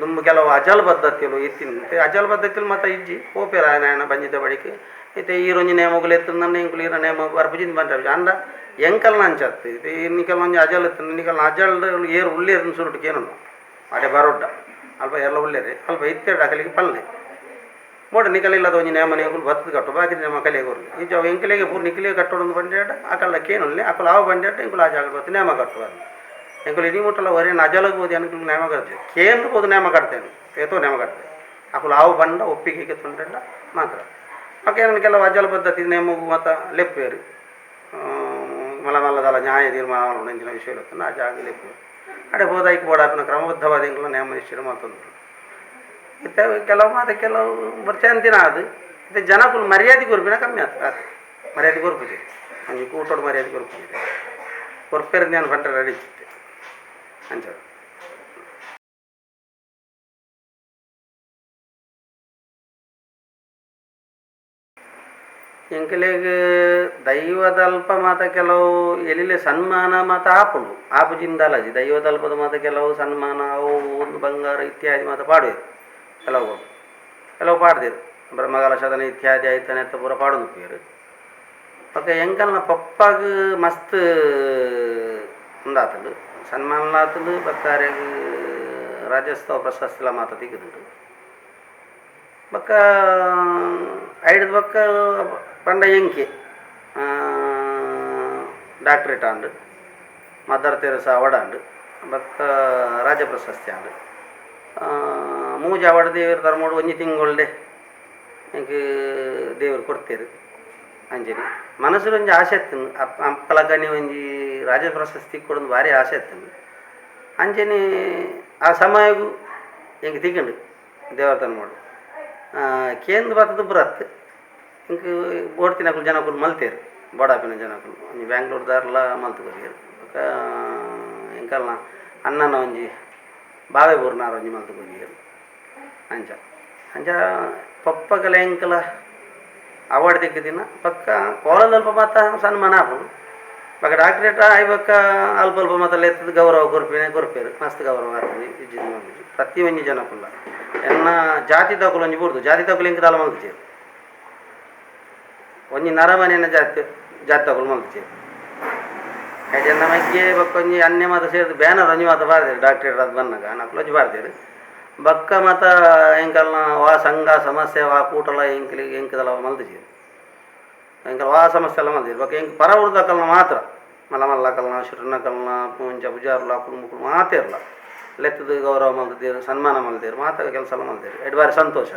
ದುಂಬು ಕೆಲವು ಅಜಲ್ ಪದ್ಧತಿಲು ಇತ್ತಿನ ಅಜಲ್ ಪದ್ಧತಿಲು ಮಾತ ಇಜ್ಜಿ ಪೋಪೆರ್ ಆಯನ ಬಂಜಿದ ಬಳಿಕೆ. ಇತ್ತೆ ಈರೊಂಜಿ ನೇಮೊಗುಲು ಎತ್ತುಂದಂಡ ಎಂಕುಲು ಈರ ನೇಮ ಬರ್ಪುಜಿಂದ್ ಪಂಡ್ರೆ. ಆಂಡ ಎಂಕಲ್ನ ಅಂಚತ್ ಇತ್ತೆ ನಿಕಲ್ನ ಒಂಜಿ ಅಜಲ್ ಇತ್ತುಂಡ ನಿಕಲ್ನ ಅಜಲ್ ಏರು ಉಲ್ಲೇರ್ ಸುರುಟು ಕೇನುಂಡು ಅಡೆ ಬರೊಡ್ಡ ಅಲ್ಪ ಏರ್ಲ ಉಲ್ಲೇರಿ ಅಲ್ಪ ಇತ್ತೆರಡು ಅಕಲಿಗೆ ಪಲ್ಲೆ ಬೋಡ ನಿಕಲ್ ಇಲ್ಲದ ಒಂಜಿ ನೇಮ ಎಂಕುಲು ಬತ್ತದ ಕಟ್ಟು ಬಾಕಿ ನೇಮ ಕಲಿಯ ಕೊರ್ಲಿ. ಇಂಚ ಅವು ಎಂಕಲೆಗೆ ಪೂರ ನಿಕಲಿಗೆ ಕಟ್ಟೊಡೊಂದು ಬಂಡೇಡ ಅಕಲ್ನ ಕೇನುಲ್ಲೆ ಅಕುಲು ಆವು ಬಂಡೇಟ ಎಂಕುಲು ಆ ಜಾಗ ಬತ್ತು ನೇಮ ಕಟ್ಟುವ. ಎಂಕುಲು ಇಡೀ ಮುಟ್ಟಲ ಒರೇ ಅಜಲಗ್ ಬೋದು ಎಂಕುಲು ನೇಮ ಕಟ್ತೇವೆ ಕೇಂದ್ರ ಬೋದು ನೇಮ ಕಟ್ತೇನೆ ಏತೋ ನೇಮ ಕಟ್ತೇವೆ. ಅಕುಲು ಆವು ಬಂಡ ಒಪ್ಪಿಗೆಗೆ ತೊಂಡ್ರೆಂಡ ಮಾತ್ರ. ಬೊಕ್ಕ ಕೆಲವು ಅಜಲ ಪದ್ಧತಿ ನೇಮಗು ಮಾತ ಲೆಪ್ಪೇರು ಮಲ್ಲ ಮಲ್ಲದಲ್ಲ ನ್ಯಾಯ ತೀರ್ಮಾನ ಇಂಚಿನ ವಿಷಯ ಆ ಜಾಗ ಲೆಪ್ಪೇರು ಅಡೆ ಬೋದಾಯ್ಕೆ ಬೋಡಾಪಿನ ಕ್ರಮಬದ್ಧವಾದ ಎಂಕುಲು ನೇಮ ನಿಶ್ಚಯ ಮಲ್ತೊಂದುಲ್ಲೆರ್. ಇತ್ತೆ ಕೆಲವು ಮಾತ ಕೆಲವು ಬರ್ಚಾಂತಿನ ಅದು ಇತ್ತೆ ಜನಕುಲು ಮರ್ಯಾದೆ ಕೊರ್ಪಿನ ಕಮ್ಮಿ ಆತು ಆತು ಮರ್ಯಾದೆ ಕೊರ್ಪುಜಿ ಒಂಜಿ ಕೂಟೋಡು ಮರ್ಯಾದೆ ಕೊರ್ಪುಜಿ ಕೊರ್ಪೆರ್ ಜ್ಞಾನ ಪಂಡ ರೆಡಿ ಇತ್ತೆ ಅಂಚ. ಎಂಕಲೆಗ್ ದೈವದಲ್ಪ ಮಾತ ಕೆಲವು ಎಲಿಲೆ ಸನ್ಮಾನ ಮಾತ ಆಪುಂಡು ಆಪುಜಿಂದಲಜಿ ದೈವದಲ್ಪದ ಮಾತ ಕೆಲವು ಸನ್ಮಾನ ಅವು ಒಂದು ಬಂಗಾರ ಇತ್ಯಾದಿ ಮಾತ ಪಾಡುವೆರ್ ಕೆಲವು ಕೆಲವು ಪಾಡ್ದೆರ್ ಬ್ರಹ್ಮಕಲಶದನ ಇತ್ಯಾದಿ ಐತನೆ ಪೂರ ಪಾಡೊಂದು ಬೊಕ ಎಂಕಲ್ನ ಪಪ್ಪಾಗ್ ಮಸ್ತ್ ಉಂದಾತುಂಡು ಸನ್ಮಾನಲ ಆತುಂಡು ಬೊಕ ಅರೆಗ್ ರಾಜ್ಯೋತ್ಸವ ಪ್ರಶಸ್ತಿಲ ಮಾತ ತಿಕ್ಕುದುಂಡು ಬೊಕ ಐಡ್ದ್ ಬೊಕ ಪಂಡ ಎಂಕೆ ಡಾಕ್ಟ್ರೇಟ್ ಆಂಡ್ mother Theresa award ಆಂಡ್ ಬೊಕ ರಾಜ್ಯ ಪ್ರಶಸ್ತಿ ಆಂಡ್ ಮೂಜಿ ಅವಾರ್ಡ್ ದೇವೆರ್ ಧರ್ಮೊಡು ಒಂಜಿ ತಿಂಗೊಳ್ಡೆ ಎಂಕ್ ದೇವೆರ್ ಕೊರ್ತೆರ್ ಅಂಚನೆ ಮನಸ್ಸುಡ್ ಒಂಜಿ ಆಸೆ ಇತ್ತುಂಡು ಅಪ್ಪಲಕನೆ ಒಂಜಿ ರಾಜ್ಯ ಪ್ರಶಸ್ತಿ ಕೊಡೊಂದು ಭಾರಿ ಆಸೆ ಇತ್ತುಂಡು ಅಂಚನೆ ಆ ಸಮಯಗು ಎಂಕ್ ತಿಕ್ಕುಂಡು ದೇವರ ಧರ್ಮೊಡು ಕೇಂದ್ರ ಬತ್ತದ ಬರತ್ ಎಂಕ್ ಬೋಡ್ತಿನಕುಲು ಜನಕುಲು ಮಲ್ತೇರು ಬೋಡಾಪಿನ ಜನಕುಲು ಒಂಜಿ ಬ್ಯಾಂಗ್ಳೂರ್ದಾರ್ಲ ಮಲ್ತ್ ಕೊರಿಯೆರ್ ಬೊಕ ಎಂಕಲ್ನ ಅಣ್ಣನ ಒಂಜಿ ಬಾವೆ ಬೂರ್ನಾರ್ ಒಂಜಿ ಮಲ್ತ್ ಕೊರಿಯೆರ್ ಅಂಚ ಅಂಚ ಪಪ್ಪಗಲ ಎಂಕಲ ಅವಾರ್ಡ್ ತಿಕ್ಕಿದಿನ ಬೊಕ್ಕ ಕೋಲದಲ್ಪ ಮಾತ ಸನ್ಮಾನ ಆಪುಂಡು ಬೊಕ ಡಾಕ್ಟ್ರೇಟ್ ಆಯಿ ಬೊಕ್ಕ ಅಲ್ಪ ಅಲ್ಪ ಮಾತ ಲೆತ್ತುದು ಗೌರವ ಕೊರ್ಪಿನ ಕೊರ್ಪೆರ್ ಮಸ್ತ್ ಗೌರವ ಆಪುಂಡು ಪ್ರತಿ ಒಂಜಿ ಜನಕುಲ್ಲ ಎನ್ನ ಜಾತಿ ದಕುಲು ಒಂಜಿ ಬುಡ್ದು ಜಾತಿ ದಕುಲು ಎಂಕ್ ದಾಲ ಮಲ್ತಿಜೆರ್ ಒಂಜಿ ನರಮನಿನ ಜಾತಿ ಜಾತಿ ದಕುಲು ಮಲ್ತಿಜೆರ್ ಐಟ್ ಎನ್ನ ಮಗ್ಗೆ ಬೊಕ್ಕ ಒಂಜಿ ಅನ್ಯ ಮಾತ ಸೇರ್ದ್ ಬ್ಯಾನರ್ ಒಂಜಿ ಮಾತ ಪಾಡ್ದೆರ್ ಡಾಕ್ಟ್ರೇಟ್ ಆದ್ ಬನ್ನಗ ನಕುಲು ಒಂಜಿ ಪಾಡ್ದೆರ್ ಬೊಕ್ಕ ಮಾತ ಎಂಕಲ್ನ ವಾ ಸಂಘ ಸಮಸ್ಯೆ ವಾ ಕೂಟಲ ಎಂಕ್ಲೆಗ್ ಎಂಕ್ ದಾಲ ಮಲ್ತಿಜೆರ್ ಎಂಕಲ್ ವಾ ಸಮಸ್ಯೆ ಎಲ್ಲ ಮಲ್ತಿಜೆರ್ ಬೊಕ್ಕ ಎಂಕ್ ಪರ ಊರ್ದಕಲ್ನ ಮಾತ್ರ ಮಲ್ಲ ಮಲ್ಲಕಲ್ನ ಶೆಟ್ರ್ನಕಲ್ನ ಪೂಂಜ ಪೂಜಾರ್ಲ ಅಕುಲು ಮೊಕುಲು ಮಾತೆರ್ಲ ಲೆತ್ತುದು ಗೌರವ ಮಲ್ತುದೆರ್ ಸನ್ಮಾನ ಮಲ್ತೆರ್ ಮಾತ ಕೆಲಸ ಎಲ್ಲ ಮಲ್ತೆರ್ ಎಡ್ ಬಾರಿ ಸಂತೋಷ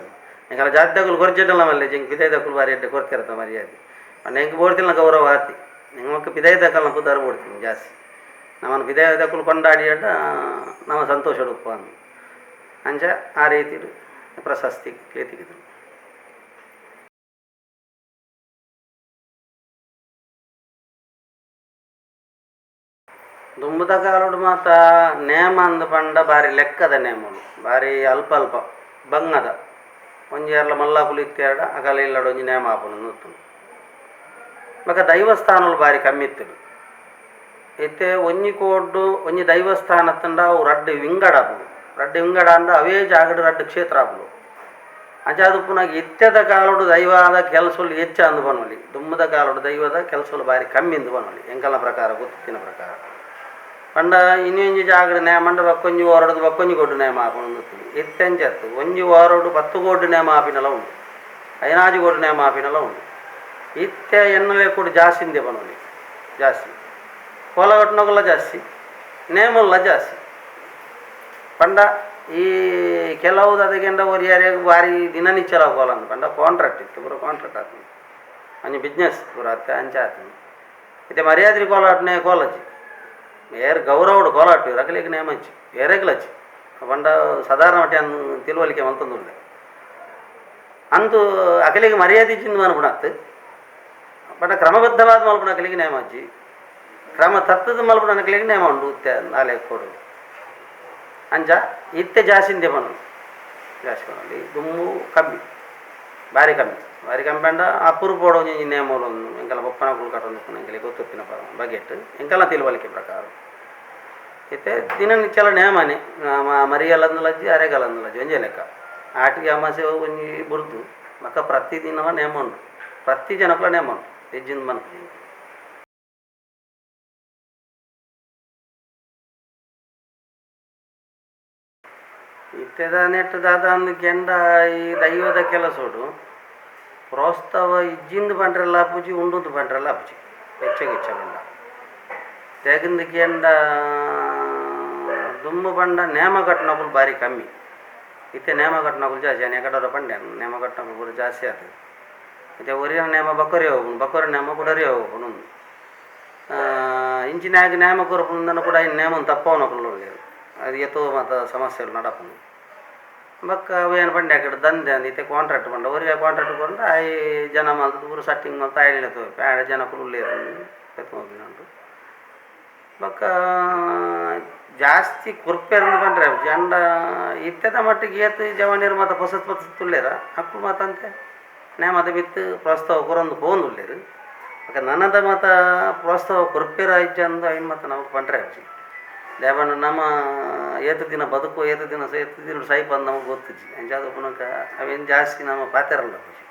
ಎಂಕಲ್ನ ಜಾತಿದಕುಲು ಕೊರ್ಜೆಡಲ ಮಲ್ಲೆಜಿ ಎಂಕ್ ಪಿದಯ್ದಕುಲು ಬಾರಿ ಎಡ್ಡೆ ಕೊರ್ತೆರತ ಮರ್ಯಾದೆ ಪಂಡ ಎಂಕ್ ಬೋಡ್ತಿನ ಗೌರವ ಆತಿ ಎಂಕ್ ಪಿದಯ್ದಕಲ್ನ ಪುದರ್ ಬೋಡ್ತಿನಿ ಜಾಸ್ತಿ ನಮನ್ ಪಿದಯ್ದಕುಲು ಕೊಂಡಾಡಿಯೆರ್ಡ ನಮ ಸಂತೋಷಡ್ ಉಪ್ಪ ಅಂಚ ಆ ರೀತಿಡ್ ಪ್ರಶಸ್ತಿ ತಿಕ್ಕುದುಂಡು. ದುಂಬುದ ಕಾಲೊಡು ಮಾತ ನೇಮ ಅಂದ್ ಪಂಡ ಬಾರಿ ಲೆಕ್ಕದ ನೇಮಲು ಬಾರಿ ಅಲ್ಪ ಅಲ್ಪ ಬಂಗದ ಒಂಜಿ ಏರ್ಲ ಮಲ್ಲಾಕುಲು ಇತ್ತೆರ್ಡ ಅಕಲ ಇಲ್ಲಡ್ ಒಂಜಿ ನೇಮ ಆಪುಂಡು ಇತ್ತುಂಡು ಬೊಕ ದೈವಸ್ಥಾನಲು ಬಾರಿ ಕಮ್ಮಿ ಇತ್ತುಂಡು ಇತ್ತೆ ಒಂಜಿ ಕೋಡ್ಡು ಒಂಜಿ ದೈವಸ್ಥಾನ ಇತ್ತುಂಡ ಅವು ರಡ್ಡ್ ವಿಂಗಡ ಆಪುಂಡು ರಡ್ಡ್ ವಿಂಗಡ ಆಂಡ ಅವೇ ಜಾಗಡ್ ರಡ್ಡ್ ಕ್ಷೇತ್ರ ಆಪುಂಡು ಅಂಚಾದ್ ಉಪ್ಪುನಗ ಇತ್ತೆದ ಕಾಲೊಡು ದೈವದ ಕೆಲಸಲು ಹೆಚ್ಚ ಅಂದ್ ಪನೊಲಿ ದುಂಬುದ ಕಾಲೊಡು ದೈವದ ಕೆಲಸಲು ಬಾರಿ ಕಮ್ಮಿ ಅಂದ್ ಪನೊಲಿ ಎಂಕಲ್ನ ಪ್ರಕಾರ ಗೊತ್ತಿತ್ತಿನ ಪ್ರಕಾರ ಪಂಡ ಇನ್ನೊಂಜಿ ಜಾಗಡ್ ನೇಮ ಬೊಕ್ಕೊಂಜಿ ವಾರೊಡು ಬೊಕ್ಕೊಂಜಿ ಕೋಟಿ ನೇಮ ಆಪುಂಡು ಇತ್ತೆ ಅಂಚ ಅತ್ತ್ ಒಂಜಿ ವಾರೊಡು 10 ಕೋಟಿ ನೇಮ ಆಪಿನಲ ಉಂಡು 15 ಕೋಟಿ ನೇಮ ಆಪಿನಲ ಉಂಡು ಇತ್ತೆ ಎನ್ನಲೆ ಕೂಡ ಜಾಸ್ತಿ ಇಂದೆ ಪನೊಲಿ ಜಾಸ್ತಿ ಕೋಲ ಕಟ್ಟುನಕುಲ ಜಾಸ್ತಿ ನೇಮಲ್ಲ ಜಾಸ್ತಿ ಪಂಡ ಈ ಕೆಲವು ಅದಕ್ಕೆಂಡ ಒರಿಯಾರಿಯಾಗ ಭಾರಿ ದಿನನಿತ್ಯಲ ಕೋಲ ಅಂದ್ ಪಂಡ ಕಾಂಟ್ರಾಕ್ಟ್ ಇತ್ತು ಪೂರ ಕಾಂಟ್ರಾಕ್ಟ್ ಆತುಂಡು ಒಂಜಿ ಬಿಸ್ನೆಸ್ ಪೂರ ಅತ್ತೆ ಅಂಚ ಆತುಂಡು ಇತ್ತೆ ಮರ್ಯಾದೆ ಕೋಲಾಟನೆ ಕೋಲಜಿ ಏರ್ ಗೌರವಡು ಕೋಲಾಟು ಅಕಲೆಗ್ ನೇಮಂಚಿ ಏರೆಗ್ಲಚ್ಚಿ ಪಂಡ ಸಾಧಾರಣ ಮಟ್ಟ ತಿಳುವಳಿಕೆ ಮಲ್ತೊಂದುಲ್ಲೆ ಅಂತು ಅಕಲೆಗ್ ಮರ್ಯಾದೆ ಇಜ್ಜಿಂದ್ ಮನ್ಪುನತ್ ಪಂಡ ಕ್ರಮಬದ್ಧವಾದ ಮಲ್ಪುನ ಅಕಲೆಗ್ ನೇಮಜ್ಜಿ ಕ್ರಮ ತತ್ತದ ಮಲ್ಪುನ ಅಕಲೆಗ್ ನೇಮ ಉಂಡು ಇತ್ತೆ ನಾಲೆ ಕೊಡು ಅಂಚ ಇತ್ತೆ ಜಾಸ್ತಿ ಪನೊಲಿ ಜಾಸ್ತಿ ಪನೊಲಿ ದುಂಬು ಕಮ್ಮಿ ಬಾರಿ ಕಮ್ಮಿ ಬಾರಿ ಕಮ್ಮಿ ಪಂಡ ಅಪರೂಪೊಡು ಒಂಜಿ ನೇಮಲು ಎಂಕಲ್ನ ಪಪ್ಪನಕುಲು ಕಟ್ಟೊಂದು ಎಂಕಲೆಗ್ ಗೊತ್ತಿತ್ತಿನ ಬಗೆಟ್ ಎಂಕಲ್ನ ತಿಳುವಳಿಕೆ ಪ್ರಕಾರ ಇತ್ತೆ ದಿನನಿತ್ಯಲ ನೇಮನೆ ಮರಿಯಲಂದಲಜ್ಜಿ ಅರೆಗಲಂದಲಜ್ಜಿ ಒಂಜೇ ಲೆಕ್ಕ ಆಟಿಗೆ ಅಮಾಸೆ ಒಂಜಿ ಬುರ್ದು ಬೊಕ ಪ್ರತಿದಿನಲ ನೇಮ ಉಂಡು ಪ್ರತಿ ಜನಕ್ಲ ನೇಮ ಉಂಡು ಇಜ್ಜಿಂದ್ ಮನ್ಪುಜಿ. ಇತ್ತೆದ ನೆಟ್ ದಾದ ಅಂದ್ ಕೆಂಡ ಈ ದೈವದ ಕೆಲಸೊಡು ಪ್ರೋತ್ಸಾಹ ಇಜ್ಜಿಂದ್ ಪಂಡ್ರೆಲ ಆಪುಜಿ ಉಂಡುಂದು ಪಂಡ್ರೆಲ ಆಪುಜಿ ಹೆಚ್ಚ ಗಿಚ್ಚ ಪಂಡ ತೆಗಿಂದ್ ಕೆಂಡ ದುಂಬು ಪಂಡ ನೇಮ ಕಟ್ಟುನಕುಲು ಬಾರಿ ಕಮ್ಮಿ ಇತ್ತೆ ನೇಮ ಕಟ್ಟುನಕುಲು ಜಾಸ್ತಿ ಯಾನ್ ಎಕಡೋರ ಪಂಡೆ ನೇಮ ಕಟ್ಟುನಕುಲು ಪೂರ ಜಾಸ್ತಿ ಆತು ಇತ್ತೆ ಒರಿಯನ ನೇಮ ಬೊಕೊರಿ ಹೋಗುನು ಬೊಕೊರಿ ನೇಮ ಕುಡೊರಿ ಹೋಗುನು ಇಂಚಿನಾಗ್ ನೇಮ ಕೊರ್ಪುಂಡು ಕೂಡ ಐನ್ ನೇಮನ್ ತಪ್ಪಾವುನಕುಲು ಉಲ್ಲೆರ್ ಅದು ಏತೋ ಮಾತ ಸಮಸ್ಯೆಲು ನಡಪುಂಡು ಬೊಕ್ಕ ಅವು ಏನು ಪಂಡೆ ಅಕಡೆ ದಂಧೆ ಅಂದ್ ಇತ್ತೆ ಕಾಂಟ್ರಾಕ್ಟ್ ಪಂಡ ಒರಿಯ ಕಾಂಟ್ರಾಕ್ಟ್ ಕೊರ್ಂಡ ಆಯೆ ಜನ ಮಲ್ತುದು ಪೂರ ಸೆಟ್ಟಿಂಗ್ ಮಲ್ತ್ ಆಯ್ನೆ ತೋಪೆ ಆಡೆ ಜನಕುಲು ಉಲ್ಲೆರ್ ಉಂಡು ಬೊಕ್ಕ ಜಾಸ್ತಿ ಕೊರ್ಪೆರ್ ಪಂಡ್ರೆ ಜಂಡ ಇತ್ತೆದ ಮಟ್ಟಿಗೆ ಏತ್ ಜವನೆರ್ ಮಾತ ಪೊಸತ್ ಪೊಸತ್ ಉಲ್ಲೆರ ಅಕುಲು ಮಾತ ಅಂತೆ ನೇಮದ ಮಿತ್ತ್ ಪ್ರೋತ್ಸಾಹ ಕೊರೊಂದು ಪೋವೊಂದುಲ್ಲೆರ್. ಬೊಕ ನನದ ಮಾತ ಪ್ರೋತ್ಸಾಹ ಕೊರ್ಪೆರಾ ಇಜ್ಜಾ ಅಂದ್ ಐನ್ ಮಾತ ನಮಕ್ ಪಂಡ್ರೆ ಆಪುಜಿ. ದಾಯೆ ಪಂಡ ನಮ ಏತ್ ದಿನ ಬದುಕುವ, ಏತ್ ದಿನ ಏತ್ ದಿನ ಸೈಪ ಅಂದ್ ನಮಕ್ ಗೊತ್ತುಜ್ಜಿ. ಅಂಚಾದ್ ಉಪ್ಪುನಗ ಅವೆನ್ ಜಾಸ್ತಿ ನಮ ಪಾತೆರಲ ಆಪುಜಿ.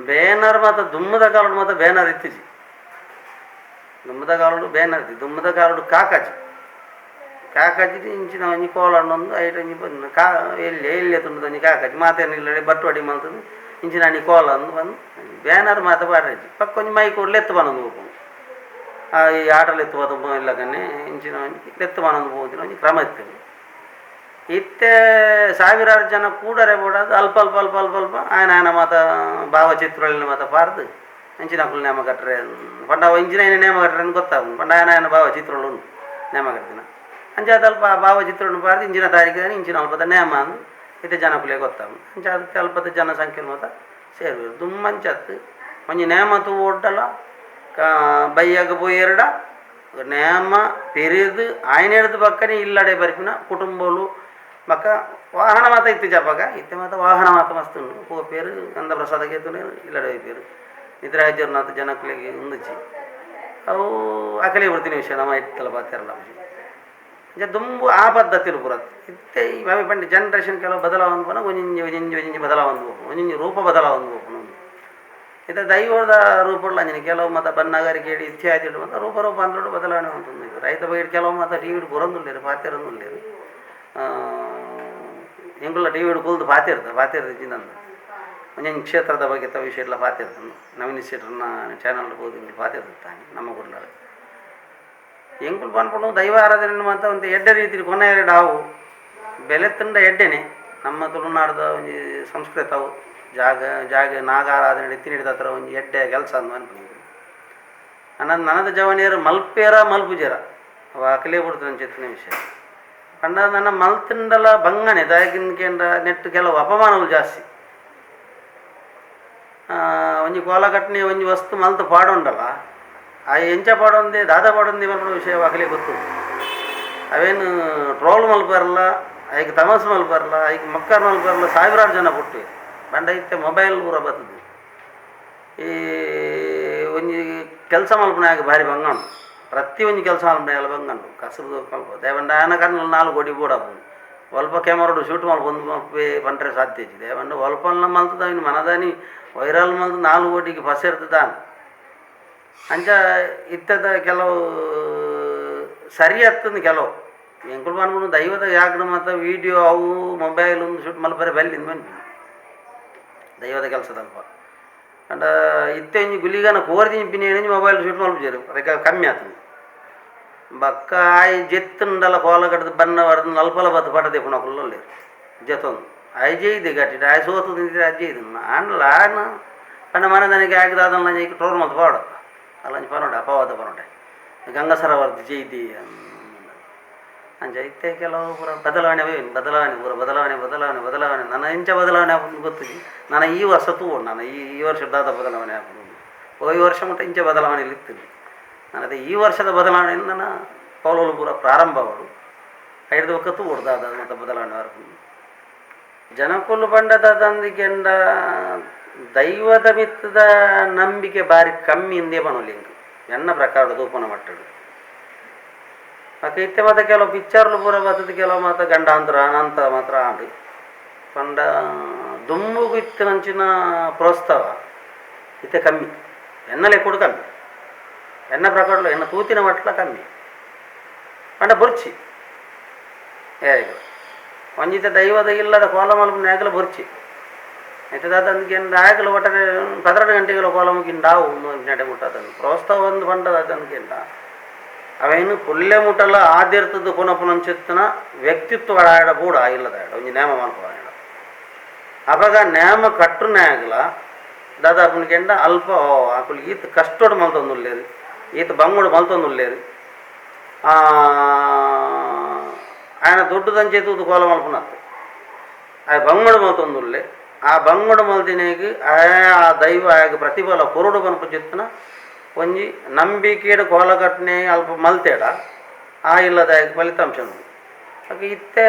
ಬೇನರ್ ಮಾತ ದುಂಬುದ ಕಾಲಡ್ ಮಾತ ಬೇನರ್ ಇತ್ತಿಜಿ. ದುಂಬುದ ಕಾಲಡ್ ಬೇನರ್ ಇತ್ತಿ, ದುಂಬುದ ಕಾಲಡ್ ಕಾಕಜಿ. ಕಾಕಜಿ ಇಂಚಿನ ಒಂಜಿ ಕೋಲಣ್ಣೊಂದು ಐಟ್ ಒಂಜಿ ಕಾ ಎಲ್ಯ ಎಲ್ಯ ತುಂಡುದ ಒಂಜಿ ಕಾಕಜಿ ಮಾತೆರ್ನ ಇಲ್ಲಡೆ ಬಟ್ಟುವಡಿ ಮಲ್ತುದು ಇಂಚಿನ ಅಣಿ ಕೋಲ ಅಂದ್ ಪಂದ್ ಬ್ಯಾನರ್ ಮಾತ ಪಾಡ್ರೆಜಿ. ಬೊಕ್ಕ ಒಂಜಿ ಮೈಕ್ ಲೆತ್ತ್ ಪನೊಂದು ಪೋಪುಂಡು. ಆ ಈ ಆಟ ಲೆತ್ತ್ ಪತೊಂದು ಇಲ್ಲಗನೆ ಇಂಚಿನ ಒಂಜಿ ಲೆತ್ತ್ ಪನೊಂದು ಪೋತಿನ ಒಂಜಿ ಕ್ರಮ ಇತ್ತ್ಂಡ್. ಇತ್ತೆ ಸಾವಿರಾರು ಜನ ಕೂಡರೆ ಬೋಡಾದ್ ಅಲ್ಪ ಅಲ್ಪ ಅಲ್ಪ ಅಲ್ಪ ಅಲ್ಪ ಆಯನ ಆಯನ ಮಾತ ಭಾವಚಿತ್ರೊಲೆನ್ ಮಾತ ಪಾಡ್ದ್ ಇಂಚಿನಕುಲು ನೇಮ ಕಟ್ಟರೆ ಪಂಡ ಅವು ಇಂಚಿನ ನೇಮ ಕಟ್ಟರೆ ಗೊತ್ತಾಪುಂಡು. ಪಂಡ ಆಯನ ಆಯನ ಭಾವಚಿತ್ರೊಲು ಉಂಡು ನೇಮ ಕಟ್ದಿನ. ಅಂಚಾದ್ ಅಲ್ಪ ಆ ಭಾವಚಿತ್ರೊನು ಪಾಡ್ದ್ ಇಂಚಿನ ತಾರೀಖುದಾನಿ ಇಂಚಿನ ಅಲ್ಪದ ನೇಮ ಅಂದ್ ಇತ್ತೆ ಜನಕುಲೆಗ್ ಗೊತ್ತಾಪುಂಡು. ಅಂಚಾದ್ ಇತ್ತೆ ಅಲ್ಪದ ಜನಸಂಖ್ಯೆ ಮಾತ ಸೇರುವೆರ್. ದುಂಬು ಅಂಚತ್ತ್ ಒಂಜಿ ನೇಮ ತೂವೊಡ್ಡಲ ಬಯ್ಯಗ್ ಪೋಯೆರ್ಡ ನೇಮ ಪಿರಿದ್ ಆಯಿನೆಡ್ದ್ ಬೊಕ್ಕನೆ ಇಲ್ಲಡೆ ಬರ್ಪಿನ ಕುಟುಂಬೊಲು ಬೊಕ್ಕ ವಾಹನ ಮಾತ ಇತ್ತಿಜಿ ಅಪಗ. ಇತ್ತೆ ಮಾತ ವಾಹನ ಮಾತ ಮಸ್ತ್ ಉಂಡು. ಪೋಪೆರ್ ಗಂಧ ಪ್ರಸಾದ ಗೆತೊನೆರ್ ಇಲ್ಲಡೆ ಪೋಪೆರ್. ನಿದ್ರೆ ಆಯಿಜೆರ್ನಾತ್ ಜನಕುಲೆಗ್ ಉಂದುಜಿ. ಅವು ಅಕಲೆಗ್ ಬುಡ್ತಿನ ವಿಷಯ ನಮ ಇತ್ತಲ ಪಾತೆರ್ಲ ಆಪುಜಿ. ಅಂಚ ದುಂಬು ಆ ಪದ್ಧತಿಲು ಪೂರ ಇತ್ತೆ ಈ ಅವೇ ಪಂಡಿ ಜನ್ರೇಷನ್ ಕೆಲವು ಬದಲಾವೊಂದು ಪೋನಗ ಒಂಜೊಂಜಿ ಒಂಜೊಂಜಿ ಒಂಜೊಂಜಿ ಬದಲಾವೊಂದು ಪೋಪುಂಡು. ಒಂಜೊಂಜಿ ರೂಪ ಬದಲಾವೊಂದು ಪೋಪುಂಡು. ಇತ್ತೆ ದೈವದ ರೂಪೊಡ್ಲ ಅಂಚನೆ ಕೆಲವು ಮಾತ ಬಣ್ಣಗಾರಿಕೆಡ್ ಇತ್ಯಾದಿಡ್ ಮಾತ ರೂಪ ರೂಪಾಂತರಡ್ ಬದಲಾವಣೆ ಮಂತೊಂದುಲ್ಲೆರ್. ರೈತ ಬಗೆಟ್ ಕೆಲವು ಮಾತ ಟಿ ವಿಡ್ ಕೊರೊಂದುಲ್ಲೆರ್ ಪಾತೆರೊಂದುಲ್ಲೆರ್. ಎಂಕುಲ್ಲ ಟಿ ವಿಡ್ ಕುಲ್ದು ಪಾತೆರ್ದ ಪಾತೆರ್ದ್ ಇಜ್ಜಿಂದಂದ್ ಒಂಜೊಂಜಿ ಕ್ಷೇತ್ರದ ಬಗೆತ ವಿಷಯಡ್ಲ ಪಾತೆರ್ದ ನವೀನ್ ಶೆಟ್ರ್ನ ಚಾನಲ್ಡ್ ಪೋದು ಎಂಕುಲು ಪಾತೆರ್ದಿತ್ತಾನಿ ನಮ್ಮ ಕುಡ್ಲಡ್. ಎಂಕುಲು ಪನ್ಪುನು ದೈವ ಆರಾಧನೆ ಮಾತ ಒಂತೆ ಎಡ್ಡೆ ರೀತಿಡ್ ಕೊನಯೆರೆಡ ಆವು. ಬೆಲೆತ್ತುಂಡ ಎಡ್ಡೆನೆ. ನಮ್ಮ ತುಳುನಾಡ್ದ ಒಂಜಿ ಸಂಸ್ಕೃತ ಅವು. ಜಾಗ ಜಾಗೆ ನಾಗಾರಾಧನೆ ಇತ್ತಿನೆಡ್ದಾತ್ರ ಒಂಜಿ ಎಡ್ಡೆ ಕೆಲಸ ಅಂದ್ ಪನ್ಪುನಿ. ನನ ನನದ ಜವನೆರ್ ಮಲ್ಪೆರ ಮಲ್ಪುಜೆರ ಅವು ಅಕಲೇ ಬುಡ್ದು ವಿಷಯ. ಪಂಡ ನನ ಮಲ್ತ್ಂಡಲ ಬಂಗನೆ ದಾಯೆಗ್ ಕೇಂಡ ನೆಟ್ಟ್ ಕೆಲವು ಅಪಮಾನಲು ಜಾಸ್ತಿ. ಒಂಜಿ ಕೋಲ ಕಟ್ನೆ ಒಂಜಿ ವಸ್ತು ಮಲ್ತ್ ಪಾಡೊಂಡಲ ಆಯೆ ಎಂಚ ಪಾಡೊಂದೆ ದಾದ ಪಾಡೊಂದೆ ಪನ್ಪುನ ವಿಷಯ ಅಕಲೆಗ್ ಗೊತ್ತುಂಡು. ಅವೇನ್ ಟ್ರೋಲ್ ಮಲ್ಪೆರ್ಲ ಐಕ್ ತಮಾಸೆ ಮಲ್ಪೆರ್ಲ ಐಕ್ ಮಕ್ಕರ್ ಮಲ್ಪೆರ್ಲ ಸಾವಿರಾರು ಜನ ಪುಟ್ಟುವೆರ್. ಪಂಡ ಇತ್ತೆ ಮೊಬೈಲ್ ಪೂರ ಬತ್ತ್ದ್ ಈ ಒಂಜಿ ಕೆಲಸ ಮಲ್ಪುನಾಯಗ್ ಬಾರಿ ಬಂಗ ಉಂಡು. ಪ್ರತಿ ಒಂಜಿ ಕೆಲಸ ಮಲ್ಪುನಾಯಗ್ಲ ಬಂಗ ಉಂಡು. ಕಸುಬು ಮಲ್ಪ ದಾಯೆ ಪಂಡ ಆಯನ ಕಣ್ಣಲ್ಲಿ ನಾಲ್ ಗೋಡಿ ಬೋಡಾಪುಂಡು. ಒಲ್ಪ ಕ್ಯಾಮರಾಡ್ ಶೂಟ್ ಮಲ್ಪೊಂದು ಮಲ್ಪೆ ಪಂಡ್ರೆ ಸಾಧ್ಯ ಇಜ್ಜಿ. ದಾಯೆ ಪಂಡ ಒಲ್ಪಲ ಮಲ್ತ್ದ್ ಐನ್ ಮನದಾನಿ ವೈರಲ್ ಮಲ್ತ್ ನಾಲ್ ಗೋಡಿಗ್ ಪಸೆರ್ದ್ ದಾನ್. ಅಂಚ ಇತ್ತೆದ ಕೆಲವು ಸರಿ ಅತ್ತಂದ್ ಕೆಲವು ಎಂಕುಲು ಪನ್ಪುನು ದೈವದ ಜಾಗಡ್ ಮಾತ ವೀಡಿಯೋ ಅವು ಮೊಬೈಲ್ ಉಂದು ಶೂಟ್ ಮಲ್ಪರೆ ಬಲ್ಲಿ ಇಂದ್ ಪನ್ಪಿನಿ ದೈವದ ಕೆಲಸದಲ್ಪ. ಆಂಡ ಇತ್ತೆ ಒಂಜಿ ಗುಲಿಗನ ಕೋರಿ ತಿನ್ಪಿನಿ ಒಂಜಿ ಮೊಬೈಲ್ ಶೂಟ್ ಮಲ್ಪುಜೆರ್ ಅರೆಕ ಕಮ್ಮಿ ಆತ್ಂಡ್. ಬೊಕ್ಕ ಆಯೆ ಜೆತ್ತ್ಂಡಲ ಕೋಲ ಕಟ್ದ್ ಬನ್ನ ಬಡ್ದ್ ಅಲ್ಪಲ ಬತ್ತ್ ಪಟ ದೆಪ್ಪುನಕುಲು ಉಲ್ಲೆರ್ ಜೆತ್ತೊಂದು. ಆಯೆ ಜೈದೆ ಗಟ್ಟಿಡ್ ಆಯೆ ಸೋತುದು ಆಯೆ ಜೈದೆ ಆಂಡಲ ಆಯನ ಪಂಡ ಮನದನಿಗೆ ಆಯಗ್ ದಾದನ ಒಂಜಿ ಟ್ರೋಲ್ ಮಲ್ತ್ ಪಾಡೊಡು ಅಲ್ಲೊಂಜಿ ಪನೊಡು ಅಪವಾದ ಪನೊಡೆ ಗಂಗಸರವರ್ದ್ ಜೈದೆ ಅಂಚ ಇತ್ತೆ ಕೆಲವು ಪೂರ ಬದಲಾವಣೆ ಬದಲಾವಣೆ ಪೂರ ಬದಲಾವಣೆ ಬದಲಾವಣೆ ಬದಲಾವಣೆ ನನ ಎಂಚ ಬದಲಾವಣೆ ಆಪುಂಡು ಗೊತ್ತಿಜ್ಜಿ. ನನ ಈ ವರ್ಷ ತೂವೊಡು ನನ ಈ ಈ ವರ್ಷ ದಾದ ಬದಲಾವಣೆ ಆಪುಂಡು. ಪೋಯಿ ವರ್ಷ ಮುಟ್ಟ ಇಂಚ ಬದಲಾವಣೆ ಇತ್ತಿಜಿ. ನನದ ಈ ವರ್ಷದ ಬದಲಾವಣೆ ನನ ಪೌಲೋಲು ಪೂರ ಪ್ರಾರಂಭ ಆವೊಡು. ಐಡ್ದ್ ಬೊಕ್ಕ ತೂವೊಡು ದಾದ ಮಾತ ಬದಲಾವಣೆ ಬರ್ಪುಂಡು. ಜನಕುಲು ಪಂಡ ದಾದಂದಿಗೆಂಡ ದೈವದ ಮಿತ್ತ್ದ ನಂಬಿಕೆ ಬಾರಿ ಕಮ್ಮಿ ಇಂದೇ ಪನೊಲಿ ಎಂಕ್ ಎನ್ನ ಪ್ರಕಾರ ತೂಪುನ ಮಟ್ಟಡ್. ಬೊಕ ಇತ್ತೆ ಮಾತ ಕೆಲವು ಪಿಕ್ಚರ್ಲು ಪೂರ ಬತ್ತ್ದ್ ಕೆಲವು ಮಾತ ಗಂಡಾಂತರ ಅನಾಂತ ಮಾತ್ರ ಆಂಡ್. ಪಂಡ ದುಂಬುಗು ಇತ್ತಿನಂಚಿನ ಪ್ರೋತ್ಸಾಹ ಇತ್ತೆ ಕಮ್ಮಿ ಎನ್ನ ಲೆಕ್ಕೊಡು ಕಮ್ಮಿ ಎನ್ನ ಪ್ರಕಾರಲ ಎನ್ನ ತೂತಿನ ಮಟ್ಟ್ಲ ಕಮ್ಮಿ. ಪಂಡ ಬೊರ್ಚಿ ಏರೆಗ್ಲ ಒಂಜಿತ ದೈವದ ಇಲ್ಲದ ಕೋಲ ಮಲ್ಪುನ ಏಕಲ ಬೊರ್ಚಿ. ಇತ್ತೆ ದಾದ ಅಂದ್ ಕೇಂಡ ಆಯಗಲ ಒಟ್ಟಾರೆ 12 ಗಂಟೆಗಳ ಕೋಲ ಮುಗಿಂಡ ಆವು ಉಂದು ಒಂಜಿ ನಡೆ ಮುಟ್ಟ ಪ್ರೋತ್ಸಾಹ ಒಂದು ಪಂಡ ದಾದ ಅಂದ್ ಕೇಂಡ ಅವೇನು ಪುಲ್ಯ ಮುಟ್ಟಲ ಆದಿರ್ತದ ಪುನಪುನಂಚಿತ್ತಿನ ವ್ಯಕ್ತಿತ್ವ ಆಯಡ ಬೋಡು ಆ ಇಲ್ಲದಾಯಡ ಒಂಜಿ ನೇಮ ಮಲ್ಪುನಾಯಡ. ಅಪಗ ನೇಮ ಕಟ್ಟುನಾಯಗ್ಲ ದಾದ ಆಪುಂಡು ಕೇಂಡ ಅಲ್ಪ ಅಕುಲು ಈತ್ ಕಷ್ಟೊಡು ಮಲ್ತೊಂದುಲ್ಲೆರ್ ಈತ್ ಬಂಗೊಡು ಮಲ್ತೊಂದುಲ್ಲೆರ್ ಆಯನ ದುಡ್ಡುದಂಚೆ ತೂದು ಕೋಲ ಮಲ್ಪುನತ್ತ್. ಆಯೆ ಬಂಗೊಡು ಮಲ್ತೊಂದುಲ್ಲೆ ಆ ಬಂಗೊಡು ಮಲ್ತಿನೆಗ್ ಆಯೆ ಆ ದೈವ ಆಯಗ್ ಪ್ರತಿಫಲ ಕೊರೊಡು ಪನ್ಪುಂಚಿತ್ತಿನ ಒಂಜಿ ನಂಬಿಕೆಡ್ ಕೋಲ ಕಟ್ಟುನೆ ಅಲ್ಪ ಮಲ್ತೆಡ ಆ ಇಲ್ಲದಾಯಗ್ ಫಲಿತಾಂಶ ಉಂಡು. ಬೊಕ ಇತ್ತೆ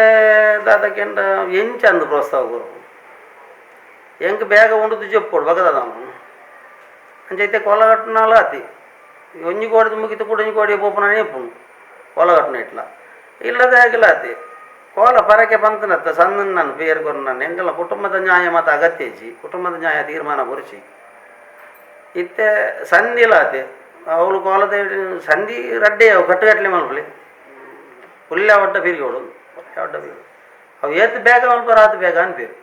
ದಾದ ಕೇಂಡ ಎಂಚ ಅಂದ್ ಪ್ರೋತ್ಸಾಹ ಕೊರೊಡು. ಎಂಕ್ ಬೇಗ ಉಂಡುದು ಜೊಪ್ಪೋಡು ಬಗದಾದ ಅಂಚೈತೆ ಕೋಲಗಟ್ಟನಾಲ ಅತಿ ಒಂಜಿ ಕೋಡಿದ ಮುಗಿತು ಕೂಡ ಒಂಜಿ ಕೋಡಿ ಪೋಪುನೇ ಇಪ್ಪುಂಡು ಕೋಲಗಟ್ಟನ ಇಟ್ಲ ಇಲ್ಲದ ಆಗಿಲ್ಲ ಅತಿ ಕೋಲ ಪರಕೆ ಪಂತನತ್ತ ಸಣ್ಣ ನಾನು ಪೇರು ಕೊರು ನಾನು ಎಂಕಲ್ನ ಕುಟುಂಬದ ನ್ಯಾಯ ಮತ್ತು ಅಗತ್ಯಜಿ ಕುಟುಂಬದ ನ್ಯಾಯ ತೀರ್ಮಾನ ಪುರುಷಿ ಇತ್ತೆ ಸಂಧಿಲ ಅತಿ ಅವಳು ಕೋಲದ ಸಂಧಿ ರಡ್ಡೆ ಅವು ಕಟ್ಟುಗಟ್ಟಲೆ ಮಲ್ಪಲಿ ಪುಲ್ಯ ಒಡ್ಡ ಪೀರಿಗೆ ಹೊಡೋದು ಪುಲ್ಯ ಒಡ್ಡ ಪೀರು ಅವು ಏತ್ ಬೇಗ ಮಲ್ಪರ ಆತು ಬೇಗ ಅನ್ಪೇರು.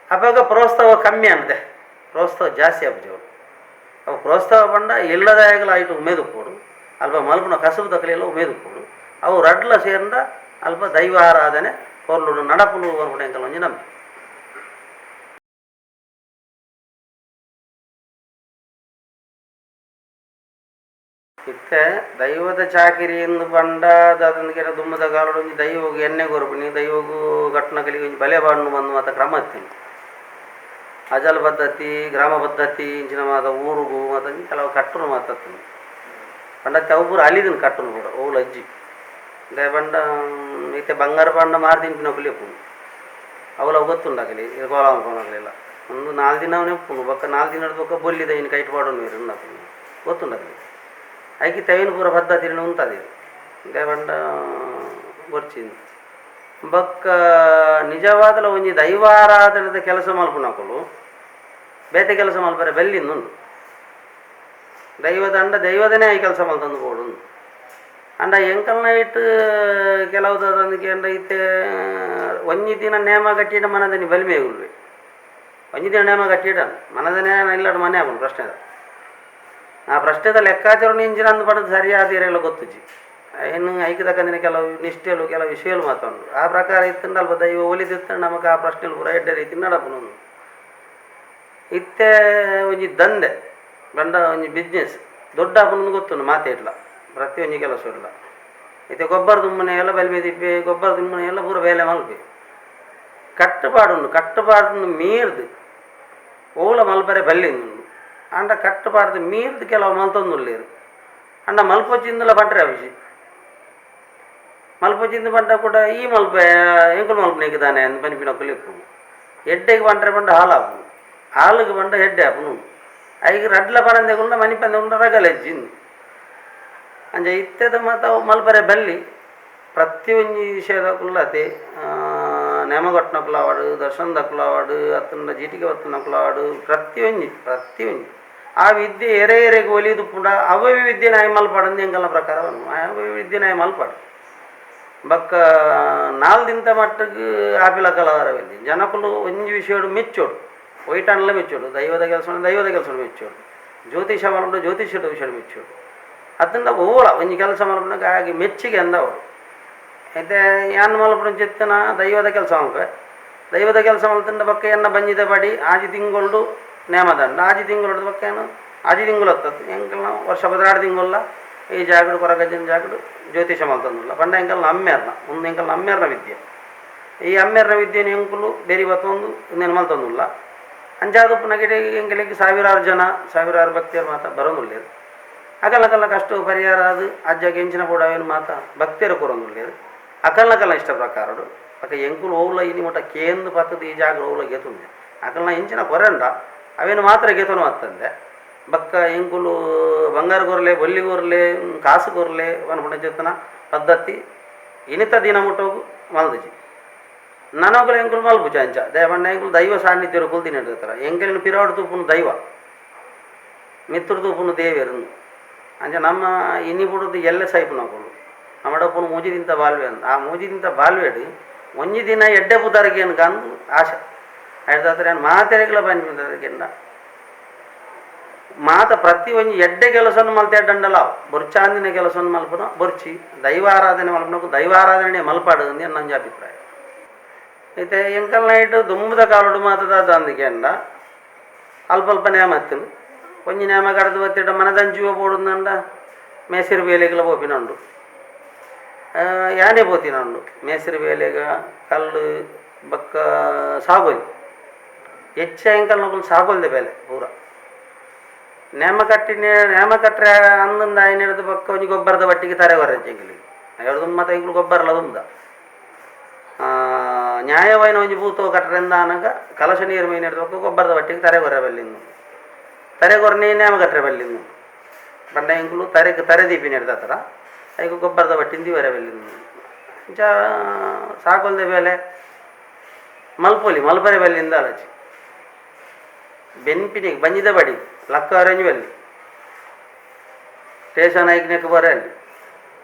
ಅವಾಗ ಪ್ರೋತ್ಸಾಹ ಕಮ್ಮಿ ಅಂತೆ, ಪ್ರೋತ್ಸಾಹ ಜಾಸ್ತಿ ಆಪುಜಿ ಅವಳು. ಅವು ಪ್ರೋತ್ಸಾಹ ಪಂಡ ಇಲ್ಲದಾಗಲ ಆಯ್ತು ಉಮೇದು ಪೋಡು ಅಲ್ಪ ಮಲ್ಪುನ ಕಸುಬು ತಕಲಿಲ್ಲ ಉಮೇದು ಪೋಡು ಅವು ರಡ್ಲ ಸೇರ್ಂಡ ಅಲ್ಪ ದೈವ ಆರಾಧನೆ ಪೊರ್ಲುಡು ನಡಪುಲು ಪನ್ಪುನ ಎಂಕಲ್ನ ಒಂಜಿ ನಂಬಿಕೆ. ಇತ್ತೆ ದೈವದ ಚಾಕಿರಿ ಎಂದು ಪಂಡ ದಾದಂದು ದುಮ್ಮದ ಕಾಲಡ್ ಒಂಜಿ ದೈವಗ್ ಎಣ್ಣೆ ಕೊರ್ಪಿನಿ ದೈವಗು ಕಟ್ಟುನಕಲಿಗೆ ಒಂಜಿ ಬಲೆ ಪಾಡುನು ಬಂದು ಮಾತ ಕ್ರಮ ಇತ್ತಿನಿ. ಅಜಲ್ ಪದ್ಧತಿ ಗ್ರಾಮ ಪದ್ಧತಿ ಇಂಚಿನ ಮಾತ ಊರುಗು ಮಾತ ಕೆಲವು ಕಟ್ಟುನು ಮಾತ ಇತ್ತುಂಡು. ಪಂಡ ಅವು ಪೂರ ಅಲಿದಿನ ಕಟ್ಟುನು ಪೂರ ಓಲು ಅಜ್ಜಿ ದಾಯೆ ಪಂಡ ಇತ್ತೆ ಬಂಗಾರ ಪಂಡ ಮಾರ್ ತಿನ್ಪಿನಕುಲು ಇಪ್ಪುಂಡು ಅವುಲ ಗೊತ್ತುಂಡು ಅಕಲಿ ಕೋಲ ಮಲ್ಪುನಕಲೆಲ ಒಂದು ನಾಲ್ ದಿನ ಉಪ್ಪುಂಡು ಬೊಕ್ಕ ನಾಲ್ ದಿನದ ಬೊಕ್ಕ ಬೊಲ್ಲಿದ ಇನ್ ಕೈಟ್ ಪಾಡೊನುವೆರ್ ಅಕುಲು ಗೊತ್ತುಂಡು ಅಕಲಿ ಐಕ್ ತೈನ್ ಪೂರ ಪದ್ಧತಿ ಉಂತದೆರ್ ದಾಯೆ ಪಂಡ ಬೊರ್ಚಿ ಬೊಕ್ಕ ನಿಜವಾದಲ ಒಂಜಿ ದೈವಾರಾಧನೆದ ಕೆಲಸ ಮಲ್ಪುನಕುಲು ಬೇತೆ ಕೆಲಸ ಮಲ್ಪರೆ ಬಲ್ಲಿಂದುಂಡು. ದೈವದಂಡ ದೈವದನೇ I ಕೆಲಸ ಮಲ್ತೊಂದು ಪೋಡು ಅಂಡ ಎಂಕಲ್ನ ಇಟ್ಟು ಕೆಲವು ದಾದಂದು ಇತ್ತೆ ಒಂಜಿ ದಿನ ನೇಮ ಕಟ್ಟಿಡ ಮನದನಿ ಬಲಿಮೆ ಉಲ್ವೆ ಒಂಜಿ ದಿನ ನೇಮ ಕಟ್ಟಿಡ ಮನದನೇ ಇಲ್ಲಡ ಮನೆ ಆಪುಂಡು ಪ್ರಶ್ನೆದ ಆ ಪ್ರಶ್ನೆದ ಲೆಕ್ಕಾಚಾರ ಇಂಚಿನ ಅಂದ್ ಪಂಡದ್ ಸರಿಯಾದ ಇರೆಲ ಗೊತ್ತುಜಿ ಇನ್ನು ಐಕ್ ತಕ್ಕಂದಿನ ಕೆಲವು ನಿಷ್ಠೆಲು ಕೆಲವು ವಿಷಯಲು ಮಾತುಂಡು ಆ ಪ್ರಕಾರ ಇತ್ತುಂಡ ಅಲ್ಪ ದೈವ ಒಲಿದಿತ್ತುಂಡ ನಮಕ್ ಆ ಪ್ರಶ್ನೆಲು ಪೂರ ಎಡ್ಡೆ ರೀತಿ ನಡಪುನು. ಇತ್ತೆ ಒಂಜಿ ದಂಧೆ ಪಂಡ ಒಂಜಿ ಬಿಸ್ನೆಸ್ ದೊಡ್ಡ ಆಪುಂಡು ಗೊತ್ತುಂಡು ಮಾತೆಟ್ಲ ಪ್ರತಿಯೊಂಜಿ ಕೆಲಸ ಇಲ್ಲ ಇತ್ತೆ ಗೊಬ್ಬರ ದುಮ್ಮನೆ ಎಲ್ಲ ಬಲಿಮೆ ದಿಪ್ಪೆ ಗೊಬ್ಬರ ದುಮ್ಮನೆ ಎಲ್ಲ ಪೂರ ಬೇಲೆ ಮಲ್ಪೆ ಕಟ್ಟುಪಾಡುಂಡು ಕಟ್ಟುಪಾಡುಂಡು ಮೀರ್ದು ಓಲ ಮಲ್ಪರೆ ಬಲ್ಲಿಂದುಂಡು ಆಂಡ ಕಟ್ಟುಪಾಡ್ದು ಮೀರ್ದು ಕೆಲವು ಮಲ್ತೊಂದುಲ್ಲೆರ್ ಆಂಡ ಮಲ್ಪೊಚಿಂದಲ ಪಂಟ್ರೆ ಅವಿಜಿ ಮಲ್ಪೊಚಿಂದು ಪಂಡ ಕೂಡ ಈ ಮಲ್ಪೆ ಎಂಕುಲು ಮಲ್ಪುನೆಗ್ ದಾನೆ ಅಂದ್ ಪನ್ಪಿನಕುಲು ಇಪ್ಪುಂಡು. ಎಡ್ಡೆಗ್ ಪಂಡ್ರೆ ಪಂಡ ಹಾಲಾಪುಂಡು ಹಾಲುಗು ಪಂಡ ಎಡ್ಡೆ ಆಪುಂಡು ಐಕ್ ರಡ್ಲ ಪನಂದೆ ಕುಂಡ ಮನಿಪಂದೆ ಕುಂಡ ರಗಲೆ ಇಜ್ಜಿ ಅಂಚ ಇತ್ತೆದ ಮಾತ ಅವು ಮಲ್ಪರೆ ಬಲ್ಲಿ ಪ್ರತಿಯೊಂಜಿ ವಿಷಯದಕುಲು ಅತೆ ನೇಮಗಟ್ಟನಕುಲು ಆವಡ್ ದರ್ಶನದಕುಲು ಆವಡ್ ಅತ್ತಂಡ ಜೀಟಿಗೆ ಬತ್ತನಕುಲು ಆವಡ್ ಪ್ರತಿಯೊಂಜಿ ಪ್ರತಿಯೊಂಜಿ ಆ ವಿದ್ಯೆ ಎರೆ ಎರೆಗ್ ಒಲಿದುಪ್ಪುಂಡ ಅವೇ ವಿದ್ಯೆ ನಾಯಿ ಮಲ್ಪಡಂದು ಎಂಕಲ್ನ ಪ್ರಕಾರ ಅವೇ ವಿದ್ಯೆ ನಾಯಿ ಮಲ್ಪಡು ಬೊಕ್ಕ ನಾಲ್ ದಿನತ ಮಟ್ಟಗ್ ಆಪಿಲ ಕಲವರವೆಲ್ಲಿ ಜನಕುಲು ಒಂಜಿ ವಿಷಯಡ್ ಮೆಚ್ಚೋಡು ಒಯ್ಟಾಂಡಲ ಮೆಚ್ಚೋಡು ದೈವದ ಕೆಲಸ ದೈವದ ಕೆಲಸ ಮೆಚ್ಚೋಡು ಜ್ಯೋತಿಷ ಮಲ್ಪುಂಡ ಜ್ಯೋತಿಷದ ವಿಷಯ ಮೆಚ್ಚೋಡು ಅತ್ತಂಡ ಓಲ ಒಂಜಿ ಕೆಲಸ ಮಲ್ಪುನಗ ಆಗಿ ಮೆಚ್ಚಿಗೆ ಅಂದವರು ಇತ್ತೆ ಯಾನ್ ಮಲ್ಪುನ ಚೆತ್ತನ ದೈವದ ಕೆಲಸ ಮಲ್ಪೆ ದೈವದ ಕೆಲಸ ಮಲ್ತಂಡ ಬೊಕ್ಕ ಎನ್ನ ಬಂಜಿದ ಪಡಿ ಆಜಿ ತಿಂಗೊಳ್ಡು ನೇಮದಂಡ ಆಜಿ ತಿಂಗೊಳ್ಡು ಬೊಕ್ಕ ಏನು ಆಜಿ ತಿಂಗಳು ಹತ್ತತ್ತು ಎಂಕಲ್ನ ವರ್ಷ ಪದಿನಾಡು ತಿಂಗೊಲ್ಲ ಈ ಜಾಗಡು ಕೊರಗಜ್ಜನ ಜಾಗಡು ಜ್ಯೋತಿಷ ಮಲ್ತೊಂದುಲ್ಲ ಪಂಡ ಎಂಕಲ್ನ ಅಮ್ಮೆರ್ನ ಉಂದು ಎಂಕಲ್ನ ಅಮ್ಮೆರ್ನ ವಿದ್ಯೆ ಈ ಅಮ್ಮೆರ್ನ ವಿದ್ಯೆನ್ ಎಂಕುಲು ಬೆರಿ ಬತ್ತೊಂದು ಉಂದೆನ್ ಮಲ್ತೊಂದುಲ್ಲ ಅಂಚಾದ್ ಉಪ್ಪುನಗಿಡ ಎಂಕಲೆಗ್ ಸಾವಿರಾರು ಜನ ಸಾವಿರಾರು ಭಕ್ತಿಯರು ಮಾತ ಬರೋನುಲ್ಲೆರ್ ಅಕಲ್ನ ಕಷ್ಟ ಪರಿಹಾರ ಆದ್ ಅಜ್ಜಗ್ ಎಂಚಿನ ಬೋಡು ಅವೆನ್ ಮಾತ ಭಕ್ತಿಯರು ಕೊರೊಂದುಲ್ಲೆರ್ ಅಕಲ್ನ ಇಷ್ಟ ಪ್ರಕಾರಡು ಬೊಕ ಎಂಕುಲು ಓವುಲ ಇನಿ ಮುಟ ಕೇಂದ್ ಪತ್ತುದು ಈ ಜಾಗಡ್ ಓವುಲ ಗೆತುಂದೆ ಅಕಲ್ನ ಎಂಚಿನ ಕೊರಂಡ ಅವೆನ್ ಮಾತ್ರ ಗೆತೊನು ಅತ್ತಂದೆ ಬೊಕ್ಕ ಎಂಕುಲು ಬಂಗಾರ ಕೊರ್ಲೆ ಬೊಲ್ಲಿ ಕೊರ್ಲೆ ಕಾಸು ಕೊರ್ಲೆ ಪನ್ಪುನ ಚೆತ್ತನ ಪದ್ಧತಿ ಇನಿತ ದಿನ ಮುಟ್ಟೋಗು ಮಲ್ದಿಜಿ ನನೊಕುಲು ಎಂಕುಲು ಮಲ್ಪುಜಿ ಅಂಚ ದಾಯೆ ಪಂಡ ಎಂಕುಲು ದೈವ ಸಾನ್ನಿಧ್ಯ ಕುಲ್ದಿನ ಎಂಕಲೆನ್ ಪಿರಾವುಡು ತೂಪುನು ದೈವ ಮಿತ್ತುಡು ತೂಪುನು ದೇವೆರ್ ಅಂಚ ನಮ್ಮ ಇನಿ ಬುಡುದು ಎಲ್ಲೆ ಸೈಪುನಕುಲು ನಮಡ ಉಪ್ಪುನು ಮೂಜಿ ದಿನತ ಬಾಲ್ವೆ ಅಂದ್ ಆ ಮೂಜಿ ದಿನತ ಬಾಲ್ವೆಡ್ ಒಂಜಿ ದಿನ ಎಡ್ಡೆ ಪುದರ್ಗೆ ಅಂದ್ ಆಸೆ ಐಡ್ದಾತ್ರ ಯಾನ್ ಮಾತೆರೆಗ್ಲ ಪನ್ಪಿನ ಮಾತ ಪ್ರತಿ ಒಂಜಿ ಎಡ್ಡೆ ಕೆಲಸನ್ ಮಲ್ತೆ ಎಡ್ಡಂಡಲ ಬೊರ್ಚಾಂದಿನ ಕೆಲಸನ್ ಮಲ್ಪುನ ಬೊರ್ಚಿ ದೈವಾರಾಧನೆ ಮಲ್ಪುನಕು ದೈವಾರಾಧನೆ ಮಲ್ಪಾಡು ಅಂದ್ ಎನ್ನ ಒಂಜಿ ಅಭಿಪ್ರಾಯ. ಇತ್ತೆ ಎಂಕಲ್ನ ಐಟ್ ದುಂಬುದ ಕಾಲೊಡು ಮಾತ ದಾದ ಅಂದ್ ಅಲ್ಪ ಅಲ್ಪ ನೇಮ ಇತ್ತುಂಡು ಒಂಜಿ ನೇಮ ಕಡದು ಬತ್ತಿಡ ಮನದಂಚಿವ ಪೋಡುಂದಂಡ ಮೇಸಿರಿ ಬೇಲೆಗ್ಲ ಪೋಪಿನ ಉಂಡು ಯಾನೆ ಪೋತಿನ ಉಂಡು ಮೇಸಿರಿ ಬೇಲೆಗ ಕಲ್ಲು ಬೊಕ್ಕ ಸಾಗೋಲಿ ಹೆಚ್ಚ ಎಂಕಲ್ನಕುಲು ಸಾಗೋಲ್ದ ಬೇಲೆ ಪೂರ ನೇಮ ಕಟ್ಟಿನ ನೇಮ ಕಟ್ಟರೆ ಅಂದಂದ ಆಯ್ನ ಹಿಡ್ದು ಬೊಕ್ಕ ಒಂಜಿ ಗೊಬ್ಬರದ ಬಟ್ಟಿಗೆ ತರೆ ಕೊರೆಂಚಿ ಎಂಕಲೆಗ್ ಐಡ್ದ್ ಮಾತ ಎಂಕುಲು ಗೊಬ್ಬರಲ ದುಂಬುದ. ನ್ಯಾಯವಾಯಿನ ಒಂಜಿ ಭೂತೋ ಕಟ್ಟರೆಂದಾನಗ ಕಲಶ ನೀರು ಮೀನಿಡ್ದೊಕ್ಕ ಗೊಬ್ಬರದ ಬಟ್ಟಿಗೆ ತರೆ ಕೊರೆ ಬಲ್ಲಿಂದು ತರೆ ಕೊರನೆ ನೇಮ ಕಟ್ಟರೆ ಬಲ್ಲಿಂದು ಪಂಡ ಎಂಕುಲು ತರೆಗೆ ತರೆ ದೀಪಿನ ಹಿಡ್ದತ್ರ ಐಕ್ ಗೊಬ್ಬರದ ಬಟ್ಟಿನ ದೀವರೆ ಬಲ್ಲಿಂದು ಇಂಚ ಸಾಕೊಲ್ದೆ ಬೇಲೆ ಮಲ್ಪೊಲಿ ಮಲ್ಪರೆ ಬಲ್ಲಿಂದ ಅಲಚಿ ಬೆನ್ಪಿನಿಗೆ ಬಂಜಿದ ಬಡಿ ಲಕ್ಕ ಅರೇಂಜ್ ಬಲ್ಲಿ ಸ್ಟೇಷನ್ ಐಕ್ನೆಕ್ ಬರ ಅಲ್ಲಿ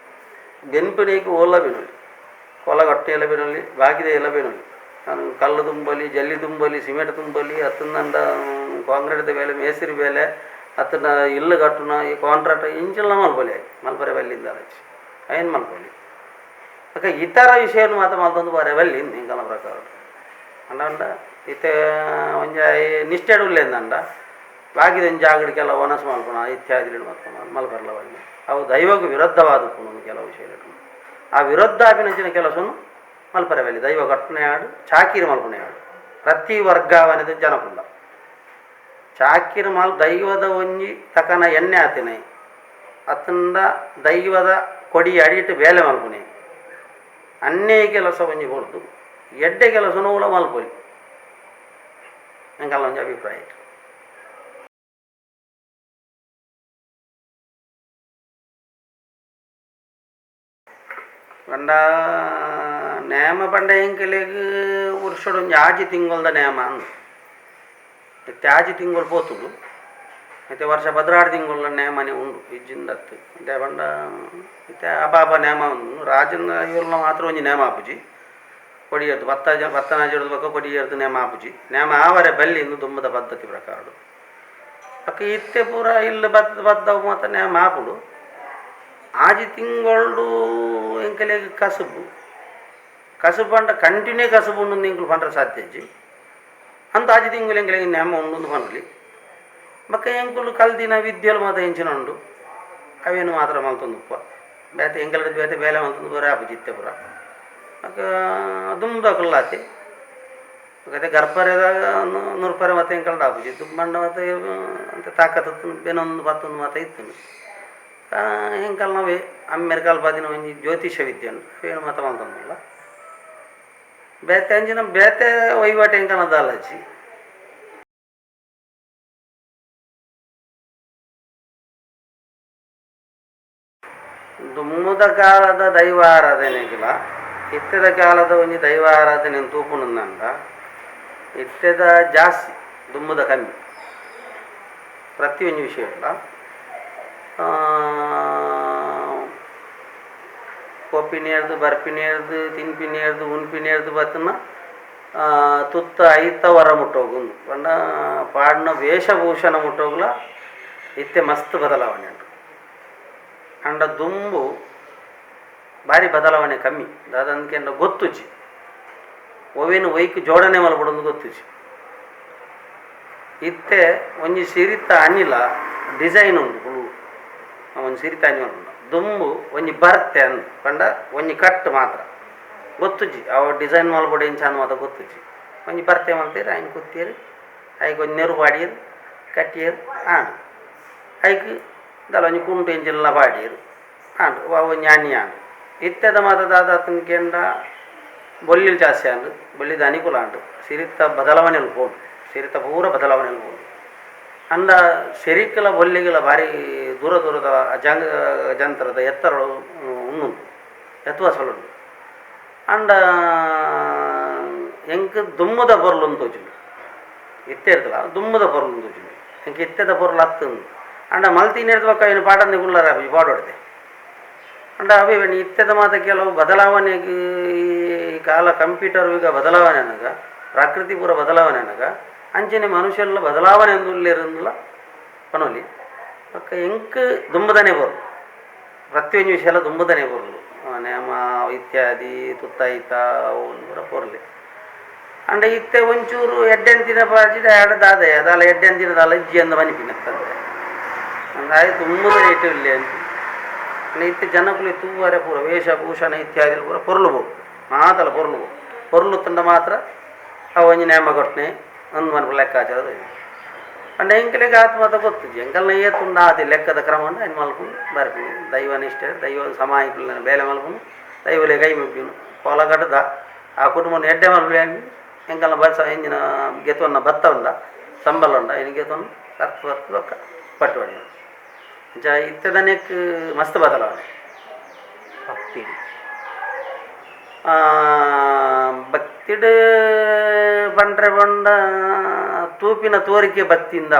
ಬೆನ್ಪಿನಿಗೆ ಓಲ ಬಿನೊಲಿ ಕೊಲಗಟ್ಟೆ ಎಲ್ಲ ಬಿನೊಲಿ ಬಾಕಿದ ಎಲ್ಲ ಬಿನೊಲಿ ನಾನು ಕಲ್ಲು ತುಂಬಲಿ ಜಲ್ಲಿ ತುಂಬಲಿ ಸಿಮೆಂಟ್ ತುಂಬಲಿ ಅತ್ತಂದ ಕಾಂಕ್ರೀಟ್ ಬೇಲೆ ಮೇಸ್ತ್ರಿ ಬೇಲೆ ಅತ್ತನ ಇಲ್ಲು ಕಟ್ಟುನ ಈ ಕಾಂಟ್ರಾಕ್ಟ್ ಇಂಚೆಲ್ಲ ಮಲ್ಪೊಲಿ ಮಲ್ಪರೆ ಬಲ್ಲಿಂದ ಅಲಚಿ ಐನ್ ಮಲ್ಪೊಲಿ ಅಕ್ಕ ಇತರ ವಿಷಯ ಮಾತ್ರ ಮಲ್ತೊಂದು ಬರೆ ಬಲ್ಲಿ ಎಂಕಲ್ನ ಪ್ರಕಾರ ಅಂಡ ಇತ್ತೆ ಒಂಜಿ ನಿಷ್ಠೆಡ್ ಉಲ್ಲೇಂದಂಡ ಬಾಕಿದ ಒಂಜಿ ಜಾಗಡ್ ಕೆಲವು ಒನಸ್ ಮಲ್ಪುನ ಇತ್ಯಾದಿ ಮಲ್ಪುನ ಮಲ್ಪರ್ಲ ಬಲ್ಲಿ ಅವು ದೈವಕ್ಕೆ ವಿರುದ್ಧವಾದ ಉಪ್ಪುನು ಕೆಲವು ವಿಷಯಗಳು ಆ ವಿರುದ್ಧ ಆಪಿನಂಚಿನ ಕೆಲಸನು ಮಲ್ಪರೆ ಬಲ್ಲಿ ದೈವ ಕಟ್ಟುನೆಯಾಡು ಚಾಕಿರಿ ಮಲ್ಪುನೆಯಾಡು ಪ್ರತಿ ವರ್ಗಾವಣೆದ ಜನಕುಲ್ಲ ಚಾಕಿರಿ ಮಲ್ ದೈವದ ಒಂಜಿ ತಕನ ಎಣ್ಣೆ ಆತಿನ ಅತ್ತಂಡ ದೈವದ ಕೊಡಿ ಅಡಿಟ್ಟು ಬೇಲೆ ಮಲ್ಪುನೆ ಅನ್ನೇ ಕೆಲಸ ಒಂಜಿ ಕೊಡ್ದು ಎಡ್ಡೆ ಕೆಲಸನೂ ಉಳ ಮಲ್ಪೊಲಿ ಎಂಕಲ್ನ ಒಂಜಿ ಅಭಿಪ್ರಾಯ. ಪಂಡ ನೇಮ ಪಂಡ ಎಂಕಲೆಗ್ ವರ್ಷಡ್ ಒಂಜಿ ಆಜಿ ತಿಂಗೊಲ್ದ ನೇಮ ಅಂದ್ ಇತ್ತೆ ಆಜಿ ತಿಂಗೊಲು ಪೋತುಂಡು ಇತ್ತೆ ವರ್ಷ 12 ತಿಂಗೊಲ್ದ ನೇಮನೆ ಉಂಡು ಇಜ್ಜಿಂದತ್ತು ಇತ್ತೆ ಪಂಡ ಇತ್ತೆ ಅಪಾಪ ನೇಮ ಉಂಡು ರಾಜನ ಇವ್ರನ್ನ ಮಾತ್ರ ಒಂಜಿ ನೇಮ ಆಪುಜಿ ಕೊಡಿಯರ್ದು ಪತ್ತನಾಜೆಡ್ದು ಬೊಕ್ಕ ಕೊಡಿಯರ್ದು ನೇಮ ಆಪುಜಿ ನೇಮ ಆವರೆ ಬಲ್ಲಿ ಇಂದು ದುಂಬದ ಪದ್ಧತಿ ಪ್ರಕಾರ ಬೊಕ್ಕ ಇತ್ತೆ ಪೂರ ಇಲ್ಲ್ ಬತ್ತ್ ಬತ್ತವು ಮಾತ ನೇಮ ಆಪುಂಡು ಆಜಿ ತಿಂಗೊಲ್ಡು ಎಂಕಲೆಗ್ ಕಸುಬು ಕಸುಬು ಪಂಡ ಕಂಟಿನ್ಯೂ ಕಸುಬು ಉಂಡು ಎಂಕುಲು ಪಂಡ್ರೆ ಸಾಧ್ಯ ಇಜ್ಜಿ ಅಂತ ಆಜಿ ತಿಂಗಳು ಎಂಕಲೆಗ್ ನೇಮ ಉಂಡು ಪನೊಲಿ ಬೊಕ್ಕ ಎಂಕುಲು ಕಲ್ದಿನ ವಿದ್ಯೆಲು ಮಾತ ಎಂಚಿನ ಉಂಡು ಅವೇನು ಮಾತ್ರ ಮಲ್ತೊಂದುಪ್ಪ ಬೇತೆ ಎಂಕಲೆಡ್ ಬೇತೆ ಬೇಲೆ ಮಲ್ತೊಂದು ಪೂರ ಆಪುಜಿ ಇತ್ತೆ ಪೂರ ಬೊಕ್ಕ ದುಂಬದಕುಲಾತೆ ಬೊಕ್ಕ ಗರ್ಭರೆದ ನೂರ್ಪರೆ ಮಾತ ಎಂಕಲ್ಡ ಆಪುಜಿ ದುಂಬಂಡ ಮಾತ ಅಂತೆ ತಾಕತ್ ಬೇನೊಂದು ಬತ್ತೊಂದು ಮಾತ ಇತ್ತುಂಡು ಎಂಕಲ್ನವೇ ಅಮ್ಮೆರ್ ಕಲ್ಪಾದಿನ ಒಂಜಿ ಜ್ಯೋತಿಷ ವಿದ್ಯೆ ಉಂಡು ಅವೇನು ಮಾತ ಮಲ್ತೊಂದುಲ್ಲ ಬೇತೆ ಅಂಚಿನ ಬೇತೆ ವಹಿವಾಟು ಎಂಕಲ್ನ ದಾಲಜಿ. ದುಮ್ಮದ ಕಾಲದ ದೈವ ಆರಾಧನೆಗಿಲ ಇತ್ತೆದ ಕಾಲದ ಒಂಜಿ ದೈವ ಆರಾಧನೆ ತೂಪುನುಂದಂಡ ಇತ್ತೆದ ಜಾಸ್ತಿ ದುಮ್ಮದ ಕಮ್ಮಿ ಪ್ರತಿಯೊಂಜಿ ವಿಷಯ ಪೋಪಿನೇರ್ದು ಬರ್ಪಿನೇರ್ದು ತಿನ್ಪಿನೇರ್ದು ಉನ್ಪಿನೇರ್ದು ಬತ್ತನ ತುತ್ತ ಐತ ವರ ಮುಟ್ಟೋಗುಂದು ಪಂಡ ಪಾಡಿನ ವೇಷಭೂಷಣ ಮುಟ್ಟೋಗ್ಲ ಇತ್ತೆ ಮಸ್ತ್ ಬದಲಾವಣೆ ಉಂಟು. ಅಂಡ ದುಂಬು ಭಾರಿ ಬದಲಾವಣೆ ಕಮ್ಮಿ ದಾದಂದ್ಕೆಂಡ ಗೊತ್ತುಜಿ ಒವೇನು ಒಯ್ಕ್ ಜೋಡಣೆ ಮಲ್ಪೊಡೊಂದು ಗೊತ್ತುಜಿ. ಇತ್ತೆ ಒಂಜಿ ಸಿರಿತ ಅನಿಲ ಡಿಸೈನ್ ಉಂಡು ಫುಲ್ ಒಂಜಿ ಸಿರಿತ ಅನಿಲ ಉಂಡು ದುಂಬು ಒಂಜಿ ಬರ್ತೆ ಅಂದ್ ಪಂಡ ಒಂಜಿ ಕಟ್ ಮಾತ್ರ ಗೊತ್ತುಜಿ ಅವು ಡಿಸೈನ್ ಮಲ್ಪೊಡು ಎಂಚ ಅಂದ್ ಮಾತ ಗೊತ್ತುಜಿ ಒಂಜಿ ಬರ್ತೆ ಮಲ್ತೇರ್ ಐನ್ ಕುತ್ತಿಯೆರ್ ಐಕ್ ಒಂಜಿ ನೆರು ಪಾಡಿಯೆರ್ ಕಟ್ಟಿಯೆರ್ ಆಂಡ್ ಐಕ್ ದಾಲ ಒಂಜಿ ಕುಂಟು ಎಂಚಿನಲ ಪಾಡಿಯೆರ್ ಆಂಡ್ ಅವು ಒಂಜಿ ಅಣಿ ಆಂಡ್. ಇತ್ತೆದ ಮಾತ ದಾದ ಕೆಂಡ ಬೊಲ್ಲಿಲ್ ಜಾಸ್ತಿ ಆಂಡ್ ಬೊಲ್ಲಿದ ಅನುಕೂಲ ಆಂಡ್ ಸಿರಿತ ಬದಲಾವಣೆ ಪೋಂಡು ಸಿರಿತ ಪೂರ ಬದಲಾವಣೆ ಪೋಂಡು ಅಂಡ ಸಿರಿಕಲ ಬೊಲ್ಲಿಗಲ ಭಾರಿ ದೂರ ದೂರದ ಜಂಗ ಜಂತ್ರದ ಎತ್ತರ ಉಂಡು ಎತ್ವಾಸಲು ಉಂಡು. ಅಂಡ ಎಂಕ್ ದುಮ್ಮದ ಪೊರ್ಲು ತೋಜುಂಡು ಇತ್ತೆ ಇರ್ತಲ್ಲ ದುಮ್ಮದ ಪೊರ್ಲು ತೋಜುಂಡು ಎಂಕ್ ಇತ್ತೆದ ಪೊರ್ಲು ಅತ್ತುಂದು ಅಂಡ ಮಲ್ತಿನೆರ್ದ್ ಬೊಕ್ಕ ಐನ್ ಪಾಡಂದೆ ಕುಲ್ಲರೆ ಪಾಡೊಡ್ತೆ ಅಂಡ ಅವೇ ಇತ್ತೆದ ಮಾತ ಕೆಲವು ಬದಲಾವಣೆಗೆ ಈ ಕಾಲ ಕಂಪ್ಯೂಟರ್ ಈಗ ಬದಲಾವಣೆ ಅನಗ ಪ್ರಕೃತಿ ಪೂರ ಬದಲಾವಣೆ ಅನಗ ಅಂಚನೆ ಮನುಷ್ಯಲ್ಲ ಬದಲಾವಣೆ ಉಲ್ಲೇರುಂದುಲ ಪನೊಲಿ ಬೊಕ್ಕ ಎಂಕ್ ದುಂಬುದನೆ ಪೊರ್ಲು ಪ್ರತಿಯೊಂಜಿ ವಿಷಯ ದುಂಬುದನೆ ಪೊರ್ಲು ನೇಮ ಇತ್ಯಾದಿ ತುತ್ತೈತ ಅವು ಪೂರ ಪೊರ್ಲೆ. ಅಂಡ ಇತ್ತೆ ಒಂಚೂರು ಎಡ್ಡೆಂತಿನ ಪಾಜಿಡ ಎಡ ದಾದಯ ದಾಲ ಎಡ್ಡೆಂತಿನ ದಾಲ ಇಜ್ಜಿ ಅಂದ್ ಪನಿಪಿನತ್ತಂತೆ ಅಂದಾಯ್ ದುಂಬುದ ರೇಟ್ ಇಲ್ಲೆ ಅಂತ ಇತ್ತೆ ಜನಕುಲು ತೂವರೆ ಪೂರ ವೇಷಭೂಷಣ ಇತ್ಯಾದಿ ಪೂರ ಪೊರ್ಲು ಬೋಡು ಮಾತಲ ಪೊರ್ಲು ಬೋಡು ಪೊರ್ಲು ತಂಡ ಮಾತ್ರ ಅವು ಒಂಜಿ ನೇಮ ಕೊಟ್ಟನೆ ಅಂದ್ ಮನ್ಪು ಲೆಕ್ಕಾಚಾರ ಅಂಡ ಎಂಕಲೆಗ್ ಆತ್ ಮಾತ ಗೊತ್ತುಜಿ ಎಂಕಲ್ನ ಏತುಂಡು ಆತಿ ಲೆಕ್ಕದ ಕ್ರಮ ಉಂಡು ಐನ್ ಮಲ್ಪುನು ಬರ್ಪಿನಿ ದೈವ ನಿಷ್ಠೆ ದೈವ ಸಮಾಯಿಪುನ ಬೇಲೆ ಮಲ್ಪುನು ದೈವಲೆ ಕೈ ಮುಗ್ಗಿನು ಕೋಲ ಕಟ್ಟುದ ಆ ಕುಟುಂಬನ ಎಡ್ಡೆ ಮಲ್ಪುಲೆ ಎಂಕಲ್ನ ಬಸ ಎಂಜಿನ ಗೆತೊನ್ನ ಭತ್ತ ಉಂಡ ಸಂಬಳ ಉಂಡ ಇನಿ ಗೆತೊನ್ನು ಸರ್ತು ಬರ್ತು ಬೊಕ್ಕ ಪಟ್ಟುವಡಿ ಅಂಚ ಇತ್ತೆದನೆಕ್ ಮಸ್ತ್ ಬದಲಾವಣೆ. ಭಕ್ತಿ ಭಕ್ತಿಡ್ ಪಂಡ್ರೆ ಪಂಡ ತೂಪಿನ ತೋರಿಕೆ ಭಕ್ತಿಯಿಂದ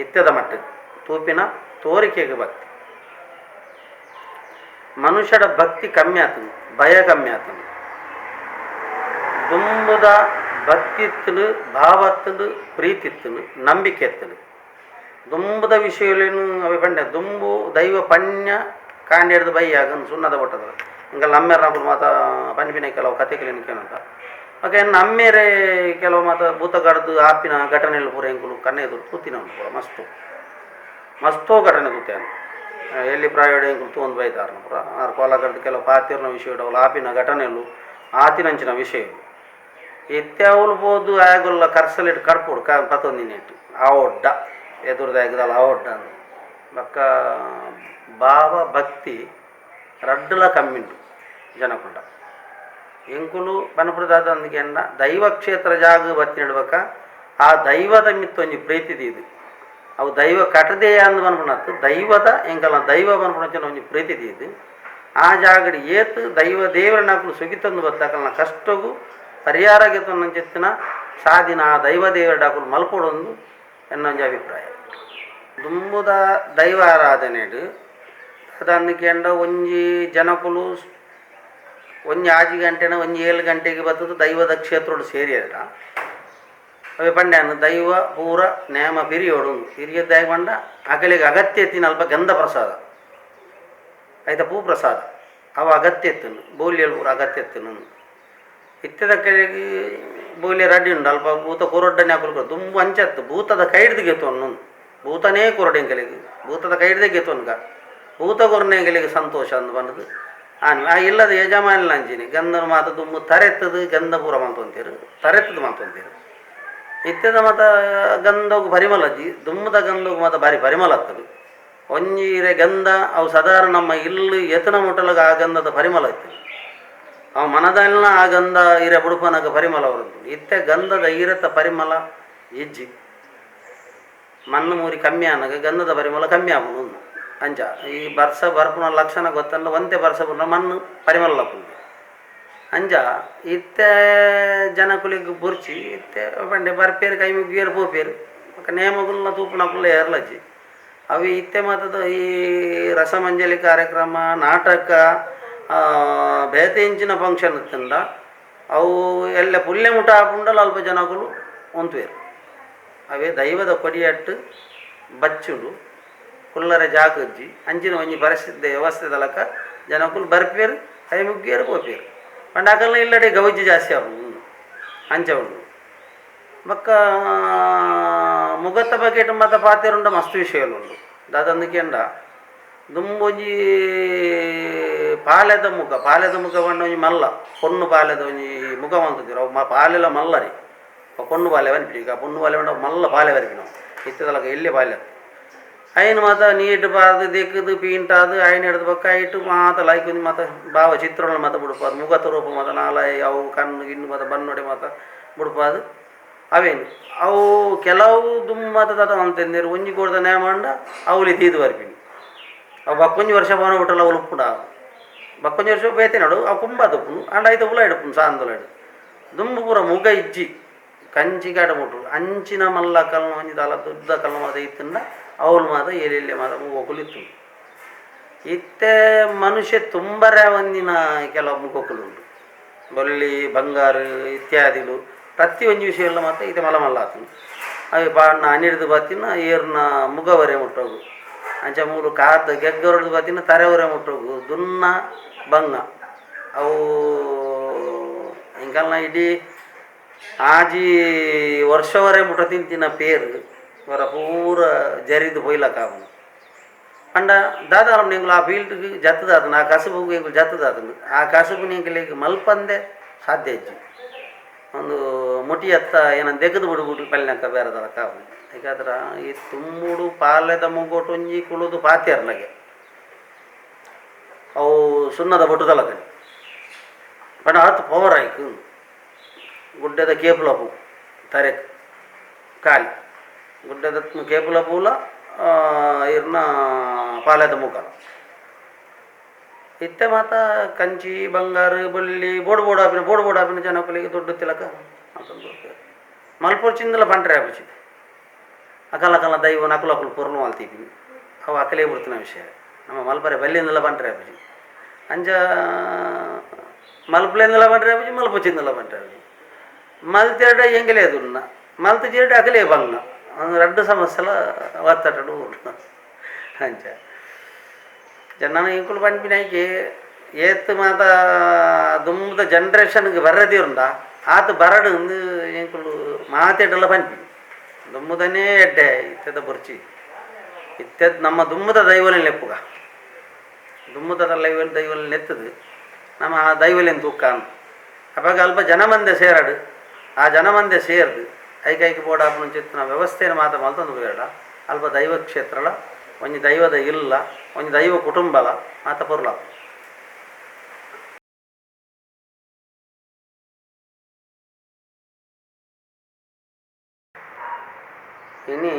ಇತ್ತೆದ ಮಟ್ಟಗ್ ತೂಪಿನ ತೋರಿಕೆಗೆ ಭಕ್ತಿ. ಮನುಷ್ಯಡ ಭಕ್ತಿ ಕಮ್ಮಿ ಆತುಂಡು, ಭಯ ಕಮ್ಮಿ ಆತುಂಡು. ದುಂಬುದ ಭಕ್ತಿ ಇತ್ತುಂಡು, ಭಾವ ಇತ್ತುಂಡು, ಪ್ರೀತಿ ಇತ್ತುಂಡು, ನಂಬಿಕೆ ಇತ್ತುಂಡು. ದುಂಬುದ ವಿಷಯಲೇನು ಅವೆ ಪಂಡೆ ದುಂಬು ದೈವ ಪಣ್ಯ ಕಾಂಡೆಡ್ದು ಬೈಯಾಗ ಸುಣ್ಣದ ಬೊಟ್ಟದ ಇಂಕಲ್ ಅಮ್ಮೆರ್ನಕುಲು ಮಾತ ಪನ್ಪಿನ ಕೆಲವು ಕತೆಕುಲೆನ್ ಕೇನೊಂತ. ಬೊಕ ಎನ್ನ ಅಮ್ಮೆರೆ ಕೆಲವು ಮಾತ ಭೂತಗಡ್ದು ಆಪಿನ ಘಟನೆಲು ಪೂರ ಎಂಕುಲು ಕಣ್ಣೆದುರು ತೂತಿನ ಉಂಡು ಪೂರ ಮಸ್ತು ಮಸ್ತೋ ಘಟನೆ ತೂತೇನೆ. ಎಲ್ಲಿ ಪ್ರಾಯೋಡು ಎಂಕುಲು ತೂವೊಂದು ಬೈದಾರ್ನ ಪೂರ ಆರ್ ಕೋಲಗಡ್ದು ಕೆಲವು ಪಾತೆರ್ನ ವಿಷಯ ಅವುಲು ಆಪಿನ ಘಟನೆಲು ಆತಿನಂಚಿನ ವಿಷಯಲು. ಇತ್ತೆ ಅವ್ಲು ಪೋದು ಆಗುಲ್ಲ ಕರ್ಸಲಿಟ್ ಕಡ್ಪೊಡು ಕ ಪತ್ತೊಂದಿನೆಟ್ ಆವೊಡ್ಡ ಎದುರುದಾಗದಲ್ಲ ಆವೊಡ್ಡ ಅಂದ್. ಬೊಕ್ಕ ಭಾವ ಭಕ್ತಿ ರಡ್ಡುಲ ಕಮ್ಮಿಂಡು ಜನಕುಲ್ಡ. ಎಂಕುಲು ಪನಪುಡು ದಾದ ಅಂದ್ ದೈವ ಕ್ಷೇತ್ರ ಜಾಗ ಬತ್ತಿನಡ್ಬಕ ಆ ದೈವದ ಮಿತ್ತೊಂಜಿ ಪ್ರೀತಿ ದೀದ್ ಅವು ದೈವ ಕಟದೆಯ ಅಂದ್ ಪನ್ಪುನತ್ತು ದೈವದ ಎಂಕಲ್ನ ದೈವ ಪನ್ಪುನಂಚಿನ ಒಂಜಿ ಪ್ರೀತಿ ದೀದ್ ಆ ಜಾಗಡ್ ಏತ್ ದೈವ ದೇವರನಕುಲು ಸುಗಿತೊಂದು ಬತ್ತ ಅಕಲ್ನ ಕಷ್ಟೊಗು ಪರಿಹಾರ ಗೆತೊನ್ನಂಚಿತ್ತಿನ ಸಾದಿನ ಆ ದೈವ ದೇವರಡಕುಲು ಮಲ್ಪೊಡೊಂದು ಎನ್ನೊಂಜಿ ಅಭಿಪ್ರಾಯ. ದುಂಬುದ ದೈವ ಆರಾಧನೆಡ್ ದಾದಂದ್ ಒಂಜಿ ಜನಕುಲು ಒಂಜಿ 6 ಗಂಟೆನ ಒಂಜಿ 7 ಗಂಟೆಗೆ ಬತ್ತದು ದೈವದ ಕ್ಷೇತ್ರಡು ಸೇರಿಯರ ಅವೆ ಪಂಡ್ಯಾನ ದೈವ ಪೂರ ನೇಮ ಪಿರಿಯೋಡು ಪಿರಿಯದ್ದಾಯ ಪಂಡ ಅಕಲಿಗೆ ಅಗತ್ಯ ಇತ್ತಿನ ಅಲ್ಪ ಗಂಧ ಪ್ರಸಾದ ಐತ ಪೂ ಪ್ರಸಾದ ಅವ ಅಗತ್ಯ ಇತ್ತನು ಬೋಲಿಯಲ್ಲಿ ಪೂರ ಅಗತ್ಯ ಇತ್ತನು. ಇತ್ತೆದ ಕಡೆಗೆ ಬೋಲಿ ರಡ್ಡಿ ಉಂಡು ಅಲ್ಪ ಭೂತ ಕೊರೊಡ್ಡನೆ ಅಕುಲು ದುಂಬು ಅಂಚತ್ತು ಭೂತದ ಕೈಡ್ದು ಗೆತ್ತೊನ್ನು ಭೂತನೇ ಕೊರಡು ಎಂಕಲಿಗೆ ಭೂತದ ಕೈಡ್ದೇ ಗೆತ್ತೊನ್ಗ ಭೂತ ಕೊರನೆ ಎಂಕಲಿಗೆ ಸಂತೋಷ ಅಂದ್ ಪಂಡದು ಆನ್ ಆ ಇಲ್ಲದ ಯಜಮಾನಿಲ ಅಂಚಿನಿ ಗಂಧನ ಮಾತ ದುಂಬು ತರೆತ್ತದು ಗಂಧ ಪೂರ ಮಂತೊಂತೀರು ತರೆತ್ತದು ಮಂತೊಂತೀರು. ಇತ್ತೆದ ಮಾತ ಗಂಧಗ್ ಪರಿಮಳ ಅಜ್ಜಿ ದುಂಬುದ ಗಂಧಗ್ ಮಾತ ಬಾರಿ ಪರಿಮಳ ಆಗ್ತದೆ. ಒಂಜಿ ಇರೆ ಗಂಧ ಅವು ಸಾಧಾರಣ ನಮ್ಮ ಇಲ್ಲು ಎತ್ತನ ಮುಟ್ಟಲಾಗ ಆ ಗಂಧದ ಪರಿಮಳ ಇತ್ತು. ಅವು ಮನದಲ್ಲ ಆ ಗಂಧ ಇರೆ ಬುಡುಪನಾಗ ಪರಿಮಳ ಬರುದು. ಇತ್ತೆ ಗಂಧದ ಇರೆತ ಪರಿಮಳ ಇಜ್ಜಿ ಮಣ್ಣು ಮೂರಿ ಕಮ್ಮಿ ಆನಾಗ ಗಂಧದ ಪರಿಮಳ ಕಮ್ಮಿ ಆಪುಂಡು. ಅಂಚ ಈ ಬರ್ಸ ಬರ್ಪುನ ಲಕ್ಷಣ ಗೊತ್ತಲ್ಲ ಒಂತೆ ಬರ್ಸ ಪುನ ಮಣ್ಣು ಪರಿಮಳ ಲಪ್ಪುಂಡು. ಅಂಚ ಇತ್ತೆ ಜನಕುಲಿಗ್ ಬೊರ್ಚಿ ಇತ್ತೆ ಪಂಡೆ ಬರ್ಪೇರು ಕೈ ಮುಗಿಯರು ಪೋಪೇರು ಬೊಕ ನೇಮಗುಲ್ನ ತೂಪುನಕುಲು ಏರ್ಲಜ್ಜಿ. ಅವು ಇತ್ತೆ ಮಾತದ ಈ ರಸಮಂಜಲಿ ಕಾರ್ಯಕ್ರಮ ನಾಟಕ ಬೇತೆ ಇಂಚಿನ ಫಂಕ್ಷನ್ ಇತ್ತುಂಡ ಅವು ಎಲ್ಲ ಪುಲ್ಯ ಮುಟ ಆಪುಂಡಲ ಅಲ್ಪ ಜನಕುಲು ಉಂತುವೆರು. ಅವೇ ದೈವದ ಕೊಡಿಯಟ್ಟು ಬಚ್ಚುಂಡು ಕುಲ್ಲರೆ ಜಾಗಜ್ಜಿ ಅಂಚಿನ ಒಂಜಿ ಪರಿಸ್ಥಿತಿ ವ್ಯವಸ್ಥೆ ತಲಕ ಜನಕುಲು ಬರ್ಪೇರು ಕೈ ಮುಗ್ಗಿಯರು ಪೋಪೇರು ಪಂಡ ಅಕಲ್ನ ಇಲ್ಲಡೆ ಗೌಜಿ ಜಾಸ್ತಿ ಆಪುಂಡು ಅಂಚ ಉಂಡು. ಬೊಕ್ಕ ಮುಗತ್ತ ಬಗೆಟ್ ಮಾತ ಪಾತೆರುಂಡ ಮಸ್ತ್ ವಿಷಯಲು ಉಂಡು. ದಾದಂದು ದುಂಬೊಂಜಿ ಪಾಲೆದ ಮುಗ ಪಾಲೆದ ಮುಗ ಪಂಡ ಒಂಜಿ ಮಲ್ಲ ಪೊಣ್ಣು ಪಾಲೆದ ಒಂಜಿ ಮುಗ ಮಂತುದಿರು ಅವು ಪಾಲೆಲ ಮಲ್ಲರಿ ಪೊಣ್ಣು ಪಾಲೆ ಪನ್ಪಿನಿ ಈಗ ಪೊಣ್ಣು ಪಾಲೆ ಪಂಡ ಮಲ್ಲ ಪಾಲೆ ಬರ್ಪಿನವು ಇತ್ತದಲಕ ಎಲ್ಯ ಪಾಲೆ ಅಯಿನ್ ಮಾತ ನೀಟ್ ಪಾರ್ದ್ ದೆಕ್ಕುದು ಪೀಂಟಾದ್ ಅಯಿನ್ ಹಿಡ್ದು ಬೊಕ್ಕ ಐಟ್ ಮಾತ ಲೈಕ್ ಒಂಜಿ ಮಾತ ಭಾವ ಚಿತ್ರಣ ಮಾತ ಬುಡ್ಪಾದ್ ಮುಗತ ರೂಪ ಮಾತ ನಾಲಾಯಿ ಅವು ಕಣ್ಣು ಗಿಣ್ಣು ಮಾತ ಬಣ್ಣೊಡೆ ಮಾತ ಬುಡ್ಪಾದ್ ಅವೇನು ಅವು ಕೆಲವು ದುಂಬು ಮಾತ ದಾದ ಮಂತೊಂದೆರ್ ಒಂಜಿ ಕೋರ್ದ ನೇಮ ಆಂಡ ಅವ್ಲು ದೀದ್ ಬರ್ಪಿನಿ ಅವು ಬಕ್ಕೊಂಜಿ ವರ್ಷ ಪೋನ ಬಿಟ್ಟಲ ಅವ್ಲು ಉಪ್ಪುಂಡ ಬಕ್ಕೊಂಜಿ ವರ್ಷ ಬೇತೆ ನೋಡು ಅವು ಕುಂಬಾದ ಉಪ್ಪುಂಡು ಆಂಡ ಐತ ಉಲಾಯಿಡ್ ಉಪ್ಪುಂಡು ಸಾಂದೊಲಾಯ್ಡ್ ದುಂಬು ಪೂರ ಮುಗ ಇಜ್ಜಿ ಕಂಚಿ ಕಾಡ ಮುಟ್ಟು ಅಂಚಿನ ಮಲ್ಲ ಕಲ್ನ ಒಂಜಿ ದಾಲ ದುಡ್ಡ ಕಲ್ನ ಮಾತ ಇತ್ತುಂಡ ಅವ್ಲು ಮಾತ ಎಲ್ಲಿ ಮಾತ ಮುಗೋಕುಲು ಇತ್ತುಂಡು. ಇತ್ತೆ ಮನುಷ್ಯ ತುಂಬರೆ ಒಂದಿನ ಕೆಲವು ಮುಗೋಕುಲು ಉಂಡು ಬೊಳ್ಳಿ ಬಂಗಾರು ಇತ್ಯಾದಿಲು ಪ್ರತಿ ಒಂಜಿ ವಿಷಯ ಮಾತ ಇತ್ತೆ ಮಲ್ಲ ಮಲ್ಲ ಆತುಂಡು. ಅವೆ ಪಾಡ್ನ ಅನಿಡ್ದು ಬತ್ತಿನ ಏರ್ನ ಮುಗವರೆ ಮುಟ್ಟೋಗು ಅಂಚ ಮೂಲು ಕಾರ್ದ ಗೆಗ್ಗರಡ್ದು ಬತ್ತಿನ ತರೆವರೆ ಮುಟ್ಟೋಗು ದುನ್ನ ಬಂಗ ಅವು ಎಂಕಲ್ನ ಇಡೀ ಆಜಿ ವರ್ಷವರೆ ಮುಟ್ಟ ತಿಂತಿನ ಪೇರು ವರ ಪೂರ ಜರಿದು ಪೊಯ್ಲಕ್ಕ ಆಪುಂಡು. ಪಂಡ ದಾದಾರಂ ಎಂಕುಲು ಆ ಫೀಲ್ಡ್ಗ್ ಜತ್ತದಾತುಂಡು ಆ ಕಸುಬುಗು ಎಂಕುಲು ಜತ್ತದಾತುಂಡು ಆ ಕಸುಬು ಎಂಕುಲೆಗ್ ಮಲ್ಪಂದೆ ಸಾಧ್ಯ ಇಜ್ಜಿ. ಒಂದು ಮುಟಿ ಅತ್ತ ಏನ ದೆಗದು ಬುಡು ಪಲ್ಲಿನಕ ಬೇರೆ ತರಕ ಆಪುಂಡು. ಐಕಾದ್ರ ಈ ತುಮ್ಮುಡು ಪಾಲೆದ ಮುಗೋಟು ಒಂಜಿ ಕುಳುದು ಪಾತೆರ್ನಗೆ ಅವು ಸುಣ್ಣದ ಬೊಟ್ಟುದಲಕನೆ ಪಂಡ ಆತ್ ಪವರ್ ಆಯ್ಕು. ಗುಡ್ಡೆದ ಕೇಪುಲ ಪೂ ತರೆ ಖಾಲಿ ಗುಡ್ಡೆದ ಕೇಪುಲ ಪೂಲ ಇರ್ನ ಪಾಲೆದ ಮುಖ ಇತ್ತೆ ಮಾತ ಕಂಚಿ ಬಂಗಾರು ಬೊಳ್ಳಿ ಬೋಡು ಬೋಡು ಆಪಿನ ಬೋಡು ಬೋಡು ಆಪಿನ ಜನಕುಲಿಗೆ ದೊಡ್ಡ ತಿಲಕ ಮಲ್ಪೊರ್ ಚಿಂದಲ ಪಂಟ್ರೆ ಆಪುಜಿ ಅಕಲ ಅಕಲ ದೈವ ನಕುಲು ಅಕುಲು ಪೊರ್ಲು ಮಲ್ತೀಪಿನಿ ಅವು ಅಕಲೇ ಬಿಡ್ತಿನ ವಿಷಯ ನಮ್ಮ ಮಲ್ಪರೆ ಬಲ್ಲಿಂದಲ ಪಂಟ್ರೆ ಆಪುಜಿ ಅಂಚ ಮಲ್ಪುಲೆಂದಲ ಪಂಟ್ರೆ ಆಪುಜಿ ಮಲ್ಪ ಚಿಂದಲ ಪಂಟ್ರೆ ಆಪುಜಿ ಮಲ್ತೆರಡ ಎಂಗಲೇ ದುನ್ನ ಮಲ್ತು ಜೇರಡೆ ಅಕಲೇ ಬಂಗ್ನ ರಡ್ಡು ಸಮಸ್ಯೆಲ ಒತ್ತಟಡು ಅಂಚ ಜನಾನ ಇಂಕುಲು ಪನ್ಪಿನೈಕೆ ಏತ್ ಮಾತ ದುಂಬುದ ಜನ್ರೇಷನ್ಗೆ ಬರ್ರದಿರುಂಡ ಆತ ಬರಡು ಇಂದು ಎಂಕುಲು ಮಾತೆಡೆಲ್ಲ ಪನ್ಪಿ ದುಂಬುದನೇ ಎಡ್ಡೆ ಇತ್ತೆದ ಬೊರ್ಚಿ ಇತ್ತೆದ ನಮ್ಮ ದುಂಬುದ ದೈವಲೆ ಲೆಪ್ಪುಗ ದುಂಬುದ ದೈವ ದೈವಲೆ ನೆತ್ತದು ನಮ್ಮ ಆ ದೈವಲೆನ್ ತೂಕ ಅವಾಗ ಅಲ್ಪ ಜನಮಂದೆ ಸೇರಡು ಆ ಜನಮಂದೆ ಸೇರ್ದು ಐಕೈಕ ಬೋಡಾಪುನ ಚಿತ್ತನ ವ್ಯವಸ್ಥೆಯನ್ನು ಮಾತ ಮಲ್ತೊಂದು ಬೇಡ ಅಲ್ಪ ದೈವ ಕ್ಷೇತ್ರಲ ಒಂಜಿ ದೈವದ ಇಲ್ಲ ಒಂಜಿ ದೈವ ಕುಟುಂಬಲ ಮಾತ ಪೊರ್ಲ. ಇನಿ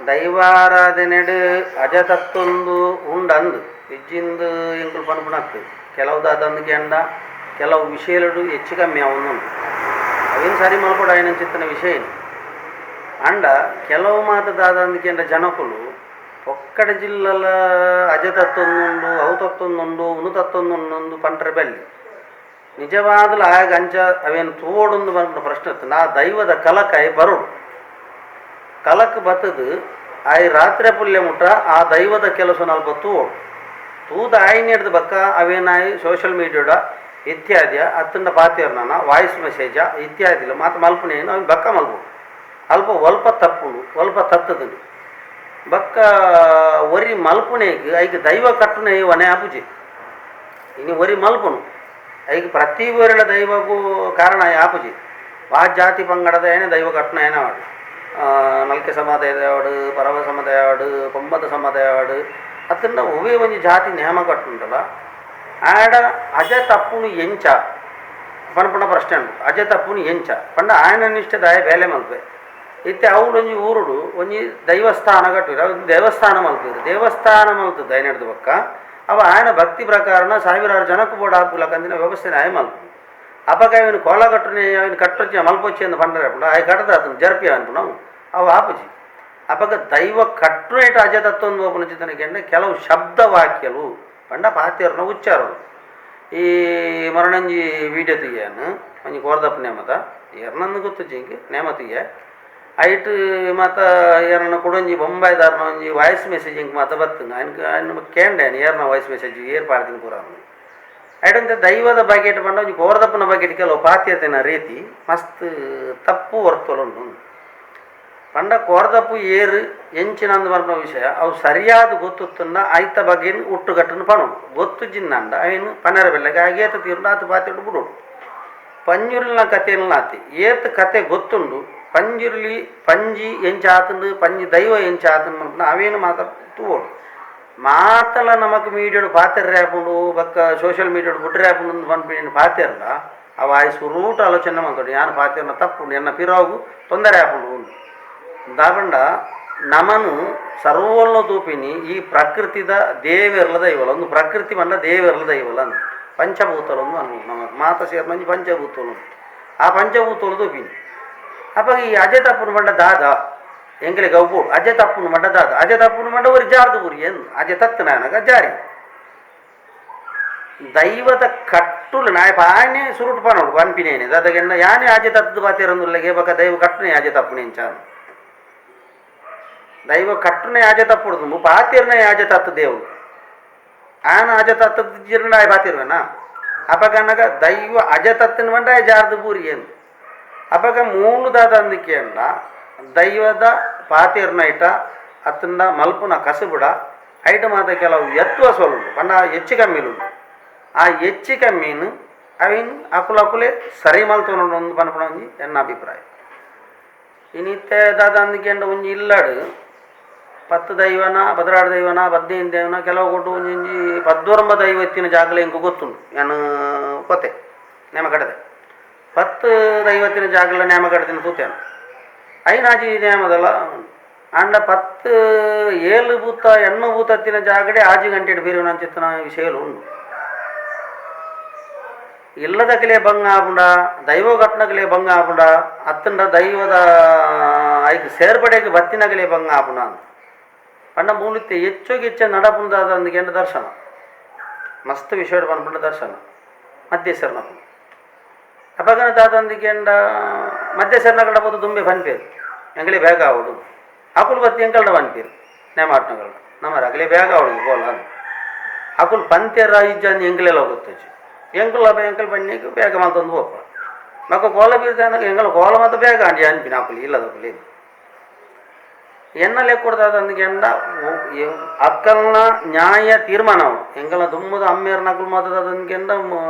ದೈವಾರಾಧನೆಡು ಅಜತತ್ತೊಂದು ಉಂಡಂದು ಇಜ್ಜಿಂದು ಎಂಕುಲು ಪನ್ಪುನಕ್ಕು ಕೆಲವು ದಾದಂದು ಕೆಂಡ ಕೆಲವು ವಿಷಯಗಳು ಹೆಚ್ಚು ಕಮ್ಮಿ ಅವನುಂಡು ಅವೇನು ಸರಿ ಮಲ್ಪೊಡು ಆಯ್ನ ಚಿತ್ತನ ವಿಷಯ ಅಂಡ ಕೆಲವು ಮಾತ ದಾದಂದು ಕೆಂಡ ಜನಕುಲು ಒಕ್ಕಡ ಜಿಲ್ಲಲ ಅಜತತ್ತೊಂದುಂಡು ಅವು ತತ್ತೊಂದುಂಡು ಉನು ತತ್ತೊಂದುಂಡು ಪಂಟ್ರೆ ಬಲ್ಲಿ ನಿಜವಾದಲ ಆಗ ಅಂಚ ಅವೇನು ತೋಡೊಂದು ಪನ್ಪುನ ಪ್ರಶ್ನೆ ಇತ್ತು ನಾ ದೈವದ ಕಲಕಾಯಿ ಬರೋಡು ಕಲಕ್ ಬತ್ತದು ಆಯ್ ರಾತ್ರಿ ಪುಲ್ಯ ಮುಟ್ಟ ಆ ದೈವದ ಕೆಲಸ ನಲ್ಪ ತೂಡು ತೂದ ಆಯ್ನ ಬಕ್ಕ ಅವೇನಾಯಿ ಸೋಷಿಯಲ್ ಮೀಡಿಯಾಡ ಇತ್ಯಾದಿಯ ಅತ್ತಂಡ ಪಾತಿಯರ್ನ ವಾಯ್ಸ್ ಮೆಸೇಜ ಇತ್ಯಾದಿಲ ಮಾತು ಮಲ್ಪನೇನು ಅవి ಬಕ್ಕ ಮಲ್ಪು ಅಲ್ಪ ಒಲ್ಪ ತಪ್ಪುಂಡು ಒಲ್ಪ ತತ್ತದು ಬಕ್ಕ ಒರಿ ಮಲ್ಪುನೇಗ್ ಐಕ್ ದೈವ ಕಟ್ಟುನೇ ಒನೆ ಆಪುಜಿ ಇನಿ ಒರಿ ಮಲ್ಪುನು ಐಕ್ ಪ್ರತಿ ಒರಿಲ ದೈವಗೂ ಕಾರಣ ಆಪುಜಿ ವಾ ಜಾತಿ ಪಂಗಡದ ಏನೇ ದೈವ ಕಟ್ಟುನ ಏನೇ ವಾಡು ನಲ್ಕೆ ಸಮುದಾಯದವಾಡು ಪರವ ಸಮುದಾಯವಾಡು ಕೊಂಬದ ಸಮುದಾಯವಾಡು ಅತ್ತಂಡ ಒವ್ವೇ ಒಂಜಿ ಜಾತಿ ನೇಮ ಕಟ್ಟುಂಡಲ ಆಡ ಅಜ ತಪ್ಪುನು ಎಂಚ ಪನ್ಪುನ ಪ್ರಶ್ನೆ ಉಂಡು ಅಜ ತಪ್ಪುನು ಎಂಚ ಪಂಡ ಆಯನ ನಿಷ್ಠದಾಯ ಬೇಲೆ ಮಲ್ಪೆ ಇತ್ತೆ ಅವ್ಲೊಂಜಿ ಊರುಡು ಒಂಜಿ ದೈವಸ್ಥಾನ ಕಟ್ಟಿರು ಅವು ದೇವಸ್ಥಾನ ಮಲ್ತಿದ್ರು ದೇವಸ್ಥಾನ ಮಲ್ತದ್ದು ಐನಡ್ದು ಪಕ್ಕ ಅವ ಆಯನ ಭಕ್ತಿ ಪ್ರಕಾರನ ಸಾವಿರಾರು ಜನಕ್ಕೆ ಬೋಡ ಹಾಪುಲಕಂದಿನ ವ್ಯವಸ್ಥೆನ ಆಯ ಮಲ್ಪು ಅಪಗ ಅವನು ಕೋಲ ಕಟ್ಟುನೆ ಅವನು ಕಟ್ಟೊಚ್ಚಿ ಮಲ್ಪೊಚ್ಚಿ ಅಂತ ಪಂಡ್ರೆ ಪಂಡ ಆಯ ಕಟ್ಟದ ಆತನ ಜರ್ಪಿ ಅನ್ಪು ಅವು ಆಪುಜಿ ಅಪಗ ದೈವ ಕಟ್ಟುನೇಟ ಅಜತತ್ವೊಂದು ಓಪನ ಚಿತ್ತನಕ್ಕೆ ಕೆಲವು ಶಬ್ದ ವಾಕ್ಯಲು ಪಂಡ ಪಾತಿಯರ್ನ ಉಚ್ಚಾರಲು ಈ ಮರಣಂಜಿ ವೀಡಿಯೋ ತೆಗಿಯಾನು ಒಂಜಿ ಕೋರ್ದಪ್ಪ ನೇಮತ ಎರ್ನಂದು ಗೊತ್ತು ಜಿಂಕ್ ನೇಮ ತೆಗಿಯ ಐಟ್ ಮಾತ ಏರನ ಕುಡೊಂಜಿ ಬೊಂಬಾಯ್ದಾರ್ನ ಒಂಜಿ ವಾಯ್ಸ್ ಮೆಸೇಜ್ ಇಂಕ್ ಮಾತ ಬತ್ತುಂಡು ಆಯ್ನ ಆಯ್ನ ಕೇಂಡೆ ಏರ್ನ ವಾಯ್ಸ್ ಮೆಸೇಜ್ ಏರ್ ಪಾಡ್ತೀನಿ ಪೂರ ಐಟಂತೆ ದೈವದ ಬಗೆಟ್ ಪಂಡ ಒಂಜಿ ಕೋರ್ದಪ್ಪನ ಬಗೆಟ್ ಕೆಲವು ಪಾತ್ಯತೆನ ರೀತಿ ಮಸ್ತ್ ತಪ್ಪು ವರ್ತುಲುಂಡು ಪಂಡ ಕೋರ್ದಪ್ಪು ಏರು ಎಂಚಿನಂದು ಪನ್ಪುನ ವಿಷಯ ಅವು ಸರಿಯಾದ ಗೊತ್ತುತ್ತುಂಡ ಐತ ಬಗೆನ್ ಹುಟ್ಟುಗಟ್ಟನ್ನು ಪಣೋಡು ಗೊತ್ತು ಜಿನ್ನಂಡ ಅವೇನು ಪನರ ಬೆಲ್ಲಗೆ ಆಗೇತ ತೀರುಂಡು ಆತ ಪಾತ್ಯಡು ಬಿಡೋಡು ಪಂಜುರ್ಲಿನ ಕಥೆಯನ್ನು ಆತಿ ಏತ್ ಕತೆ ಗೊತ್ತುಂಡು ಪಂಜುರ್ಲಿ ಪಂಜಿ ಎಂಚಾತಂಡು ಪಂಜಿ ದೈವ ಎಂಚಾತಂಡು ಅವೇನು ಮಾತ ತೂವೋಡು ಮಾತಲ ನಮಕ್ ಮೀಡಿಯೋಡು ಪಾತೆರ್ರೆ ಆಪುಂಡು ಬೊಕ್ಕ ಸೋಷಿಯಲ್ ಮೀಡಿಯೋಡು ಬುಡ್ರೆ ಆಪುಂಡು ಪನ್ಪಿನ ಪಾತೆರ್ಲ ಅವ ಆಯ್ ಸುರೂಟ ಆಲೋಚನೆ ಮಲ್ತೊಡು ಯಾನ್ ಪಾತೆರ್ನ ತಪ್ಪುಂಡು ಎನ್ನ ಪಿರಾವು ತೊಂದರೆ ಆಪುಂಡು ದಾಪಂಡ ನಮನು ಸರ್ವೋಲ್ಲ ತೂಪಿನಿ ಈ ಪ್ರಕೃತಿದ ದೇವೆರ್ಲ ದೈವಲ ಒಂದು ಪ್ರಕೃತಿ ಪಂಡ ದೇವೆರ್ಲ ದೈವಲ ಅಂದ್ ಪಂಚಭೂತಲೊಂದು ಅನ್ಬೋದು ನಮ್ಮ ಮಾತ ಸೇರ್ನೊಂಜಿ ಪಂಚಭೂತಲು ಆ ಪಂಚಭೂತಲು ತೂಪಿನಿ ಅಪಗ ಈ ಅಜೆ ತಪ್ಪುನು ಪಂಡ ದಾದ ಎಂಕಲೆಗ್ ಅವು ಬೋಡು ಅಜೆ ತಪ್ಪುನು ಪಂಡ ದಾದ ಅಜೆ ತಪ್ಪುನು ಪಂಡ ಒರಿ ಜಾರ್ದು ಬುರಿ ಎಂದು ಅಜೆ ತತ್ತುನಾನಗ ಜಾರಿ ದೈವದ ಕಟ್ಟುಲು ನಾಯ ಪಾನೆ ಸುರುಟು ಪನೋಡು ಪನ್ಪಿನೇನೆ ದಾದಗೆನ್ನ ಯಾನೆ ಅಜೆ ತತ್ತದು ಪಾತೆರೊಂದುಲ್ಲೆಗೆ ಬೊಕ ದೈವ ಕಟ್ಟುನೆ ಅಜೆ ತಪ್ಪುನೆ ಎಂಚ ದೈವ ಕಟ್ಟುನೆ ಆಜೆ ತಪ್ಪುಡು ಪಾತಿರ್ನೆ ಆಜೆ ತತ್ತು ದೇವು ಆನ ಅಜ ತತ್ತದ ಜಿರ್ಣ ಆಯ್ ಪಾತಿರ್ವೆನಾ ಅಪಗನಗ ದೈವ ಅಜ ತತ್ತಿನ ಪಂಡ ಆಯ್ ಜಾರ್ದು ಬೂರಿ ಏನು ಅಪಗ ಮೂಲು ದಾದಂದಿಕೆಂಡ ದೈವದ ಪಾತಿರ್ನ ಐಟ ಅತ್ತಂಡ ಮಲ್ಪುನ ಕಸುಬುಡ ಐಟ ಮಾತ ಕೆಲವು ವ್ಯತ್ಯಾಸಗಳುಂಡು ಪಂಡ ಹೆಚ್ಚು ಕಮ್ಮಿಲುಂಡು ಆ ಹೆಚ್ಚು ಕಮ್ಮಿನು ಅವಿನ್ ಅಕುಲು ಅಕುಲೆ ಸರಿ ಮಲ್ತೊನೊಡು ಒಂದು ಪನ್ಪುನ ಒಂಜಿ ಎನ್ನ ಅಭಿಪ್ರಾಯ. ಇನಿತ್ತೆ ದಾದಂದಿಕೆಂಡ ಒಂಜಿ ಇಲ್ಲಡ್ ಪತ್ತು ದೈವನ ಪದ್ರಾಡ್ ದೈವನ ಪದ್ನೈದು ದೈವನ ಕೆಲವು ಕೊಟ್ಟು ಒಂಜೊಂಜಿ ಪದ್ವೊರ್ಂಬ ದೈವ ಇತ್ತಿನ ಜಾಗಲ ಎಂಕ್ ಗೊತ್ತುಂಡು ಯಾನ್ ಪೋತೆ ನೇಮ ಕಡದೆ ಪತ್ತು ದೈವತ್ತಿನ ಜಾಗಲ ನೇಮ ಕಟ್ತಿನ ತೂತೇನು ಐನಾಜಿ ನೇಮದಲ್ಲ ಅಂಡ ಪತ್ತು ಏಳು ಭೂತ ಎಣ್ಮ ಭೂತತ್ತಿನ ಜಾಗಡೆ ಆಜಿ ಗಂಟೆ ಬೀರುವನಂಚಿತ್ತನ ವಿಷಯలు ಉಂಡು ಇಲ್ಲದಕಲೆ ಬಂಗ ಆಪುಂಡ ದೈವ ಘಟನಕಲೆ ಬಂಗ ಆಪುಂಡ ಅತ್ತಂಡ ದೈವದ ಐಕ್ ಸೇರ್ಪಡೆಗೆ ಬತ್ತಿನಗಲೆ ಬಂಗ ಆಪುಂಡ ಅಂತ ಪಂಡ ಮೂಲತ್ತೆ ಹೆಚ್ಚೋಗಿಚ್ಚ ನಡಪುಂದಾದ ಅಂದಕ್ಕೆ ದರ್ಶನ ಮಸ್ತ್ ವಿಷಯ ಪನ್ಪುಂಡ ದರ್ಶನ ಮಧ್ಯಸರ್ನಕುಲು ಅಪಗನ ದಾದಂದಿಗೆಂಡ ಮಧ್ಯಸರ್ನಕಡ ಪೋದು ದುಂಬೆ ಪನ್ಪೇರು ಎಂಗಲೇ ಬೇಗ ಆವಡು ಅಕುಲು ಬತ್ತಿ ಎಂಕಲ್ಡ ಪನ್ಪೇರು ನೇಮಾಟ್ನಗಳ ನಮ್ಮರ ಅಗಲೇ ಬೇಗ ಆವಡು ಕೋಲ ಅಕುಲು ಪಂತೆರ ಇಜ್ಜಂದು ಎಂಕಲೆಲ್ಲ ಗೊತ್ತಚ್ಚು ಎಂಕುಲ ಎಂಕಲ್ ಪನ್ನಿಗೆ ಬೇಗ ಮಲ್ತೊಂದು ಪೋಪ ಮಕ್ಕ ಕೋಲ ಬೀರ್ತಾನ ಎಂಕಲ ಕೋಲ ಮಾತ ಬೇಗ ಅಂಡಿ ಅನ್ಪಿನ ಅಕುಲು ಇಲ್ಲದಕುಲು ಎನ್ನ ಲೆಕ್ಕಕೊಡ್ದಾದಂದಿಗೆಂಡ ಅಕ್ಕಲ್ನ ನ್ಯಾಯ ತೀರ್ಮಾನ ಅವು ಎಂಕಲ್ನ ದುಮ್ಮದ ಅಮ್ಮೇರ್ ನಕಲು ಮಾತದಂದ್ಕೆಂಡ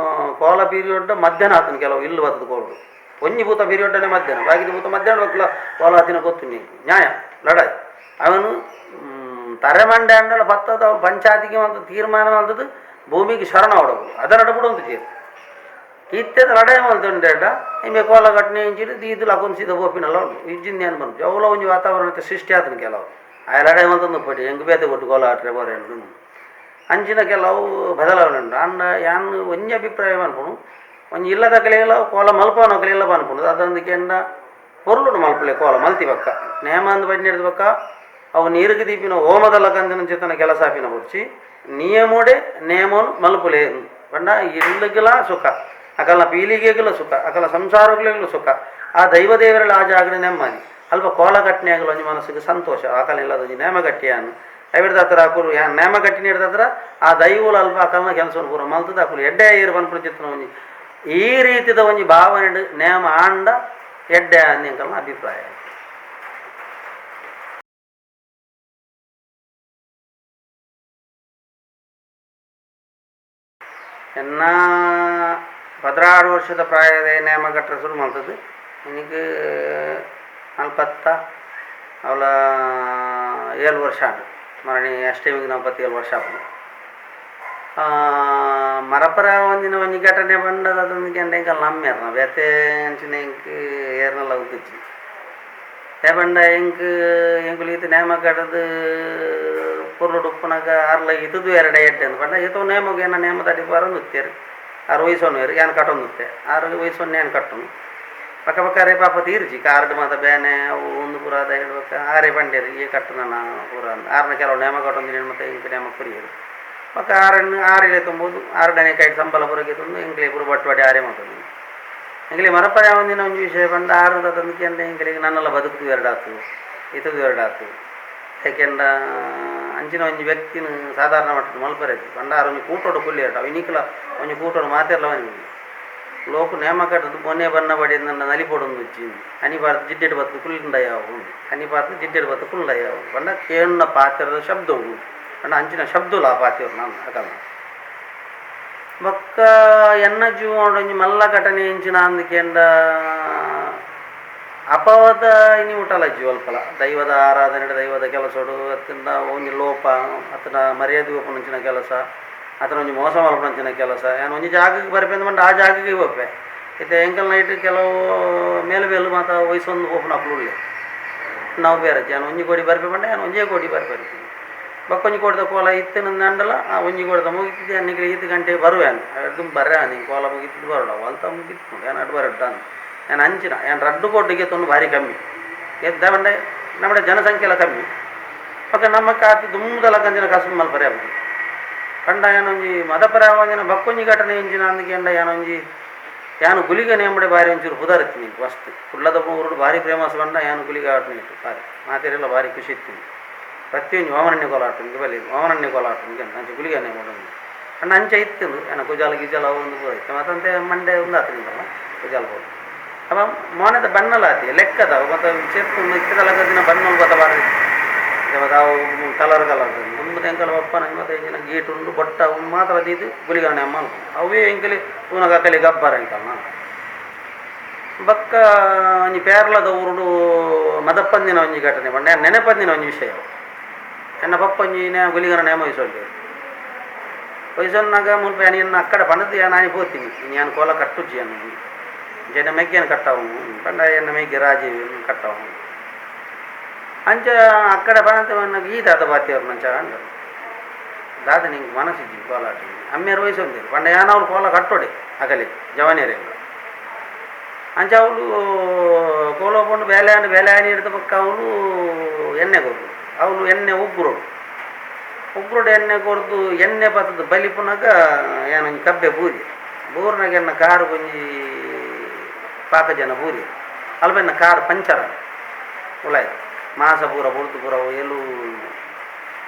ಕೋಲ ಪೀರಿಯಡ್ ಮಧ್ಯಾಹ್ನ ಆತನ ಕೆಲವು ಇಲ್ಲು ಬರ್ತದ ಕೋಲು ಒಂಜಿ ಭೂತ ಪೀರಿಯಡ್ಡನೆ ಮಧ್ಯಾಹ್ನ ಬಾಕಿದ ಭೂತ ಮಧ್ಯಾಹ್ನ ಬಕ್ಲ ಕೋಲ ಆತಿನ ಗೊತ್ತು ನೀ ನ್ಯಾಯ ಲಡಾಯಿ ಅವನು ತರೆಮಂಡೆ ಅಂಡಲ ಬತ್ತದ ಅವ್ನು ಪಂಚಾಯತಿಗೆ ಒಂದು ತೀರ್ಮಾನ ಅಂತದ್ದು ಭೂಮಿಗೆ ಶರಣ ಅವಡವು ಅದರ ನಡುಬುಡು ಅಂತ ತೀರ್ ಇತ್ತೆದ ಲಡಾಯಿ ಮಲ್ತುಂಡೇಡ ಇಮೆ ಕೋಲ ಘಟನೆ ಇಂಚಿಡು ದೀದು ಲಕೊಂದು ಸೀದ ಪೋಪಿನಲ್ಲ ಉಂಡು ಇಜ್ಜಿಂದ ಏನು ಬಂದು ಅವಲ ಒಂಜಿ ವಾತಾವರಣ ಸೃಷ್ಟಿ ಆತನ ಕೆಲವು ಆ ಲಡಾಯಿ ಮಲ್ತೊಂದು ಪಡಿ ಹೆಂಗ್ ಬೇತೆ ಕೊಟ್ಟು ಕೋಲ ಆಟ್ರೆ ಬೋರೆ ಅಂಚಿನ ಕೆಲವು ಬದಲಾವಣೆ ಉಂಟು ಅಂಡ ಯಾನ್ ಒಂಜಿ ಅಭಿಪ್ರಾಯ ಪನ್ಪುನು ಒಂಜಿ ಇಲ್ಲದ ಕಲೆಲ್ಲ ಕೋಲ ಮಲ್ಪವನ ಕಲೆಲ್ಲ ಪನ್ಪುನು ಅದೊಂದು ಕೆಂಡ ಪೊರ್ಲುಡು ಮಲ್ಪಲೆ ಕೋಲ ಮಲ್ತಿ ಬಕ್ಕ ನೇಮ ಅಂದ್ ಬಡ್ಡಿ ಹಿಡ್ದು ಬಕ್ಕ ಅವು ನೀರಿಗೆ ದೀಪಿನ ಹೋಮದ ಕಂದಿನ ಚೇತನ ಕೆಲಸ ಆಪಿನ ಬುಡ್ಚಿ ನಿಯಮೋಡೆ ನೇಮೋನ್ ಮಲ್ಪುಲೆ ಪಂಡ ಇಲ್ಲಗಿಲ ಸುಖ ಅಕಲ ಪೀಳಿಗೆಗಳ ಸುಖ ಅಕಲ ಸಂಸಾರಗಳಿಗೂ ಸುಖ ಆ ದೈವ ದೇವರಲ್ಲಿ ಆ ಜಾಗಡೆ ನೆಮ್ಮದಿ ಅಲ್ಪ ಕೋಲ ಕಟ್ಟನೆ ಆಗಲು ಒಂಜಿ ಮನಸ್ಸಿಗೆ ಸಂತೋಷ ಆಕಲ ಇಲ್ಲದ ಒಂಜಿ ನೇಮ ಕಟ್ಟಿಯಾನು ಐವಿಡ್ದ ಹತ್ರ ಅಕುಲು ಯಾ ನೇಮ ಕಟ್ಟಿನ ಹಿಡ್ದ ಆ ದೈವಲು ಅಲ್ಪ ಅಕಲ್ನ ಕೆಲಸವನ್ನು ಪೂರ ಮಲ್ತದ ಅಕುಲು ಎಡ್ಡೆ ಏರು ಪನ್ಪುನ ಚಿತ್ತನ ಒಂಜಿ ಈ ರೀತಿದ ಒಂಜಿ ಭಾವನೆ ನೇಮ ಆಂಡ ಎಡ್ಡೆ ಅಂದ್ ಅಭಿಪ್ರಾಯ. ಎನ್ನ 16 ವರ್ಷದ ಪ್ರಾಯದ ನೇಮ ಕಟ್ಟರೆ ಶುರು ಮಾಡ್ತದ್ದು എനിക്ക് ನಲ್ಪತ್ತ ಅವಳ 7 ವರ್ಷ ಆಂಡ್ ಮರಣಿ ಅಷ್ಟಮಿಗೆ 47 ವರ್ಷ ಆಪುಂಡು. ಮರಪರ ಒಂದಿನ ಒಂಜಿ ಘಟನೆ ಪಂಡದ ಅದೊಂದು ಎಂಕಲ್ ನಮ್ಮೇರ್ನ ಬೇತೆ ಅಂಚಿನ ಎಂಕ್ ಏರ್ನಲ ಉದ್ದುಜ್ಜಿ ಪಂಡ ಎಂಕ್ ಎಂಕುಲು ಈತ್ ನೇಮ ಕಟ್ಟದು ಪೊರ್ಲುಡು ಉಪ್ಪುನಗ ಅರ್ಲ ಇತ್ತದು ಎರಡೆ ಎಡ್ಡೆ ಅಂದ್ ಪಂಡ ಏತೋ ನೇಮಗ್ ಎನ್ನ ನೇಮದ ಅಡಿ ಬರೊಂದು ಇತ್ತೆರ್ ಆರು ವಯಸ್ಸೊನ್ನುವೆರ್ ಯಾನ್ ಕಟ್ಟೊಂದಿತ್ತೆ ಆರು ವಯಸ್ಸೊನ್ನೆ ಯಾನ್ ಕಟ್ಟುನು ಪಕ್ಕ ಪಕ್ಕ ಅರೆ ಪಾಪ ತೀರ್ಜಿ ಕಾರ್ಡ್ ಮಾತ ಬೇನೆ ಅವು ಒಂದು ಪೂರ ಅದ ಹೇಳ್ಬೇಕ ಆರೆ ಪಂಡೇರು ಈ ಕಟ್ಟುನ ಪೂರ ಆರ್ನ ಕೆಲವು ನೇಮ ಕಟ್ಟೊಂದಿನ ಮತ್ತೆ ಇಂಕ್ ನೇಮ ಕೊರಿಯರು ಪಕ್ಕ ಆರನ್ನು ಆರಿಲೆ ತುಂಬೋದು ಆರಡನೆ ಕೈಟ್ ಸಂಬಳ ಪುರಗೆ ತಂದು ಎಂಕ್ಲೆ ಪೂರ ಬಟ್ಟುವಾಡಿ ಆರೆ ಮಾಡ್ತದೆ ಎಂಕ್ಲೆ ಮರಪರೆ ಒಂದಿನ ಒಂಜಿ ವಿಷಯ ಪಂಡ ಆರು ತಂದಕ್ಕೆ ಅಂದ್ರೆ ಎಂಕ್ಲೆಗೆ ನನ್ನೆಲ್ಲ ಬದುಕುದು ಎರಡಾತು ಇತದು ಎರಡಾತು ಯಾಕೆಂಡ ಅಂಚಿನ ಒಂಜಿ ವ್ಯಕ್ತಿನ ಸಾಧಾರಣ ಮಟ್ಟದ ಮಲ್ಪರೆದ್ದು ಪಂಡ ಆರು ಒಂಜಿ ಕೂಟೋಡು ಕುಲ್ಲಿ ಎರಡು ಅವು ಇನಿಕ್ಲ ಒಂಜಿ ಕೂಟೋಡು ಮಾತೆರ್ಲ ಒಂಜಿ ಲೋಕ ನೇಮ ಕಟ್ಟದು ಮೊನ್ನೆ ಬಣ್ಣ ಬಡಿ ನನ್ನ ನಲಿಪೊಡೊಂದು ಉಜ್ಜಿ ಅನಿ ಬಾರ್ದು ಜಿಡ್ಡೆಡ್ ಬತ್ತು ಕುಲ್ಲುಂಡಯಾವು ಅನಿ ಬಾರ್ದು ಜಿಡ್ಡೆಡ್ ಬತ್ತು ಕುಲ್ಲುಂಡಯಾವು ಪಂಡ ಕೇಳುನ ಪಾತೆರದ ಶಬ್ದವು ಪಂಡ ಅಂಚಿನ ಶಬ್ದಲ ಆ ಪಾತೆರು ನಾನು ಅಕಲ್ನ ಬೊಕ್ಕ ಎನ್ನ ಜೀವನಡ್ ಒಂಜಿ ಮಲ್ಲ ಘಟನೆ ಎಂಚಿನ ಅಂದ್ ಅಪವಾದ ಇನಿ ಉಟಲ ಅಲ್ಪಲ ದೈವದ ಆರಾಧನೆ ದೈವದ ಕೆಲಸಡು ಅತ್ತಿಂದ ಒಂಜಿ ಲೋಪ ಅತ್ತನ ಮರ್ಯಾದೆ ಒಪ್ಪುನಂಚಿನ ಕೆಲಸ ಅತನ ಒಂಜಿ ಮೋಸ ಮಲ್ಪುನಂಚಿನ ಕೆಲಸ ಯಾನ್ ಒಂಜಿ ಜಾಗಕ್ಕೆ ಬರ್ಪೆಂದು ಪಂಡ ಆ ಜಾಗಕ್ಕೆ ಪೋಪೆ ಇತ್ತೆ ಎಂಕಲ್ ನೈಟ್ ಕೆಲವು ಮೇಲು ಮೇಲು ಮಾತ ವಯಸ್ಸೊಂದು ಪೋಪುನಕುಲು ಉಲ್ಲೆರ್ ನಾವು ಬೇರೆ ಯಾನ್ ಒಂಜಿ ಕೋಡಿ ಬರ್ಪೆ ಪಂಡ ಯಾನ್ ಒಂಜೇ ಕೋಡಿ ಬರ್ಪೆ ಬೊಕ್ಕ ಒಂಜಿ ಕೋಡಿದ ಕೋಲ ಇತ್ತಿನ ಅಂಡಲ ಆ ಒಂಜಿ ಕೋಡಿದ ಮುಗಿತಿದ್ದೆ ನಿಕ್ಲೆ ಈತ್ ಗಂಟೆ ಬರುವೆ ದುಂಬು ಬರ್ರೆ ನಿಂಗೆ ಕೋಲ ಮುಗಿತಿದ್ದು ಬರೋಡ ಅಲ್ತ ಮುಗಿತ್ಕೊಂಡು ಯಾನ್ ಅಡ್ ಬರಡ್ಡ ಯಾನ್ ಅಂಚಿನ ಯಾನ್ ರಡ್ಡು ಕೋಟಿಗೆ ತೊಂದು ಭಾರಿ ಕಮ್ಮಿ ಎದ್ದ ಪಂಡ ನಮ್ಮ ಜನಸಂಖ್ಯೆ ಕಮ್ಮಿ ಬೊಕ್ಕ ನಮ್ಮ ಕಾತಿ ದುಂಬುದಲ ಕಂಜಿನ ಕಸುಬು ಮಲ್ಪರೆ ಆಪುಜಿ ಪಂಡ ಯಾನೊಂಜಿ ಮದಪರ ಒಂಜಿನ ಬಕ್ಕೊಂಜಿ ಘಟನೆ ಎಂಚಿನ ಅಂದ್ಕೆಂಡ ಯಾನೊಂಜಿ ಯಾನು ಗುಲಿಗ ನೇಮಡೆ ಬಾರಿ ಒಂಚೂರು ಪುದರ್ ಇತ್ತಿನಿ ಫಸ್ಟ್ ಕುಡ್ಲದ ಊರುಡು ಭಾರಿ ಫೇಮಸ್ ಪಂಡ ಯಾನು ಗುಲಿಗ ಆಟ ಬಾರಿ ಮಾತೆರೆಲ್ಲ ಭಾರಿ ಖುಷಿ ಇತ್ತೀನಿ ಪ್ರತಿಯೊಂಜಿ ವಾಮನಣ್ಣೆ ಕೋಲಾಟ ಬಲ್ಲಿ ವಾಮನಣ್ಣೆ ಕೋಲಾಟ ಅಂಚ ಗುಲಿಗ ನೇಮಡು ಪಂಡ ಅಂಚ ಇತ್ತು ಏನ ಕುಜಾಲ ಗಿಜಾಲ ಅವು ಒಂದು ಪೂರ ಇತ್ತು ಮತ್ತಂತೆ ಮಂಡೆ ಉಂದಾತಿನಿಂದಲ್ಲ ಕುಜಾಲ ಹೋಗಿ ಅವ ಮೋನೆದ ಬಣ್ಣಲ ಆತಿ ಲೆಕ್ಕದ ಮತ್ತು ಚೆಪ್ಪು ಇತ್ತದಲ ದಿನ ಬಣ್ಣ ಬತ್ತ ಬಾರಿ ಮತ್ತು ಅವು ಕಲರ್ ಕಲರ್ ದುಂಬುದ ಎಂಕಲ ಬಪ್ಪನ ಮತ್ತು ಇಂಚಿನ ಗೀಟ್ ಉಂಡು ಬೊಟ್ಟ ಉಂಡು ಮಾತ್ರ ದೀದು ಗುಲಿಗರಣೆ ಅಮ್ಮ ಅವೇ ಎಂಕಲಿ ಪೂನಗ ಕಲಿ ಗಬ್ಬರ ಎಂಕಲ್ನ ಬೊಕ್ಕ ಒಂಜಿ ಪೇರ್ಲದ ಊರುಡು ಮದಪ್ಪಂದಿನ ಒಂಜಿ ಘಟನೆ ಪಂಡ ನೆನಪಂದಿನ ಒಂಜಿ ವಿಷಯ ಎನ್ನ ಪಪ್ಪ ಒಂಜಿ ಗುಲಿಗರ ನೇಮ ವಹಿಸೊಂಡೆ ವಹಿಸೊನ್ನಾಗ ಮುಲ್ಪ ಯಾನ್ ಎನ್ನ ಅಕ್ಕಡ ಪಂಡದು ಯಾನ್ ಆನಿ ಪೋತೀನಿ ಯಾನ್ ಕೋಲ ಕಟ್ಟುಜ್ಜಿ ಯಾನ್ ಜನ ಮೆಗ್ಗೆನ ಕಟ್ಟಾವು ಪಂಡ ಎನ್ನ ಮೆಗ್ಗೆ ರಾಜೀವ್ ಕಟ್ಟಾವು ಅಂಚ ಅಕ್ಕಡೆ ಪಣಂತ ಈ ದಾದ ಬಾತಿಯವ್ರು ಮಂಚ ಅಂಡ ದಾದ ನಿಂಗೆ ಮನಸ್ಸಿಜ್ಜಿ ಕೋಲಾಟ ಅಮ್ಮೇರು ವಯಸ್ಸು ಒಂದಿರು ಪಂಡ ಯಾನವ್ರು ಕೋಲ ಕಟ್ಟೋಡೆ ಅಗಲಿ ಜವನಿಯರೆಲ್ಲ ಅಂಚ ಅವಳು ಕೋಲ ಪಂಡು ಬೇಲೆ ಬೇಲೆ ಹಿಡಿದ ಪಕ್ಕ ಅವಳು ಎಣ್ಣೆ ಕೊರ್ದು ಅವಳು ಎಣ್ಣೆ ಉಗ್ರೋಡು ಉಗ್ರೋಡು ಎಣ್ಣೆ ಕೊರ್ದು ಎಣ್ಣೆ ಪತ್ತದ ಬಲಿಪುನಾಗ ಏನೊಂಜಿ ಕಬ್ಬೆ ಬೂರಿ ಬೂರ್ನಾಗ ಎನ್ನ ಕಾರು ಒಂಜಿ ಪಾಕ ಜನ ಬೂರಿ ಅಲ್ಪ ಎನ್ನ ಕಾರು ಪಂಚರ್ ಉಲಾಯ್ತು ಮಾಸ ಪೂರ ಬುಡ್ದು ಪೂರ ಎಲು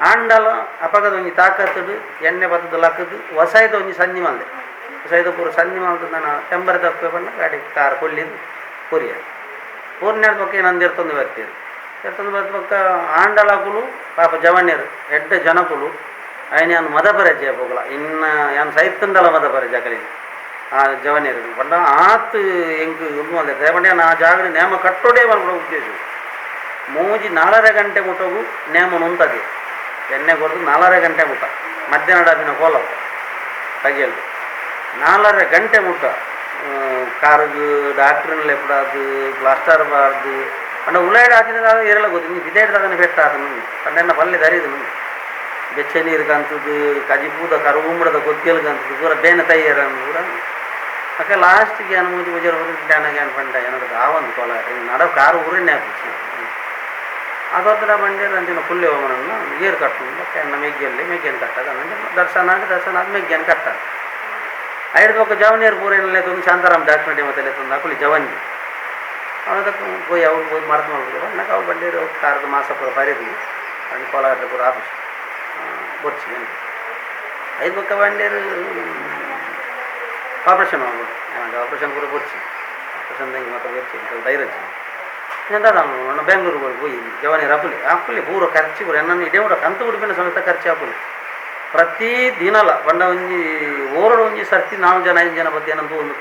ಆಂಡಲ ಅಪಗದ ಒಂಜಿ ತಾಕತ್ತುಡು ಎಣ್ಣೆ ಬತ್ತದ ಲಕ್ಕದು ವಸಾಯದ ಒಂಜಿ ಸಂಜಿ ಮಲ್ದೆ ವಸಾಯದ ಪೂರ ಸಂಜಿ ಮಲ್ದು ನಾನು ತೆಂಬರೆ ತಪ್ಪೆ ಪಂಡ ಗಾಡಿ ಕಾರ್ ಕೊಲ್ಲಿದ್ದು ಕೊರಿಯ ಪೂರ್ಣದ ಪಕ್ಕ ಏನಂದು ಎರ್ತೊಂದು ಬರ್ತೀರಿ ಎರ್ತೊಂದು ಬತ್ತ ಪಕ್ಕ ಆಂಡಲಕುಲು ಪಾಪ ಜವಣ್ಯರು ಎಡ್ಡ ಜನಕುಲು ಅಯ್ಯ ನಾನು ಮದಪರಜ್ಜೆ ಪೋಗಲ ಇನ್ನು ಯಾನ್ ಸೈತ್ತುಂಡಲ ಮದಪರಜ್ಜೆ ಅಕಲಿ ಆ ಜವನಿಯರು ಪಂಡ ಆತ್ ಎಂಕ್ ಉಂದು ಮಲ್ದೆ ಪಂಡ ಆ ಜಾಗಡ್ ನೇಮ ಕಟ್ಟೋಡೇ ಪನ್ಪುನ ಉದ್ದೇಶ ಮೂಜಿ ನಾಲರೆ ಗಂಟೆ ಮುಟ್ಟಗು ನೇಮ ನುಂತದೆ ಎಣ್ಣೆ ಕೊರ್ದು ನಾಲರೆ ಗಂಟೆ ಮುಟ್ಟ ಮಧ್ಯಾಹ್ನ ಡಾಬಿನ ಕೋಲ ಪಗೆಲ್ ನಾಲರೆ ಗಂಟೆ ಮುಟ್ಟ ಕಾರುಗು ಡಾಕ್ಟ್ರನ್ನ ಲೆಪಡಾದು ಪ್ಲಾಸ್ಟರ್ ಬಾರ್ದು ಪಂಡ ಉಲಾಯ್ಡ್ ಹಾಕಿದ ಏರೆಲ್ಲ ಗೊತ್ತು ನೀ ಬಿದೇಡ್ ದಾದನೆ ಪೆಟ್ಟ ಆತನು ಪಂಡ ಎನ್ನ ಪಲ್ಲೆ ದರಿದು ನುಂದು ಬೆಚ್ಚ ನೀರು ಕಂತದ್ದು ಕಜಿಪೂದ ಕರುಗುಂಬಳದ ಕೊದ್ಗೆಲ್ ಕಂತದ್ದು ಪೂರ ಬೇನೆ ತಯ್ಯರ ಪೂರ ಅಕ್ಕ ಲಾಸ್ಟಿಗೆ ಏನು ಮೂಜಿ ಪೂಜೆ ಡ್ಯಾನಾಗ ಏನು ಪಂಡ ಏನಾದ್ರು ಆವೊಂದು ಕೋಲ ನಡ ಕಾರು ಊರನ್ನೇ ಹಾಕಿಸಿ ಅದೊತ್ತರ ಬಂಡೇರು ಅಂಚಿನ ಪುಲ್ಲೆ ಹೋಮನನ್ನು ಏರು ಕಟ್ಟು ಎನ್ನ ಮೆಗ್ಗೆಲ್ಲಿ ಮೆಗ್ಗೆನ್ ಕಟ್ಟದ ದರ್ಶನ ಆಗಿ ದರ್ಶನ ಆದ ಮೆಗ್ಗೆನ್ ಕಟ್ಟಾರ ಐದು ಪಕ್ಕ ಜವನಿಯರು ಪೂರ ಏನೆಲ್ಲ ಶಾಂತಾರಾಮ್ ಡಾಕ್ಟರ್ ಮತ್ತೆ ತಂದು ಅಕುಲಿ ಜವನಿ ಅವನದಕ್ಕೆ ಪೋಯಿ ಅವ್ರು ಹೋಗಿ ಮರ್ತು ಮಾಡ್ಬೋದು ನಾಕ ಅವು ಬಂಡೇರು ಕಾರದ ಮಾಸ ಪೂರ ಬರೀದಿ ಅಂಡ್ ಕೋಲಾರ ಪೂರ ಆಫೀಸ್ ಬೊರ್ಚಿ ಐದು ಪಕ್ಕ ಬಂಡೇರು ಆಪ್ರೇಷನ್ ಮಾಡ್ಬೋದು ಆಪ್ರೇಷನ್ ಪೂರ ಬೊರ್ಚಿ ಆಪ್ರೇಷನ್ ದಂಗೆ ಮತ್ತೆ ಬೊರ್ಚಿ ಧೈರ್ಯ ನಾನು ಬೆಂಗಳೂರು ಹೋಗಿ ಜವನಿ ಅಪ್ಪಲಿ ಅಪ್ಪಲಿ ಪೂರ ಖರ್ಚು ಪೂರ ಎನ್ನ ಇಡೇ ಕೂಡ ಕಂತು ಉಡುಪಿನ ಸಮೇತ ಖರ್ಚು ಆಪುಲಿ ಪ್ರತಿ ದಿನಲ ಪಂಡ ಒಂಜಿ ಓರೋಡು ಒಂಜಿ ಸರ್ತಿ ನಾಲ್ಕು ಜನ ಐದು ಜನ ಬತ್ತಿ ಏನಂತ ಒಂದು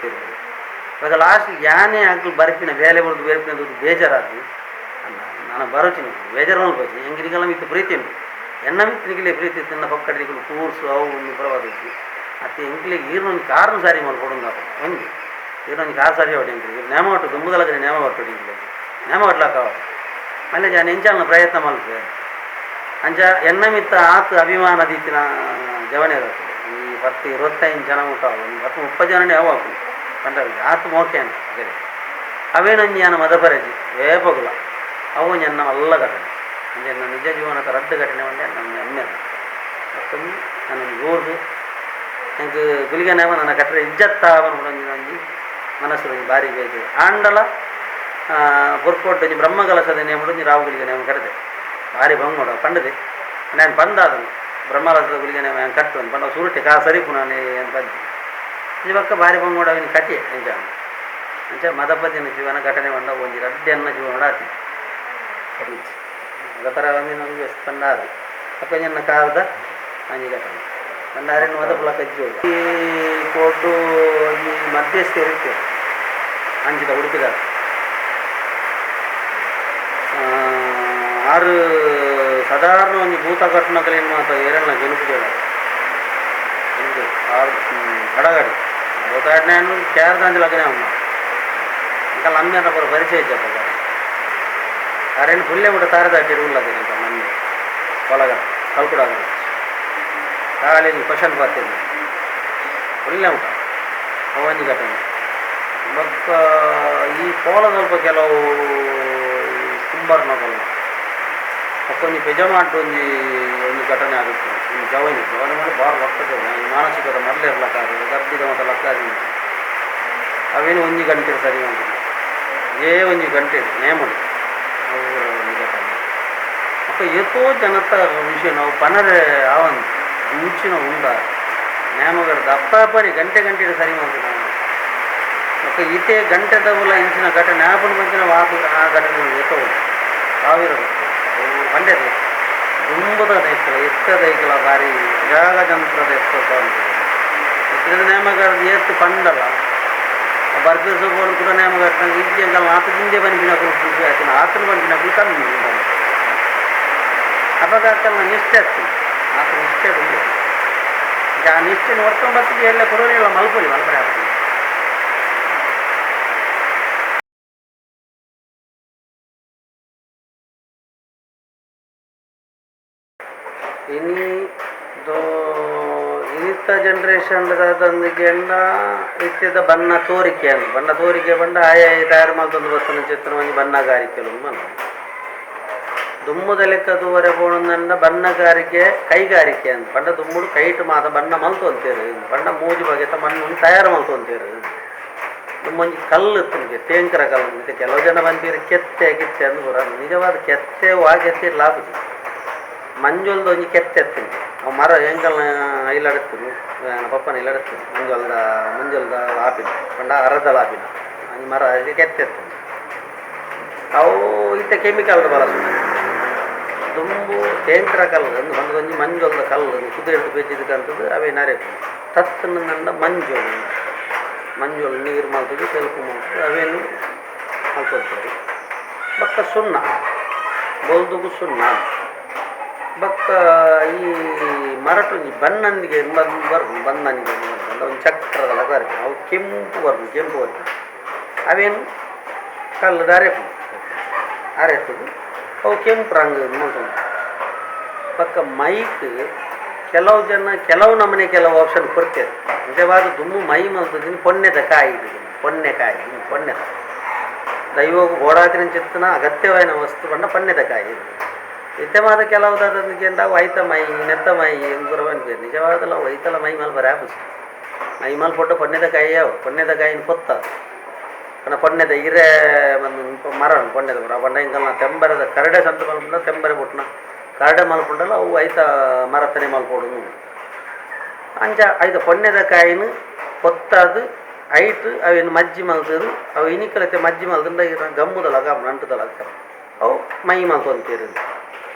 ಇವಾಗ ಲಾಸ್ಟ್ ಯಾನೇ ಆಗ್ಲು ಬರ್ಪಿನ ಬೇಲೆ ಬರೋದು ಬೇರ್ಪಿನ ದುಡ್ಡು ಬೇಜಾರಾದು ನಾನು ಬರೋಚಿನಿ ಬೇಜಾರು ಮಲ್ಪೊಚಿ ಎಂಕ್ ನಿಕಲ್ನ ಮಿತ್ತ್ ಪ್ರೀತಿ ಉಂಡು ಎನ್ನ ಮಿತ್ತ್ ನಿಕಲೆ ಪ್ರೀತಿ ತಿನ್ನ ಪಕ್ಕಡ್ ನಿಕುಲು ಕೂರ್ಸು ಅವು ಒಂಜಿ ಪರವಾದಿಜ್ಜಿ ಅತ್ತೆ ಎಂಕ್ಲೆಗ್ ಈರ್ನ ಒಂಜಿ ಕಾರ್ನ್ ಸಾರಿ ಮಲ್ಪೊಡುಂದು ಒಂಜಿ ಈರ್ನ ಒಂಜಿ ಕಾರ್ ಸಾರಿ ಆವಡ್ ಎಂಕ್ಲೆಗ್ ಈರ್ ನೇಮ ಒಟ್ಟು ದುಂಬುದಲಗನೆ ನೇಮ ಒಟ್ಟೊಡು ಎಂಕ್ಲೆಗ್ ನೇಮ ಒಟ್ಲಾಕ ಆವಡ್ ಮಲ್ಲೆ ಜಾನ್ ಎಂಚಾಲ್ನ ಪ್ರಯತ್ನ ಮಲ್ಪುವೆ ಅಂಚ ಎನ್ನ ಮಿತ್ತ ಆತ್ ಅಭಿಮಾನ ದೀತಿನ ಜವನೆರ್ ಈ ಪತ್ತ್ ಇರುವತ್ತೈದು ಜನ ಮುಟ್ಟ ಒಂದು ಪತ್ತು ಮುಪ್ಪ ಜನನೇ ಅವು ಅಕುಲು ಪಂಡ ಆತ್ ಮೋಕೆ ಅಗಲೆ ಅವೇನೊಂಜಿ ಯಾನ್ ಮದಪರೆಜಿ ಏಪಗುಲ ಅವು ಒಂಜಿ ಎನ್ನ ಮಲ್ಲ ಘಟನೆ ಅಂಚ ಎನ್ನ ನಿಜ ಜೀವನದ ರಡ್ಡ್ ಘಟನೆ ಪಂಡ ಎನ್ನ ಅಮ್ಮೆರ್ ಬೊಕ್ಕೊಂಜಿ ನನ್ನೊಂಜಿ ಊರ್ದು ಎಂಕ್ ಗುಳಿಗ ನೇಮ ನನ ಕಟ್ಟರೆ ಇಜ್ಜತ್ತ ಪನ್ಪುನ ಒಂಜಿ ಒಂಜಿ ಮನಸ್ಸು ಒಂಜಿ ಬಾರಿ ಬೇಜಾರು ಆಂಡಲ ಬೊರ್ಕೋಡ್ಡು ಒಂಜಿ ಬ್ರಹ್ಮಕಲಶದ ನೇಮಡು ಒಂಜಿ ರಾವು ಗುಳಿಗ ನೇಮ ಕಟ್ಟದೆ ಭಾರಿ ಬಂಗೋಡ ಪಂಡದೆ ನಾನು ಬಂದಾದನು ಬ್ರಹ್ಮಕಲಶದ ಗುಳಿಗ ನೇಮ ಕಟ್ಟುವನು ಪಂಡ ಸುರುಟೆ ಕಾ ಸರಿಪು ನಾನು ಏನು ಬಂದು ಈ ಪಕ್ಕ ಭಾರಿ ಬಂಗೋಡ ಅವನು ಕಟ್ಟಿಯೆ ಅಂಚ ಅಂಚ ಮದಪತಿನ ಜೀವನ ಘಟನೆ ಪಂಡ ಒಂಜಿ ರಡ್ಡ್ ಎನ್ನ ಜೀವನಡ್ ಆತಿ ಮದಪರ ಒಂಜಿ ನಮ್ಗೆ ಪಂಡ ಅದು ಅಪ್ಪ ಕಾರದ ಒಂಜಿ ಘಟನೆ ಪಂಡ ಅರೆನ್ ಮದಪುಲ ಕಜ್ಜಿ ಈ ಕೋಟು ಈ ಮಧ್ಯಸ್ಥೆ ಇರುತ್ತೆ ಅಂಚಿದ ಉಡುಪಿದ ಆರು ಸಾಧಾರಣ ಒಂಜಿ ಭೂತ ಕಟ್ಟುನಕಲೇನು ಮಾತ ಏರೆಲ್ಲ ಗೆಲುಪು ಆರು ಗಡಗಡಿ ಭೂತಾಡ್ನೇನು ಕೇರ್ದಾಂಜಿ ಲಗ್ನ ಉನ್ನ ఇంకా ಅಮ್ಮೆನ ಪೂರ ಪರಿಚಯ ಇಜ್ಜಪ್ಪ ಅರೇನು ಪುಲ್ಲೆ ಕೂಡ ತಾರದಾಟಿ ಉಲ್ಲದೆ ಎಂತ ನಮ್ಮೆ ಕೊಲಗ ಕಲ್ಕುಡಾಗ ಕಾಲೇಜ್ ಕ್ವಶನ್ ಬರ್ತೀನಿ ಪುಲ್ಲೆ ಊಟ ಒಂಜಿ ಘಟನೆ ಬೊಕ್ಕ ಈ ಕೋಲದಲ್ಪ ಕೆಲವು ಕುಂಬಾರನಕಲ್ನ ಒಂಜಿ ಪೆಜಮಾಟ್ ಒಂಜಿ ಒಂಜಿ ಘಟನೆ ಆಗುತ್ತೆ ಒಂಜಿ ಜವನಿ ಜವನಿ ಮಾಡಿ ಬಾರ್ ಬರ್ತದೆ ಮಾನಸಿಕದ ಮರಳೆ ಇರ್ಲಕ್ಕ ಗಬ್ಬಿದ ಮಾತ ಲಕ್ಕ ಅವೇನು ಒಂಜಿ ಗಂಟೆ ಸರಿ ಉಂಟು ಏ ಒಂಜಿ ಗಂಟೆ ನೇಮಡು ಅವು ಒಂಜಿ ಘಟನೆ ಅಪ್ಪ ಏತೋ ಜನತ ವಿಷಯ ನಾವು ಪನರೆ ಆವಂದು ಮುಂಚಿನ ಉಂಡ ನೇಮಗಡ್ದು ಅಪ್ಪ ಅಪ್ಪನಿ ಗಂಟೆ ಗಂಟೆ ಸರಿ ಮಾಡ್ತು ನಾವು ఒక ಇతే ಗಂಟೆ ದವುಲ ಇಂಚಿನ ಘಟನೆ ಆಪುನ ಮಂಚಿನ ವಾತು ಆ ಘಟನೆ ಏತೋ ಸಾವಿರ ಪಂಡ್ಯದ ದುಂಬುದ ದೈಕಲ ಎತ್ತ ದೈಕಲ ಭಾರಿ ಜಾಗ ಜಂತ್ರದ ಎತ್ತ ಎತ್ತದ ನೇಮಗಾರದ ಏತ್ತು ಪಂಡಲ ಬರ್ಪಿಸ ಬೋರ್ಡ್ ಕೂಡ ನೇಮಗಾರ ಇಜ್ಜಂಗಲ್ ಆತ ದಿಂದೆ ಬನ್ಪಿನಕುಲು ಖುಷಿ ಆಯ್ತು ಆತನ ಬನ್ಪಿನಕುಲು ಕಮ್ಮಿ ಅಪಘಾತಲ್ಲ ನಿಷ್ಠೆ ಆಗ್ತದೆ ಆತ ನಿಷ್ಠೆ ಉಂಟು ಆ ನಿಷ್ಠೆ ನೋಡ್ಕೊಂಡು ಬರ್ತದೆ ಎಲ್ಲ ಕೊಡೋನಿಲ್ಲ ಮಲ್ಪೊಲಿ ಮಲ್ಪರೆ ಆಗ್ತದೆ. ದುಂಬಿತ್ತ ಜನರೇಷನ್ ದಾದಂದಿಗೆಂಡ ಇತ್ತೆದ ಬಣ್ಣ ತೋರಿಕೆ ಅಂದ್ ಬಣ್ಣ ತೋರಿಕೆ ಬಂಡ ಆಯ ತಯಾರು ಮಲ್ತೊಂದು ಬತ್ತನ ಚಿತ್ರ ಒಂಜಿ ಬಣ್ಣಗಾರಿಕೆ ಮಲ್ಲ ದುಮ್ಮುದ ಲೆಕ್ಕ ತೂವರೆ ಪೋಣಂದಂಡ ಬಣ್ಣಗಾರಿಕೆ ಕೈಗಾರಿಕೆ ಅಂದ್ ಪಂಡ ದುಮ್ಮುಡು ಕೈಟ್ ಮಾತ ಬಣ್ಣ ಮಲ್ತೊಂತೇರು ಬಣ್ಣ ಮೂಜಿ ಬಗೆತ ಮಣ್ಣು ತಯಾರು ಮಲ್ತೊಂತೇರು. ದುಮ್ಮೊಂಜಿ ಕಲ್ಲು ಇತ್ತುನಿಗೆ ತೇಂಕರ ಕಲ್ಲು ಇತ್ತೆ ಕೆಲವು ಜನ ಬಂತೀರು ಕೆತ್ತೆ ಕಿತ್ತೆ ಅಂದ್ ಪೂರ ನಿಜವಾದ ಕೆತ್ತೆ ವಾ ಕೆತ್ತೆ ಲಾಭ ಮಂಜೊಲ್ದ ಒಂಜಿ ಕೆತ್ತೆ ಎತ್ತುಂಡು ಅವು ಮರ ಎಂಕಲ್ನ ಐಲಡತ್ತುನು ಪಪ್ಪನ ಇಲ್ಲಡತ್ತು ಮಂಜೊಲ್ದ ಮಂಜೊಲ್ದ ಆಪಿನ ಪಂಡ ಅರದಲ ಆಪಿನ ಒಂಜಿ ಮರ ಕೆತ್ತೆ ಎತ್ತುಂಡು ಅವು ಇತ್ತೆ ಕೆಮಿಕಲ್ ಬಳಸುದು. ದುಂಬು ತೇಂಕರ ಕಲ್ಲು ಅಂದು ಪಂಡ ಒಂಜಿ ಮಂಜೊಲ್ದ ಕಲ್ಲು ಕುದುರೆ ಪೆಜ್ಜಿದ್ ಅವೇ ನರೆಪು ತತ್ತುನಂಡ ಮಂಜೊಲು ಮಂಜೊಲು ನೀರು ಮಲ್ತುದು ತೆಲುಪು ಮಲ್ತುದು ಅವೇನು ಮಲ್ತೊಂತೇರು. ಬೊಕ್ಕ ಸುಣ್ಣ ಬೊಲ್ದುಗು ಸುಣ್ಣ ಬೊಕ್ಕ ಈ ಮರಟು ಬಣ್ಣಂದಿಗೆ ಬರ್ಪುಂಡು ಬಣ್ಣನಿಗೆ ಪಂಡ ಒಂಜಿ ಚಕ್ರದಲ ಬರ್ಪುಂಡು ಅವು ಕೆಂಪು ಬರ್ಪುಂಡು ಕೆಂಪು ಬರ್ಪುಂಡು ಅವೇನು ಕಲ್ಲುಡು ಅರೆಪುಂಡು ಅರೆತುದು ಅವು ಕೆಂಪು ರಂಗ್ ಮಲ್ತೊಂದು. ಬೊಕ್ಕ ಮೈಕ್ ಕೆಲವು ಜನ ಕೆಲವು ನಮೂನೆ ಕೆಲವು ಆಪ್ಷನ್ ಕೊಡ್ತೇವೆ. ನಿಜವಾದ ದುಮ್ಮು ಮೈ ಮಲ್ತದಿನಿ ಪೊನ್ನೆದ ಕಾಯಿ ಪೊನ್ನೆಕಾಯಿ ಪೊನ್ನೆದ ದೈವಗ್ ಬೋಡಾತಿನ ಚಿತ್ತನ ಅಗತ್ಯವಾಯಿನ ವಸ್ತು ಪಂಡ ಪೊನ್ನೆದ ಕಾಯಿ. ಇತ್ತೆ ಮಾತ ಕೆಲವು ದಾದಂದಿಗೆಂಡ ಐತ ಮೈ ನೆತ್ತ ಮೈ ಪೂರ ಪನ್ಪೆರ್ ನಿಜವಾದಲ ಐತಲ ಮೈ ಮಲ್ಪರೆ ಆಪುಜಿ. ಮೈ ಮಲ್ಪೊಡ್ಡ ಪೊನ್ನೆದ ಕಾಯಿ ಯಾವು ಪೊನ್ನೆದ ಕಾಯಿನ್ ಪೊತ್ತ ಪಂಡ ಪೊನ್ನೆದ ಇರೆ ಮರ ಉಂಡು ಪೊನ್ನೆದ ಮರ ಪಂಡ ಎಂಕಲ್ನ ತೆಂಬರೆದ ಕರಡೆ ಸಂತ ಮಲ್ಪುಂಡ ತೆಂಬರೆ ಬೊಟ್ಟುನ ಕರಡೆ ಮಲ್ಪುಂಡಲ ಅವು ಐತ ಮರತನೆ ಮಲ್ಪೊಡು ಅಂಚ ಐತ ಪೊನ್ನೆದ ಕಾಯಿನ್ ಪೊತ್ತಾದ್ ಐಟ್ ಅವೆನ್ ಮಜ್ಜಿ ಮಲ್ತುದು ಅವು ಇನಿಕಲತೆ ಮಜ್ಜಿ ಮಲ್ತುಂಡ ಗಮ್ಮುದಲ ಕಾಪುಂಡು ಅಂಟುದಲ ಅವು ಮೈ ಮಲ್ತೊಂತೇರು.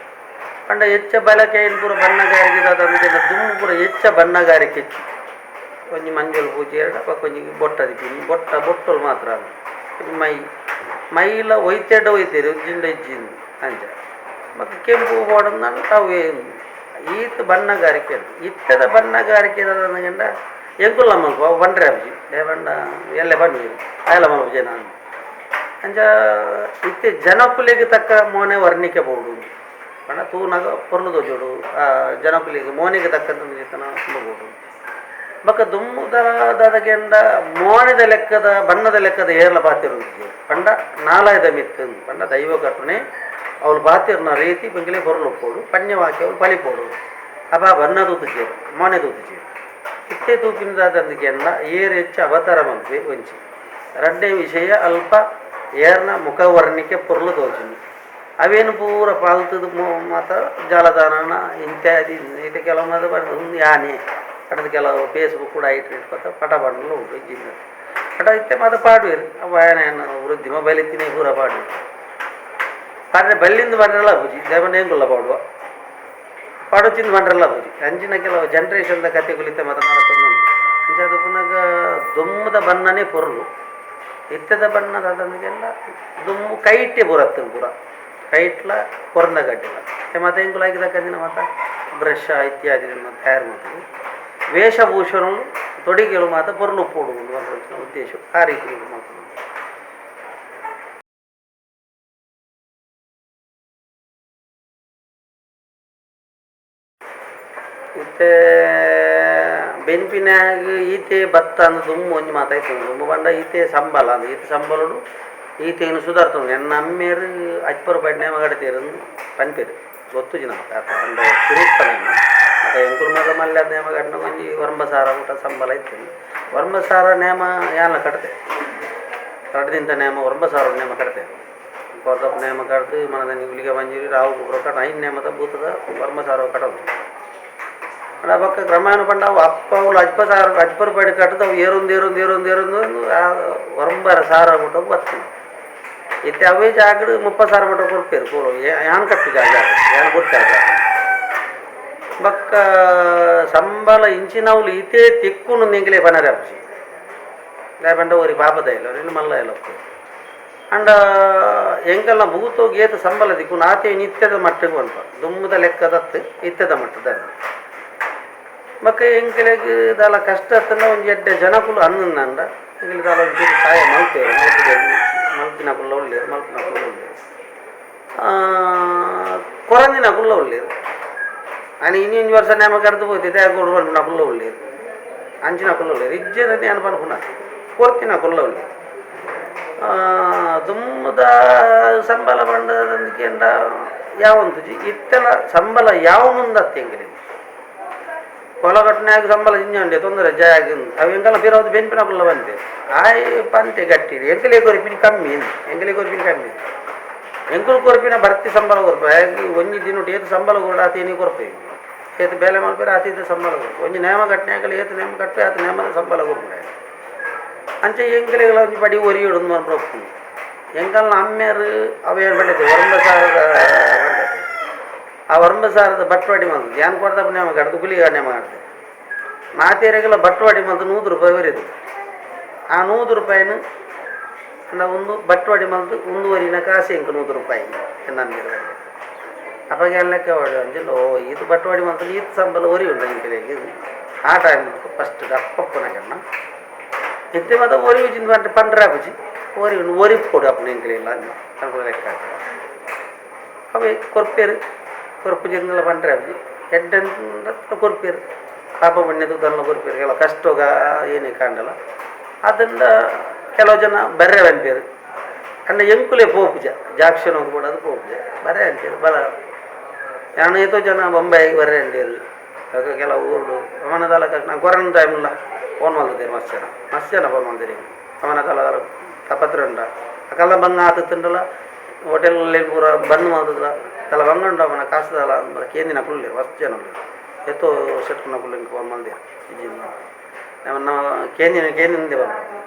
ಪಂಡ ಎಚ್ಚ ಬಳಕೆನ್ ಪೂರ ಬಣ್ಣಗಾರಿಕೆ ದಾದ ದುಂಬು ಪೂರ ಎಚ್ಚ ಬಣ್ಣಗಾರಿಕೆ ಇತ್ತು. ಒಂಜಿ ಮಂಜೊಲು ಪೂಜೆ ಬೊಕ್ಕ ಒಂಜಿ ಬೊಟ್ಟ ದಿಪ್ಪುನಿ ಬೊಟ್ಟ ಬೊಟ್ಟಲು ಮಾತ್ರ ಒಂಜಿ ಮೈ ಮೈಲ ಒಯ್ತೆಡ ಒಯ್ತೇರು ಇಜ್ಜಿಂಡ ಇಜ್ಜಿಂದು ಅಂಚ ಬೊಕ್ಕ ಕೆಂಪು ಬೋಡಂದಂಡ ಅವೇ ಈತ್ ಬಣ್ಣಗಾರಿಕೆ ಇತ್ತದ ಬಣ್ಣಗಾರಿಕೆ ದಾದಂಡ ಎಂಕುಲ್ಲ ಮಲ್ಪ ಅವು ಬಂಡ್ರೆ ಆಪುಜಿ ದಾಯೆ ಪಂಡ ಎಲ್ಲೆ ಪನ್ಪೆರ್ ಆಯೆಲ ಮಲ್ಪುಜೆ ನಾನು ಅಂಚ ಇತ್ತೆ ಜನಕುಲೆಗ್ ತಕ್ಕ ಮೋನೆ ವರ್ಣಿಕೆ ಬೋಡು ಪಂಡ ತೂನಗ ಪೊರ್ಲು ತೋಜೊಡು ಜನಕುಲೆಗ್ ಮೋನೆಗ್ ತಕ್ಕಂತ ಒಂಜಿ ಬೋಡು. ಬೊಕ್ಕ ದುಂಬುದ ದಾದಗೆಂಡ ಮೋನೆದ ಲೆಕ್ಕದ ಬಣ್ಣದ ಲೆಕ್ಕದ ಏರ್ಲ ಪಾತೆರೊಂದಿಜ್ಜೆರ್ ಪಂಡ ನಾಲಾಯದ ಮಿತ್ತ್ ಪಂಡ ದೈವ ಕಟ್ಟುನೆ ಅವ್ಲು ಪಾತೆರ್ನ ರೀತಿ ಎಂಕಲೆ ಪೊರ್ಲು ಉಪ್ಪೊಡು ಪನ್ಯವಾಕ್ಯ ಅವ್ಲು ಪಲಿಪೊಡು ಅಪ ಬಣ್ಣ ತೂತುಜೆರ್ ಮೋನೆ ತೂತುಜೆರ್. ಇತ್ತೆ ತೂಪಿನ ದಾದಂದಿಗೆಂಡ ಏರ್ ಹೆಚ್ಚ ಅವತಾರ ಮಲ್ಪೆ ಒಂಜಿ ರಡ್ಡನೇ ವಿಷಯ ಅಲ್ಪ ಏರ್ನ ಮುಖವರ್ಣಿಕೆ ಪೊರ್ಲು ತೋಜುಂಡು ಅವೇನು ಪೂರ ಪಾಲ್ತುದು ಮಾತ ಜಾಲತಾಣ ಇತ್ಯಾದಿ ಇತ್ತೆ ಕೆಲವು ಮಾತ ಉಂದು ಯಾನೆ ಪಂಡ್ದ್ ಕೆಲವು ಫೇಸ್ಬುಕ್ ಕೂಡ ಐಟ್ ಪತ್ತ ಪಟ ಪಾಡುನ ಉಂಡು ಇಜ್ಜಿಂದ ಪಟ ಇತ್ತೆ ಮಾತ ಪಾಡುವೆರ್ ಅವು ಆಯನ ವೃದ್ಧಿ ಮೊಬೈಲ್ ಇತ್ತಿನೇ ಪೂರ ಪಾಡುವೆರ್ ಪಾಡ್ರೆ ಬಲ್ಲಿಂದ್ ಪಂಡಲ ಆಪುಜಿ ದಾಯೆ ಪಂಡ ಎಂಕುಲ್ಲ ಪಾಡುವ ಪಾಡೊಚಿಂದ್ ಪಂಡ್ರೆಲ ಆಪುಜಿ ಅಂಚಿನ ಕೆಲವು ಜನರೇಷನ್ದ ಕತೆಕುಲು ಇತ್ತೆ ಮಾತ ನಡತೊಂದುಂಡು. ಅಂಚಾದ್ ಉಪ್ಪುನಗ ದುಂಬುದ ಬಣ್ಣನೇ ಪೊರ್ಲು ಇತ್ತೆದ ಬಣ್ಣ ದಾದಂದಿಗೆಲ್ಲ ದುಂಬು ಕೈಟೆ ಪೂರ ಇತ್ತುಂಡು ಪೂರ ಕೈಟ್ಲ ಕೊರಂದ ಗಡ್ಡೆಲ ಇತ್ತೆ ಮಾತ ಎಂಕುಲು ಐಕ್ ತಕ್ಕಂದಿನ ಮಾತ ಬ್ರಷ್ ಇತ್ಯಾದಿ ತಯಾರು ಮಲ್ತುದು ವೇಷಭೂಷಣಲು ತೊಡಿಗೆಲು ಮಾತ ಪೊರ್ಲು ಉಪ್ಪೊಡು ಪನ್ಪಿನ ಉದ್ದೇಶ ಆ ರೀತಿ ಮಲ್ಪುನು. ಇತ್ತೆ ಬೆನ್ಪಿನಾಗ್ ಈತೆ ಭತ್ತ ಅಂದ್ ದುಂಬು ಒಂಜಿ ಮಾತ ಇತ್ತುಂಡು ದುಂಬು ಪಂಡ ಈತೆ ಸಂಬಲ ಅಂದ್ ಈತೆ ಸಂಬಲೊಡು ಈತೆನ್ ಸುಧಾರ್ತುಂಡು. ಎನ್ನ ಅಮ್ಮೆರ್ ಅಜ್ಪರ್ ರೂಪಾಯಿ ನೇಮ ಕಡತೇರ್ ಪನ್ಪೆರ್ ಗೊತ್ತುಜಿ ನಮಕ್ ಆತ ಪಂಡ ಸುರುತ್ತ ನೇಮ ಬೊಕ ಎಂಕುಲು ಮಾತ ಮಲ್ಲ ನೇಮ ಕಟ್ಟುನಗ ಒಂಜಿ ಒರ್ಂಬ ಸಾರ ಮುಟ ಸಂಬಲ ಇತ್ತುಂಡು. ಒರ್ಂಬ ಸಾರ ನೇಮ ಯಾನ್ಲ ಕಟ್ತೆ ರಡ್ಡ್ ದಿನತ ನೇಮ ಒರ್ಂಬ ಸಾರ ನೇಮ ಕಟ್ತೆ ಕೊರ್ದಪ್ಪ ನೇಮ ಕಟ್ದು ಮನದನಿ ಗುಳಿಗೆ ಬಂಜಿರಿ ರಾವು ಪೂರ ಕಟ್ಟ ಐನ್ ನೇಮದ ಭೂತದ ಒರ್ಂಬ ಸಾರ ಕಟ್ಟೊಂದು. ಆಂಡ ಬೊಕ್ಕ ಕ್ರಮೇಣ ಪಂಡ ಅವು ಅಪ್ಪ ಅವ್ಲು ಅಜ್ಪ ಸಾರ ಅಜ್ಪ ರೂಪಾಯಿಡ್ ಕಟ್ಟುದು ಅವು ಏರೊಂದು ಏರೊಂದು ಏರೊಂದು ಏರೊಂದು ಒರ್ಂಬರ ಸಾರ ಮುಟ ಬತ್ತ್ಂಡ್. ಇತ್ತೆ ಅವೇ ಜಾಗಡ್ 30 ಸಾರ ಮುಟ ಕೊರ್ಪೆರ್ ಪೂರ ಯಾನ್ ಕಟ್ಟುಜಿ ಆ ಜಾಗ ಯಾನ್ ಬುಡ್ತೆ ಆ ಜಾಗ. ಬೊಕ್ಕ ಸಂಬಳ ಇಂಚಿನವ್ಲು ಈತೇ ತಿಕ್ಕುನು ಎಂಕ್ಲೆ ಪನರೆ ಆಪುಜಿ ದಾಯೆ ಪಂಡ ಒರಿ ಪಾಪದ ಇಲ್ಲ ಮಲ್ಲ ಇಲ್ಲ ಆಂಡ ಎಂಕಲ್ನ ಭೂತೊಗು ಏತ್ ಸಂಬಳ ತಿಕ್ಕುನು ಆತೆ ಇತ್ತೆದ ಮಟ್ಟಗ್ ಪನ್ಪ ದುಂಬುದ ಲೆಕ್ಕದತ್ತ್ ಇತ್ತೆದ ಮಟ್ಟದ ಬೊಕ್ಕ ಎಂಕಲೆಗ್ ದಾಲ ಕಷ್ಟ ಅತ್ತಂಡ ಒಂಜಿ ಎಡ್ಡೆ ಜನಕುಲು ಅಂದಂಡ ಎಂಕುಲು ದಾಲ ಒಂಚೂರು ಸಹಾಯ ಮಲ್ಪೆರ್ ಮಲ್ಪಿನಕುಲ್ಲ ಉಲ್ಲೆರ್ ಮಲ್ಪಿನಕುಲ್ಲ ಉಲ್ಲೆರ್ ಕೊರಂದಿನಕುಲ್ಲ ಉಲ್ಲೆರ್ ಆನಿ ಇನಿ ಒಂಜಿ ವರ್ಷ ನೇಮ ಕಡ್ದು ಪೋತೆ ದಾಯೆ ಕೊಡು ಪನ್ಪಿನಕುಲ್ಲ ಉಲ್ಲೆರ್. ಅಂಚಿನ ಕುಲ್ಲುಲ್ಲೆರ್ ಇಜ್ಜೆರ್ ಯಾನ್ ಪನ್ಪುನ ಕೊರ್ತಿನ ಕುಲ್ಲುಲ್ಲೆರ್ ದುಂಬುದ ಸಂಬಳ ಪಂಡ ಕೇಂಡ ಯಾವೊಂತುಜಿ ಇತ್ತೆಲ ಸಂಬಳ ಯಾವೊಂದತ್ತೆ ಎಂಕಲೆಗ್ ಕೊಲ ಕಟ್ಟುನಾಗ ಸಂಬಳ ಜಿಂಜ ಉಂಡೆ ತೊಂದರೆ ಜಾಗ ಅವು ಎಂಕಲ್ನ ಪಿರವು ಬೆನ್ಪಿನಕುಲ್ಲ ಪನ್ಪೆರ್ ಆಯೆ ಪಂತೆ ಗಟ್ಟಿ ಎಂಕಲೆ ಕೊರ್ಪಿನಿ ಕಮ್ಮಿ ಎಂಕಲೆ ಕೊರ್ಪಿನಿ ಕಮ್ಮಿ ಎಂಕುಲು ಕೊರ್ಪಿನ ಬರ್ತಿ ಸಂಬಳ ಕೊರ್ಪೆ ಆಯಗ್ ಒಂಜಿ ದಿನೊಟು ಏತ್ ಸಂಬಳ ಕೊರೊಡು ಆತ್ ಇನಿ ಕೊರ್ಪೆ ಏತ್ ಬೇಲೆ ಮಲ್ಪೆರ್ ಆತ್ ಇತ್ ಸಂಬಳ ಕೊರ್ಪೆ ಒಂಜಿ ನೇಮ ಕಟ್ಟಿನಾಕಲ್ ಏತ್ ನೇಮ ಕಟ್ಟುವೆ ಆತ್ ನೇಮದ ಸಂಬಳ ಕೊರ್ಪುಂಡು ಆಯೆ ಅಂಚ ಎಂಕಲೆಗ್ಲ ಒಂಜಿ ಪಡಿ ಒರಿಯೊಡು ಉಂದು ಮನ್ಪುನ ಉಪ್ಪುಂಡು ಎಂಕಲ್ನ ಅಮ್ಮೆರ್ ಅವು ಪಂಡೆತೆ ಒರಂಬ ಸಾರದ ಪಂಡೆತೆ ಆ ಒರಂಬ ಸಾರದ ಬಟ್ವಾಡಿ ಮಲ್ತು ಯಾನ್ ಕೊರ್ದಪ್ಪ ನೇಮ ಕಡ್ದು ಗುಲಿಗ ನೇಮ ಕಡ್ದು ಮಾತೆರೆಗ್ಲ ಬಟ್ವಾಡಿ ಮಲ್ತು 100 ರೂಪಾಯಿ ಒರಿದು ಆ 100 ರೂಪಾಯಿನ ಅಂಡ ಒಂದು ಬಟ್ವಾಡಿ ಮಲ್ತು ಒಂದುವರಿನ ಕಾಸು ಎಂಕ್ 100 ರೂಪಾಯಿ ಎನ್ನಂದಿರ ಅಪಗ ಏನ್ ಲೆಕ್ಕ ಅಂಚಿಲ್ಲ ಓ ಈತ್ ಬಟ್ವಾಡಿ ಮಲ್ತು ಈತ್ ಸಂಬಳ ಒರಿ ಉಂಡು ಎಂಕಲೆಗ್ ಆ ಟೈಮ್ ಫಸ್ಟ್ ಅಪ್ಪಪ್ಪನ ಇತ್ತೆ ಮಾತ ಒರಿ ಉಜ್ಜಿಂದ್ ಪಂಡ ಪಂಡ್ರೆ ಆಪುಜಿ ಒರಿ ಉಂಡು ಒರಿಪೊಡು ಅಪ್ಪುನ ಎಂಕಲೆಗ್ಲ ಪನ್ಪುನ ಲೆಕ್ಕ ಅವೇ ಕೊರ್ಪೆರ್ ಕೊರ್ಪುಜೆರ್ಂಡಲ ಪಂಡ್ರೆ ಆಪುಜಿ ಎಡ್ಡೆ ಕೊರ್ಪೆರ್ ಪಾಪ ಪುಣ್ಯ ತೂತಲ್ಲ ಕೊರ್ಪೆರ್ ಕೆಲವು ಕಷ್ಟೊಗ ಏನೇ ಕಾಂಡಲ ಅದನ್ನ ಕೆಲವು ಜನ ಬರ್ರೆ ಪನ್ಪೆರ್ ಅಂಡ ಎಂಕುಲೆ ಪೋಪುಜ ಜಾಕ್ಷನ್ ಬೋಡಾದ್ ಪೋಪುಜ ಬರ್ರೆ ಅನ್ಪೆರ್ ಬಲ ಯಾನ್ ಏತೋ ಜನ ಬೊಂಬಾಯಿಗ್ ಬರ್ರೆ ಅಂಡೇರ್ ಕೆಲವು ಊರುಡು ಅವನದಾಲ ನಾ ಕೊರೋನ ಟೈಮ್ಲ ಫೋನ್ ಮಲ್ತುದೆರ್ ಮಸ್ತ್ ಜನ ಮಸ್ತ್ ಜನ ಫೋನ್ ಮಲ್ತೆರ್ ಅವನ ದಾಲ ತಪತ್ರ ಉಂಡ ಅಕಲ್ನ ಬಂಗ ಆತುಂಡಲ ಹೋಟೆಲ್ ಪೂರ ಬಂದ್ ಮಲ್ತುದ ತಲ ಬಂಗ ಉಂಡು ಅವನ ಕಾಸು ದಾಲ ಕೇಂದಿನಕುಲು ಉಲ್ಲೆರ್ ಮಸ್ತ್ ಜನ ಉಲ್ಲೆರ್ ಏತೋ ಸೆಟ್ನಕುಲು ಎಂಕ್ ಫೋನ್ ಮಲ್ದೆರ್ ನಮ ಕೇಂದಿನ ಕೇಂದಿಂದೆ ಪನ್ಪುನ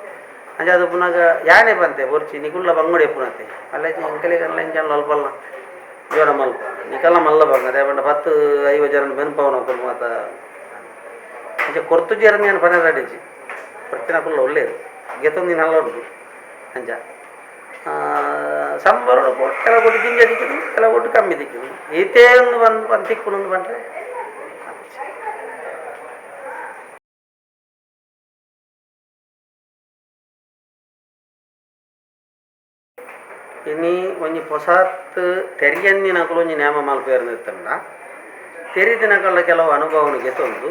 ಅಂಚಾದ್ ಉಪ್ಪುನಗ ಯಾನೆ ಪಂತೆ ಬೊರ್ಚಿ ನಿಕುಲ್ಲ ಬಂಗೋಡೆ ಇಪ್ಪುನತೆ ಅಲ್ಲ ಎಂಕಲೆಗ್ ಎಂಚ ಅಲ್ಪಲ್ಲ ಜೋರ ಮಲ್ಪ ನಿಕಲ್ಲ ಮಲ್ಲ ಬಂಗ ದಾಯೆ ಪಂಡ 10 50 ಜನ ಬೆನ್ಪವನಕುಲು ಮಾತ ಅಂಚ ಕೊರ್ತುಜೆರ್ ಯಾನ್ ಪನೆರೆ ಅಡಿಜಿ ಕೊರ್ತಿನಕುಲ್ಲ ಉಲ್ಲೆರ್ ಗೆತೊಂದಿನಲ್ಲ ಉಂಡು ಅಂಚ ಸಂಬಳೊಡು ಕೆಲವು ಕೊಟ್ಟು ಜಿಂಜ ತಿಕ್ಕುದು ಕೆಲವು ಕೊಟ್ಟು ಕಮ್ಮಿ ತಿಕ್ಕುದು ಈತೇ ಒಂದು ಬಂದು ಬಂದು ತಿಕ್ಕುನು ಪಂಡ್ರೆ ಇನಿ ಒಂಜಿ ಪೊಸಾತ್ ತೆರಿಯಂದಿನಕುಲು ಒಂಜಿ ನೇಮ ಮಲ್ಪೆರ್ ಇತ್ತಂಡ ತೆರಿದಿನಕಲ್ಲ ಕೆಲವು ಅನುಭವನು ಗೆತೊಂದು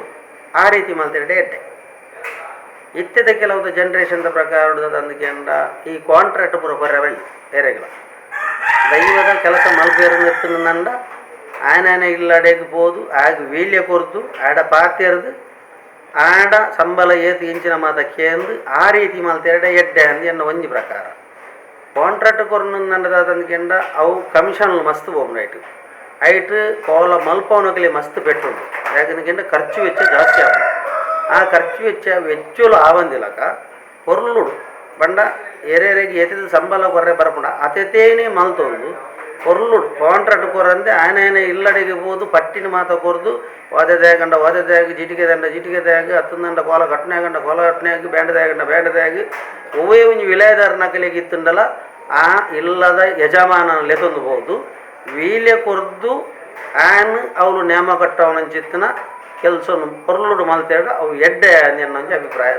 ಆ ರೀತಿ ಮಲ್ತೆರಡೆ ಎಡ್ಡೆ ಇತ್ತೆದ ಕೆಲವು ಜನ್ರೇಷನ್ದ ಪ್ರಕಾರ ಅಂದಕೆಂಡ ಈ ಕಾಂಟ್ರಾಕ್ಟ್ ಪೂರ ಕೊರ್ರೆ ಬಲ್ಲಿ ಬೇರೆಗಳ ದೈವದ ಕೆಲಸ ಮಲ್ಪೆರ್ ಇತ್ತಂಡ ಆಯನ ಇಲ್ಲಡೆಗ್ ಪೋದು ಆಗ ವೀಳ್ಯ ಕೊರ್ದು ಆಡ ಪಾತೆರ್ದು ಆಡ ಸಂಬಳ ಏತ್ ಇಂಚಿನ ಮಾತ ಕೇಂದು ಆ ರೀತಿ ಮಲ್ತೆರಡೆ ಎಡ್ಡೆ ಅಂದ್ ಎನ್ನ ಒಂಜಿ ಪ್ರಕಾರ ಕಾಂಟ್ರಾಕ್ಟ್ ಕೊರ್ನು ಅವು ಕಮಿಷನ್ ಮಸ್ತ್ ಪೋಪುಂಡು ಐಟ್ ಐಟ್ ಕೋಲ ಮಲ್ಪವನಕಲೆ ಮಸ್ತ್ ಪೆಟ್ಟುಂಡು ಯಾಕಂದ್ರೆ ಖರ್ಚು ವೆಚ್ಚ ಜಾಸ್ತಿ ಆಪುಂಡು ಆ ಖರ್ಚು ವೆಚ್ಚ ವೆಚ್ಚಲು ಆವಂದಿಲಕ ಪೊರ್ಲುಡು ಪಂಡ ಏರೇರೆಗ್ ಏತಿದ ಸಂಬಳ ಕೊರ್ರೆ ಬರಪುಂಡ ಅತೆತೇನೆ ಮಲ್ತೊಂದು ಪೊರ್ಲುಡು ಕಾಂಟ್ರಾಕ್ಟ್ ಕೊರಂದೆ ಆಯನ ಇಲ್ಲಡೆಗೆ ಪೋದು ಪಟ್ಟಿನ ಮಾತ ಕೊರ್ದು ಓದೆದಾಗಂಡ ಓದೆದಾಗ ಜಿಟಿಗೆ ದಂಡ ಜಿಟಿಗೆ ದಾಗ ಅತ್ತಂದಂಡ ಕೋಲ ಕಟ್ಟನಾಗಂಡ ಕೋಲ ಕಟ್ಟನಾಗ ಬ್ಯಾಂಡದಾಗಂಡ ಬ್ಯಾಂಡದಾಗ ಒವ್ವೇ ಒಂಜಿ ವಿಲಯದಾರ ನಕಲಿಗೆ ಇತ್ತುಂಡಲ ಆ ಇಲ್ಲದ ಯಜಮಾನನ ಲೆತೊಂದು ಪೋದು ವೀಲ್ಯ ಕೊರ್ದು ಆನ್ ಅವಳು ನೇಮ ಕಟ್ಟವನಂಚಿತ್ತನ ಕೆಲಸನು ಪೊರ್ಲುಡು ಮಲ್ತೇಡ ಅವು ಎಡ್ಡೆ ಎನ್ನೊಂಜಿ ಅಭಿಪ್ರಾಯ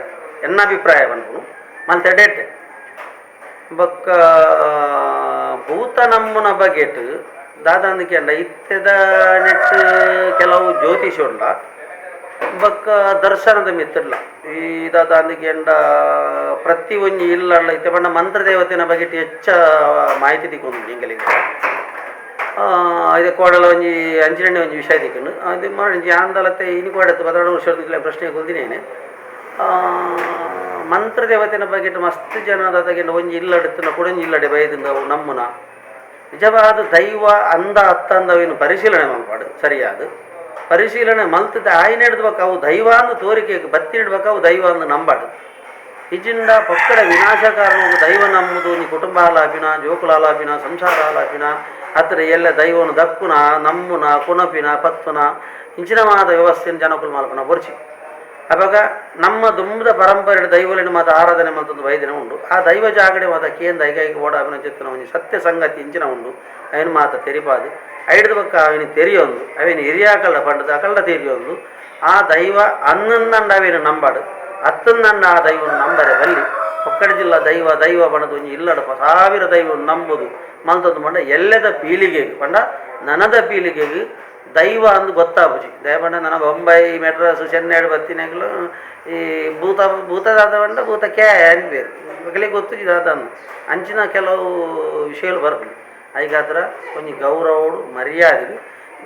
ಎನ್ನ ಅಭಿಪ್ರಾಯ ಪನ್ಪುನು ಮಲ್ತೆಡೆ ಎಡ್ಡೆ ಬೊಕ್ಕ ಭೂತ ನಮ್ಮುನ ಬಗೆಟ್ ದಾದಂದು ಇತ್ತೆದ ನೆಟ್ ಕೆಲವು ಜ್ಯೋತಿಷ ಉಂಡ ಬೊಕ್ಕ ದರ್ಶನದ ಮಿತ್ತಿಲ್ಲ ಈ ದಾದಂದು ಪ್ರತಿ ಒಂಜಿ ಇಲ್ಲಲ್ಲ ಇತ್ತೆ ಪಂಡ ಮಂತ್ರದೇವತೆನ ಬಗೆಟ್ ಹೆಚ್ಚ ಮಾಹಿತಿ ತಿಕ್ಕೊಂದು ಎಂಕಲೆಗ್ ಇದು ಕೋಡಲ ಒಂಜಿ ಅಂಚಿನಣ್ಣೆ ಒಂಜಿ ವಿಷಯ ತಿಕ್ಕುಂಡು ಅದು ಒಂಜಿ ಆಂದಲತೆ ಇನಿ ಕೋಡತ್ತು 12 ವರ್ಷದ ಪ್ರಶ್ನೆ ಕೊಲ್ದಿನೇನೆ ಮಂತ್ರದೇವತೆನ ಬಗೆಟ್ ಮಸ್ತ್ ಜನ ದಾದಾಗೆಂಡ ಒಂಜಿ ಇಲ್ಲಡೆತ್ತನ ಕುಡೊಂಜಿ ಇಲ್ಲಡೆ ಬೈದಿಂದ ಅವು ನಮ್ಮುನ ನಿಜವಾದ ದೈವ ಅಂದ ಅತ್ತಂದವೇನು ಪರಿಶೀಲನೆ ಮಲ್ಪಾಡು ಸರಿಯಾದ ಪರಿಶೀಲನೆ ಮಲ್ತದ ಆಯ್ನ ಹಿಡ್ದ್ಬೇಕು ಅವು ದೈವ ಅಂದು ತೋರಿಕೆ ಬತ್ತಿ ಇಡ್ಬೇಕು ಅವು ದೈವ ಅಂದು ನಂಬಾಡು ಇಜಿಂದ ಪಕ್ಕಡ ವಿನಾಶಕಾರಣ ದೈವ ನಂಬುದು ನೀ ಕುಟುಂಬ ಆಲಾಪಿನ ಜೋಕುಲ ಆಲಾಪಿನ ಸಂಸಾರ ಆಲಾಪಿನ ಅತ್ರ ಎಲ್ಲ ದೈವನು ದಕ್ಕುನ ನಮ್ಮುನ ಕುಣಪಿನ ಪತ್ತುನ ಇಂಚಿನವಾದ ವ್ಯವಸ್ಥೆನ ಜನಕುಲು ಮಲ್ಪುನ ಬೊರ್ಚಿ ಅವಾಗ ನಮ್ಮ ದುಂಬದ ಪರಂಪರೆ ದೈವಲಿನ ಮಾತ ಆರಾಧನೆ ಮಲ್ತೊಂದು ವೈದ್ಯನ ಉಂಡು ಆ ದೈವ ಜಾಗಡೆ ಮಾತ ಕೇಂದ್ರ ಐಕೈಕ ಓಡ ಚಿತ್ತನ ಒಂಜಿ ಸತ್ಯ ಸಂಗತಿ ಇಂಚಿನ ಉಂಡು ಅಯಿನ ಮಾತ ತೆರಿಪಾದು ಐಡ್ದ ಬೊಕ್ಕ ಅವಿನ ತೆರಿಯೊಂದು ಅವಿನ ಹಿರಿಯಾಕಲ್ಡ ಪಂಡದ ಅಕಲ್ಡ ತೆರಿಯೊಂದು ಆ ದೈವ ಅನ್ನಂದಂಡ ಅವಿನ ನಂಬಾಡು ಅತ್ತಂದಂಡ ಆ ದೈವನ ನಂಬರೆ ಬಲ್ಲಿ ಒಕ್ಕಡ ಜಿಲ್ಲಾ ದೈವ ದೈವ ಪಂಡದ ಒಂಜಿ ಇಲ್ಲಡಪ ಸಾವಿರ ದೈವ ನಂಬುದು ಮಲ್ತೊಂದು ಪಂಡ ಎಲ್ಲೆದ ಪೀಳಿಗೆಗೆ ಪಂಡ ನನದ ಪೀಳಿಗೆಗೆ ದೈವ ಅಂದ್ ಗೊತ್ತಾಪುಜಿ. ದಯಪಂಡ ನನ ಬೊಂಬೈ ಮೆಡ್ರಾಸ್ ಚೆನ್ನೈಡ್ ಬತ್ತಿನಕುಲು ಈ ಭೂತ ಭೂತ ದಾದ ಪಂಡ ಭೂತ ಕ್ಯಾ ಅನ್ಪೆರ್, ಅಕಲೆಗ್ ಗೊತ್ತುಜಿ ದಾದ ಅಂದ್. ಅಂಚಿನ ಕೆಲವು ವಿಷಯಲು ಬರ್ಪುಂಡು. ಐಕಾತ್ರ ಒಂಜಿ ಗೌರವಡು ಮರ್ಯಾದೆಡ್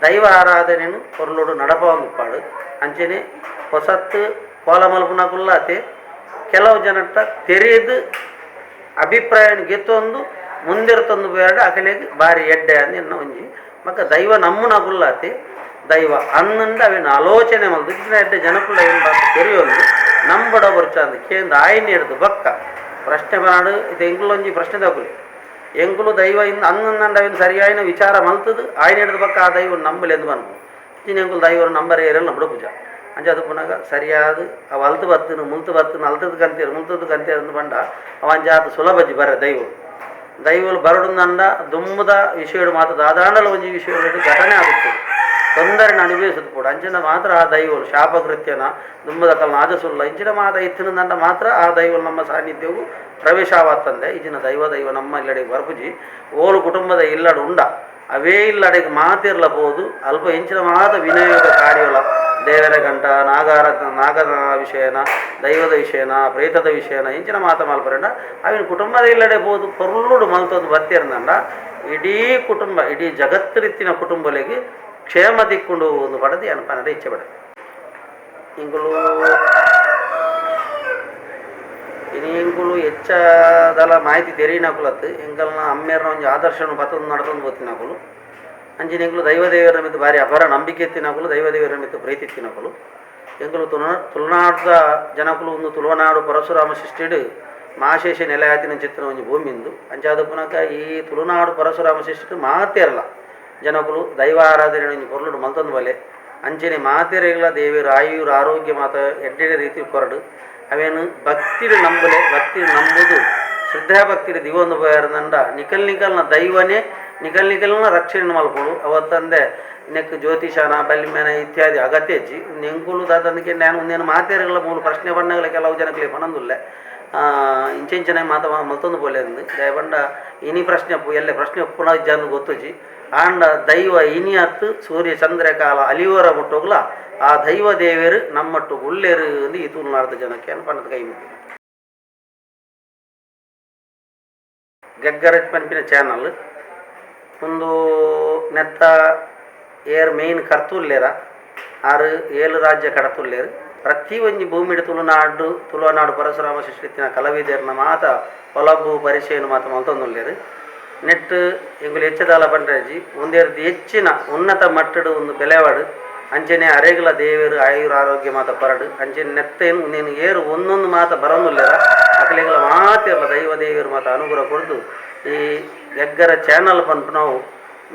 ದೈವ ಆರಾಧನೆನ್ ಪೊರ್ಲುಡು ನಡಪಾವೊಂದುಪ್ಪಾಡು. ಅಂಚನೆ ಪೊಸತ್ ಕೋಲ ಮಲ್ಪುನಕುಲ್ಲಾತೆ ಕೆಲವು ಜನತ್ತ ತೆರಿದ್ ಅಭಿಪ್ರಾಯನ್ ಗೆತ್ತೊಂದು ಮುಂದೆರ್ತೊಂದು ಪೋಯೆರ್ಡ ಅಕಲೆಗ್ ಬಾರಿ ಎಡ್ಡೆ ಅಂದ್ ಎನ್ನ ಒಂಜಿ. ಬೊಕ್ಕ ದೈವ ನಂಬುನಕುಲ್ಲಾತೆ ದೈವ ಅಂದ್ಂಡ ಅವೆನ್ ಆಲೋಚನೆ ಮಲ್ತ್ ಇತ್ತಿನ ಎಡ್ಡೆ ಜನಕುಲು ಅವೆನ್ ಬಾತ್ ತೆರಿಯೊಂದು ನಂಬೊಡ ಬೊರ್ಚಾಂದ್ ಕೇಂದ್ ಆಯಿನೆಡ್ದ್ ಬೊಕ್ಕ ಪ್ರಶ್ನೆ ಪನಡ್. ಇತ್ತೆ ಎಂಕುಲೊಂಜಿ ಪ್ರಶ್ನೆದಕುಲೆ, ಎಂಕುಲು ದೈವ ಇಂದ್ ಅಂದ್ಂಡ ಅವೆನ್ ಸರಿಯಾಯಿನ ವಿಚಾರ ಮಲ್ತ್ದ್ ಆಯಿನೆಡ್ದ್ ಬೊಕ್ಕ ಆ ದೈವನ್ ನಂಬುಲೆಂದ್ ಪನ್ಪು. ಇತ್ತಿನ ಎಂಕುಲು ದೈವನ್ ನಂಬರೆ ಏರೆಲ ಬುಡಪುಜ. ಅಂಚಾದ್ ಉಪ್ಪುನಗ ಸರಿಯಾದ್ ಅವು ಅಲ್ತ್ ಬತ್ತ್ಂಡ್ ಮುಲ್ತು ಬತ್ತ್ಂಡ್ ಅಲ್ತುದು ಕಂತೆರ್ ಮುಲ್ತುದು ಕಂತೆರ್ ಅಂದ್ ಪಂಡ ಅವು ಅಂಚಾದ್ ಸುಲಭ ಬರೆ. ದೈವೊಲು ದೈವೊಲು ಬರೊಡುಂದಂಡ ದುಂಬುದ ವಿಷಯಡ್ ಮಾತ ದಾದಾಂಡಲ ಒಂಜಿ ವಿಷಯೊಲೆಡ್ ಘಟನೆ ಆದಿಪ್ಪೊಡು, ತೊಂದರೆನ್ ಅನುಭವಿಸುದುಪ್ಪೊಡು. ಅಂಚಿನ ಮಾತ್ರ ಆ ದೈವೊಲು ಶಾಪಕೃತ್ಯನ ದುಂಬುದ ಕಲ್ನ ಆಜಸುಲ್ಲ ಇಂಚಿನ ಮಾತ ಇತ್ತಿನಂಡ ಮಾತ್ರ ಆ ದೈವೊಲು ನಮ್ಮ ಸಾನ್ನಿಧ್ಯವು ಪ್ರವೇಶ ಆವತ್ತಂದೆ ಇಜಿನ ದೈವ ದೈವ ನಮ್ಮ ಇಲ್ಲಡೆಗ್ ಬರ್ಪುಜಿ. ಓಲು ಕುಟುಂಬದ ಇಲ್ಲಡ್ ಉಂಡ ಅವೇ ಇಲ್ಲಡೆಗ್ ಮಾತೆರ್ಲ ಪೋದು ಅಲ್ಪ ಎಂಚಿನ ಮಾತ ವಿನಯದ ಕಾರ್ಯೊಲ ದೇವರ ಗಂಟ ನಾಗಾರ ನಾಗನ ವಿಷಯನ ದೈವದ ವಿಷಯನ ಪ್ರೇತದ ವಿಷಯನ ಎಂಚಿನ ಮಾತ ಮಲ್ಪರೆಂಡ ಅವಿನ ಕುಟುಂಬದ ಇಲ್ಲಡೆ ಪೋದು ಪೊರ್ಲುಡು ಮಲ್ತೊಂದು ಬತ್ತೆರ್ಂದಂಡ ಇಡೀ ಕುಟುಂಬ ಇಡೀ ಜಗತ್ತಿನ ಕುಟುಂಬಲೆಗ್ ಕ್ಷೇಮ ತಿಕ್ಕುಂಡು ಒಂದು ಪಡದು ಯಾನ್ ಪನರೆ ಇಚ್ಛೆ ಪಡೆ. ಇಂಕುಲು ಇನಿ ಎಂಕುಲು ಹೆಚ್ಚಾದಲ ಮಾಹಿತಿ ತೆರಿನಕುಲತ್ ಎಂಕಲ್ನ ಅಮ್ಮೆರ್ನ ಒಂಜಿ ಆದರ್ಶನ ಪತ್ತೊಂದು ನಡತೊಂದು ಪೋತಿನಕುಲು. ಅಂಚಿನ ಎಂಕುಲು ದೈವ ದೇವರ ಮಿತ್ತ್ ಬಾರಿ ಅಪಾರ ನಂಬಿಕೆ ಇತ್ತಿನಕುಲು, ದೈವ ದೇವರ ಮಿತ್ತ್ ಪ್ರೀತಿ ಇತ್ತಿನಕುಲು. ಎಂಕುಲು ತುಳುನಾಡ್ದ ಜನಕುಲು. ಒಂದು ತುಳುನಾಡು ಪರಶುರಾಮ ಸೃಷ್ಟಿಡ್ ಮಾಶೇಷ ನೆಲೆಯಾತಿನ ಚಿತ್ತಿನ ಒಂಜಿ ಭೂಮಿಂದು. ಅಂಚಾದ್ ಪುನಕ ಈ ತುಳುನಾಡು ಪರಶುರಾಮ ಸೃಷ್ಟಿಡ್ ಮಾತೆರ್ಲ ಜನಕುಲು ದೈವ ಆರಾಧನೆ ಒಂಜಿ ಪೊರ್ಲುಡು ಮಲ್ತೊಂದು ಬಲೆ. ಅಂಚನೆ ಮಾತೆರೆಗ್ಲ ದೇವೆರ್ ಆಯುರ್ ಆರೋಗ್ಯ ಮಾತ ಎಡ್ಡೆಡ್ಡೆ ರೀತಿ ಕೊರಡು. ಅವೇನು ಭಕ್ತಿಡ್ ನಂಬುಲೆ, ಭಕ್ತಿ ನಂಬುದು ಶ್ರದ್ಧಾ ಭಕ್ತಿಡ್ ದಿವೊಂದು ಪೋಯೆರ್ಂಡ ನಿಕಲ್ ನಿಕಲ್ನ ದೈವನೇ ನಿಕಲ್ ನಿಕಲ್ನ ರಕ್ಷಣೆ ಮಲ್ಪೊಡು. ಅವತ್ತಂದೆ ನೆಕ್ ಜ್ಯೋತಿಷನ ಬಲಿಮೆನ ಇತ್ಯಾದಿ ಅಗತ್ಯ ಇಜ್ಜಿ. ಎಂಕುಲು ದಾದಂದ್ ಕೇಂಡ ಯಾನ್ ಉಂದೆನ್ ಮಾತೆರೆಗ್ಲ ಮೂಲು ಪ್ರಶ್ನೆ ಪನ್ನಗಲ ಕೆಲವು ಜನಕ್ಲೆ ಪನೊಂದುಲ್ಲೆ, ಇಂಚ ಇಂಚನೆ ಮಾತ ಮಲ್ತೊಂದು ಪೋಲೆ ಅಂದ್. ದಾಯೆ ಪಂಡ ಇನಿ ಪ್ರಶ್ನೆ ಎಲ್ಲೆ ಪ್ರಶ್ನೆ ಉಪ್ಪುನ ಇಜ್ಜಂದ್ ಗೊತ್ತುಜಿ. ಆಂಡ ದೈವ ಇನಿ ಅತ್ ಸೂರ್ಯ ಚಂದ್ರ ಕಾಲ ಅಲಿವರ ಮುಟ್ಟೋಗ್ಲ ಆ ದೈವ ದೇವೆರ್ ನಮ್ಮಟ್ಟು ಉಲ್ಲೆರ್ ಅಂದ್ ಈ ತುಳುನಾಡ್ದ ಜನಕ್ಕೆ ಪಂಡದ ಕೈ ಮುಗಿ. ಗಗ್ಗರಜ್ ಪನ್ಪಿನ ಚಾನಲ್ ಉಂದು ನೆತ್ತ ಏರ್ ಮೇನ್ ಕರ್ತುಲ್ಲೇರ ಆರು 7 ರಾಜ್ಯ ಕಡತುಲ್ಲೇರು. ಪ್ರತಿ ಒಂಜಿ ಭೂಮಿಡ್ ತುಳುನಾಡು ತುಳುನಾಡು ಪರಶುರಾಮ ಸೃಷ್ಟಿತ್ತಿನ ಕಲಾವಿದೆರ್ನ ಮಾತ ಹೊಲಬು ಪರಿಚಯನ ಮಾತ ಮಲ್ತೊಂದುಲ್ಲೇರು. ನೆಟ್ ಎಂಕುಲು ಹೆಚ್ಚದಾಲ ಪಂಡ್ರೆಜಿ ಉಂದೆರ್ದ್ ಹೆಚ್ಚಿನ ಉನ್ನತ ಮಟ್ಟಡ್ ಉಂದು ಬೆಲೆವಾಡು. ಅಂಚನೆ ಅರೆಗ್ಲ ದೇವೆರ್ ಆಯುರ್ ಆರೋಗ್ಯ ಮಾತ ಕೊರಡು. ಅಂಚನೆ ನೆತ್ತೇನು ಉಂದೆನ್ ಏರು ಒಂದೊಂದು ಮಾತ ಬರೊಂದುಲ್ಲೆರ ಅಕಲೆಗ್ಲ ಮಾತೆರ್ಲ ದೈವ ದೇವೆರ್ ಮಾತ ಅನುಗ್ರಹ ಕೊರ್ದು ಈ ಗಗ್ಗರ ಚಾನಲ್ ಪನ್ಪುನವು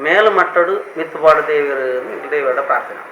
ಮೇಲ್ ಮಟ್ಟಡ್ ಮಿತ್ತ್ ಪಾಡು ದೇವೆರ್ ದೇವೆರ್ಡ ಪ್ರಾರ್ಥನೆ.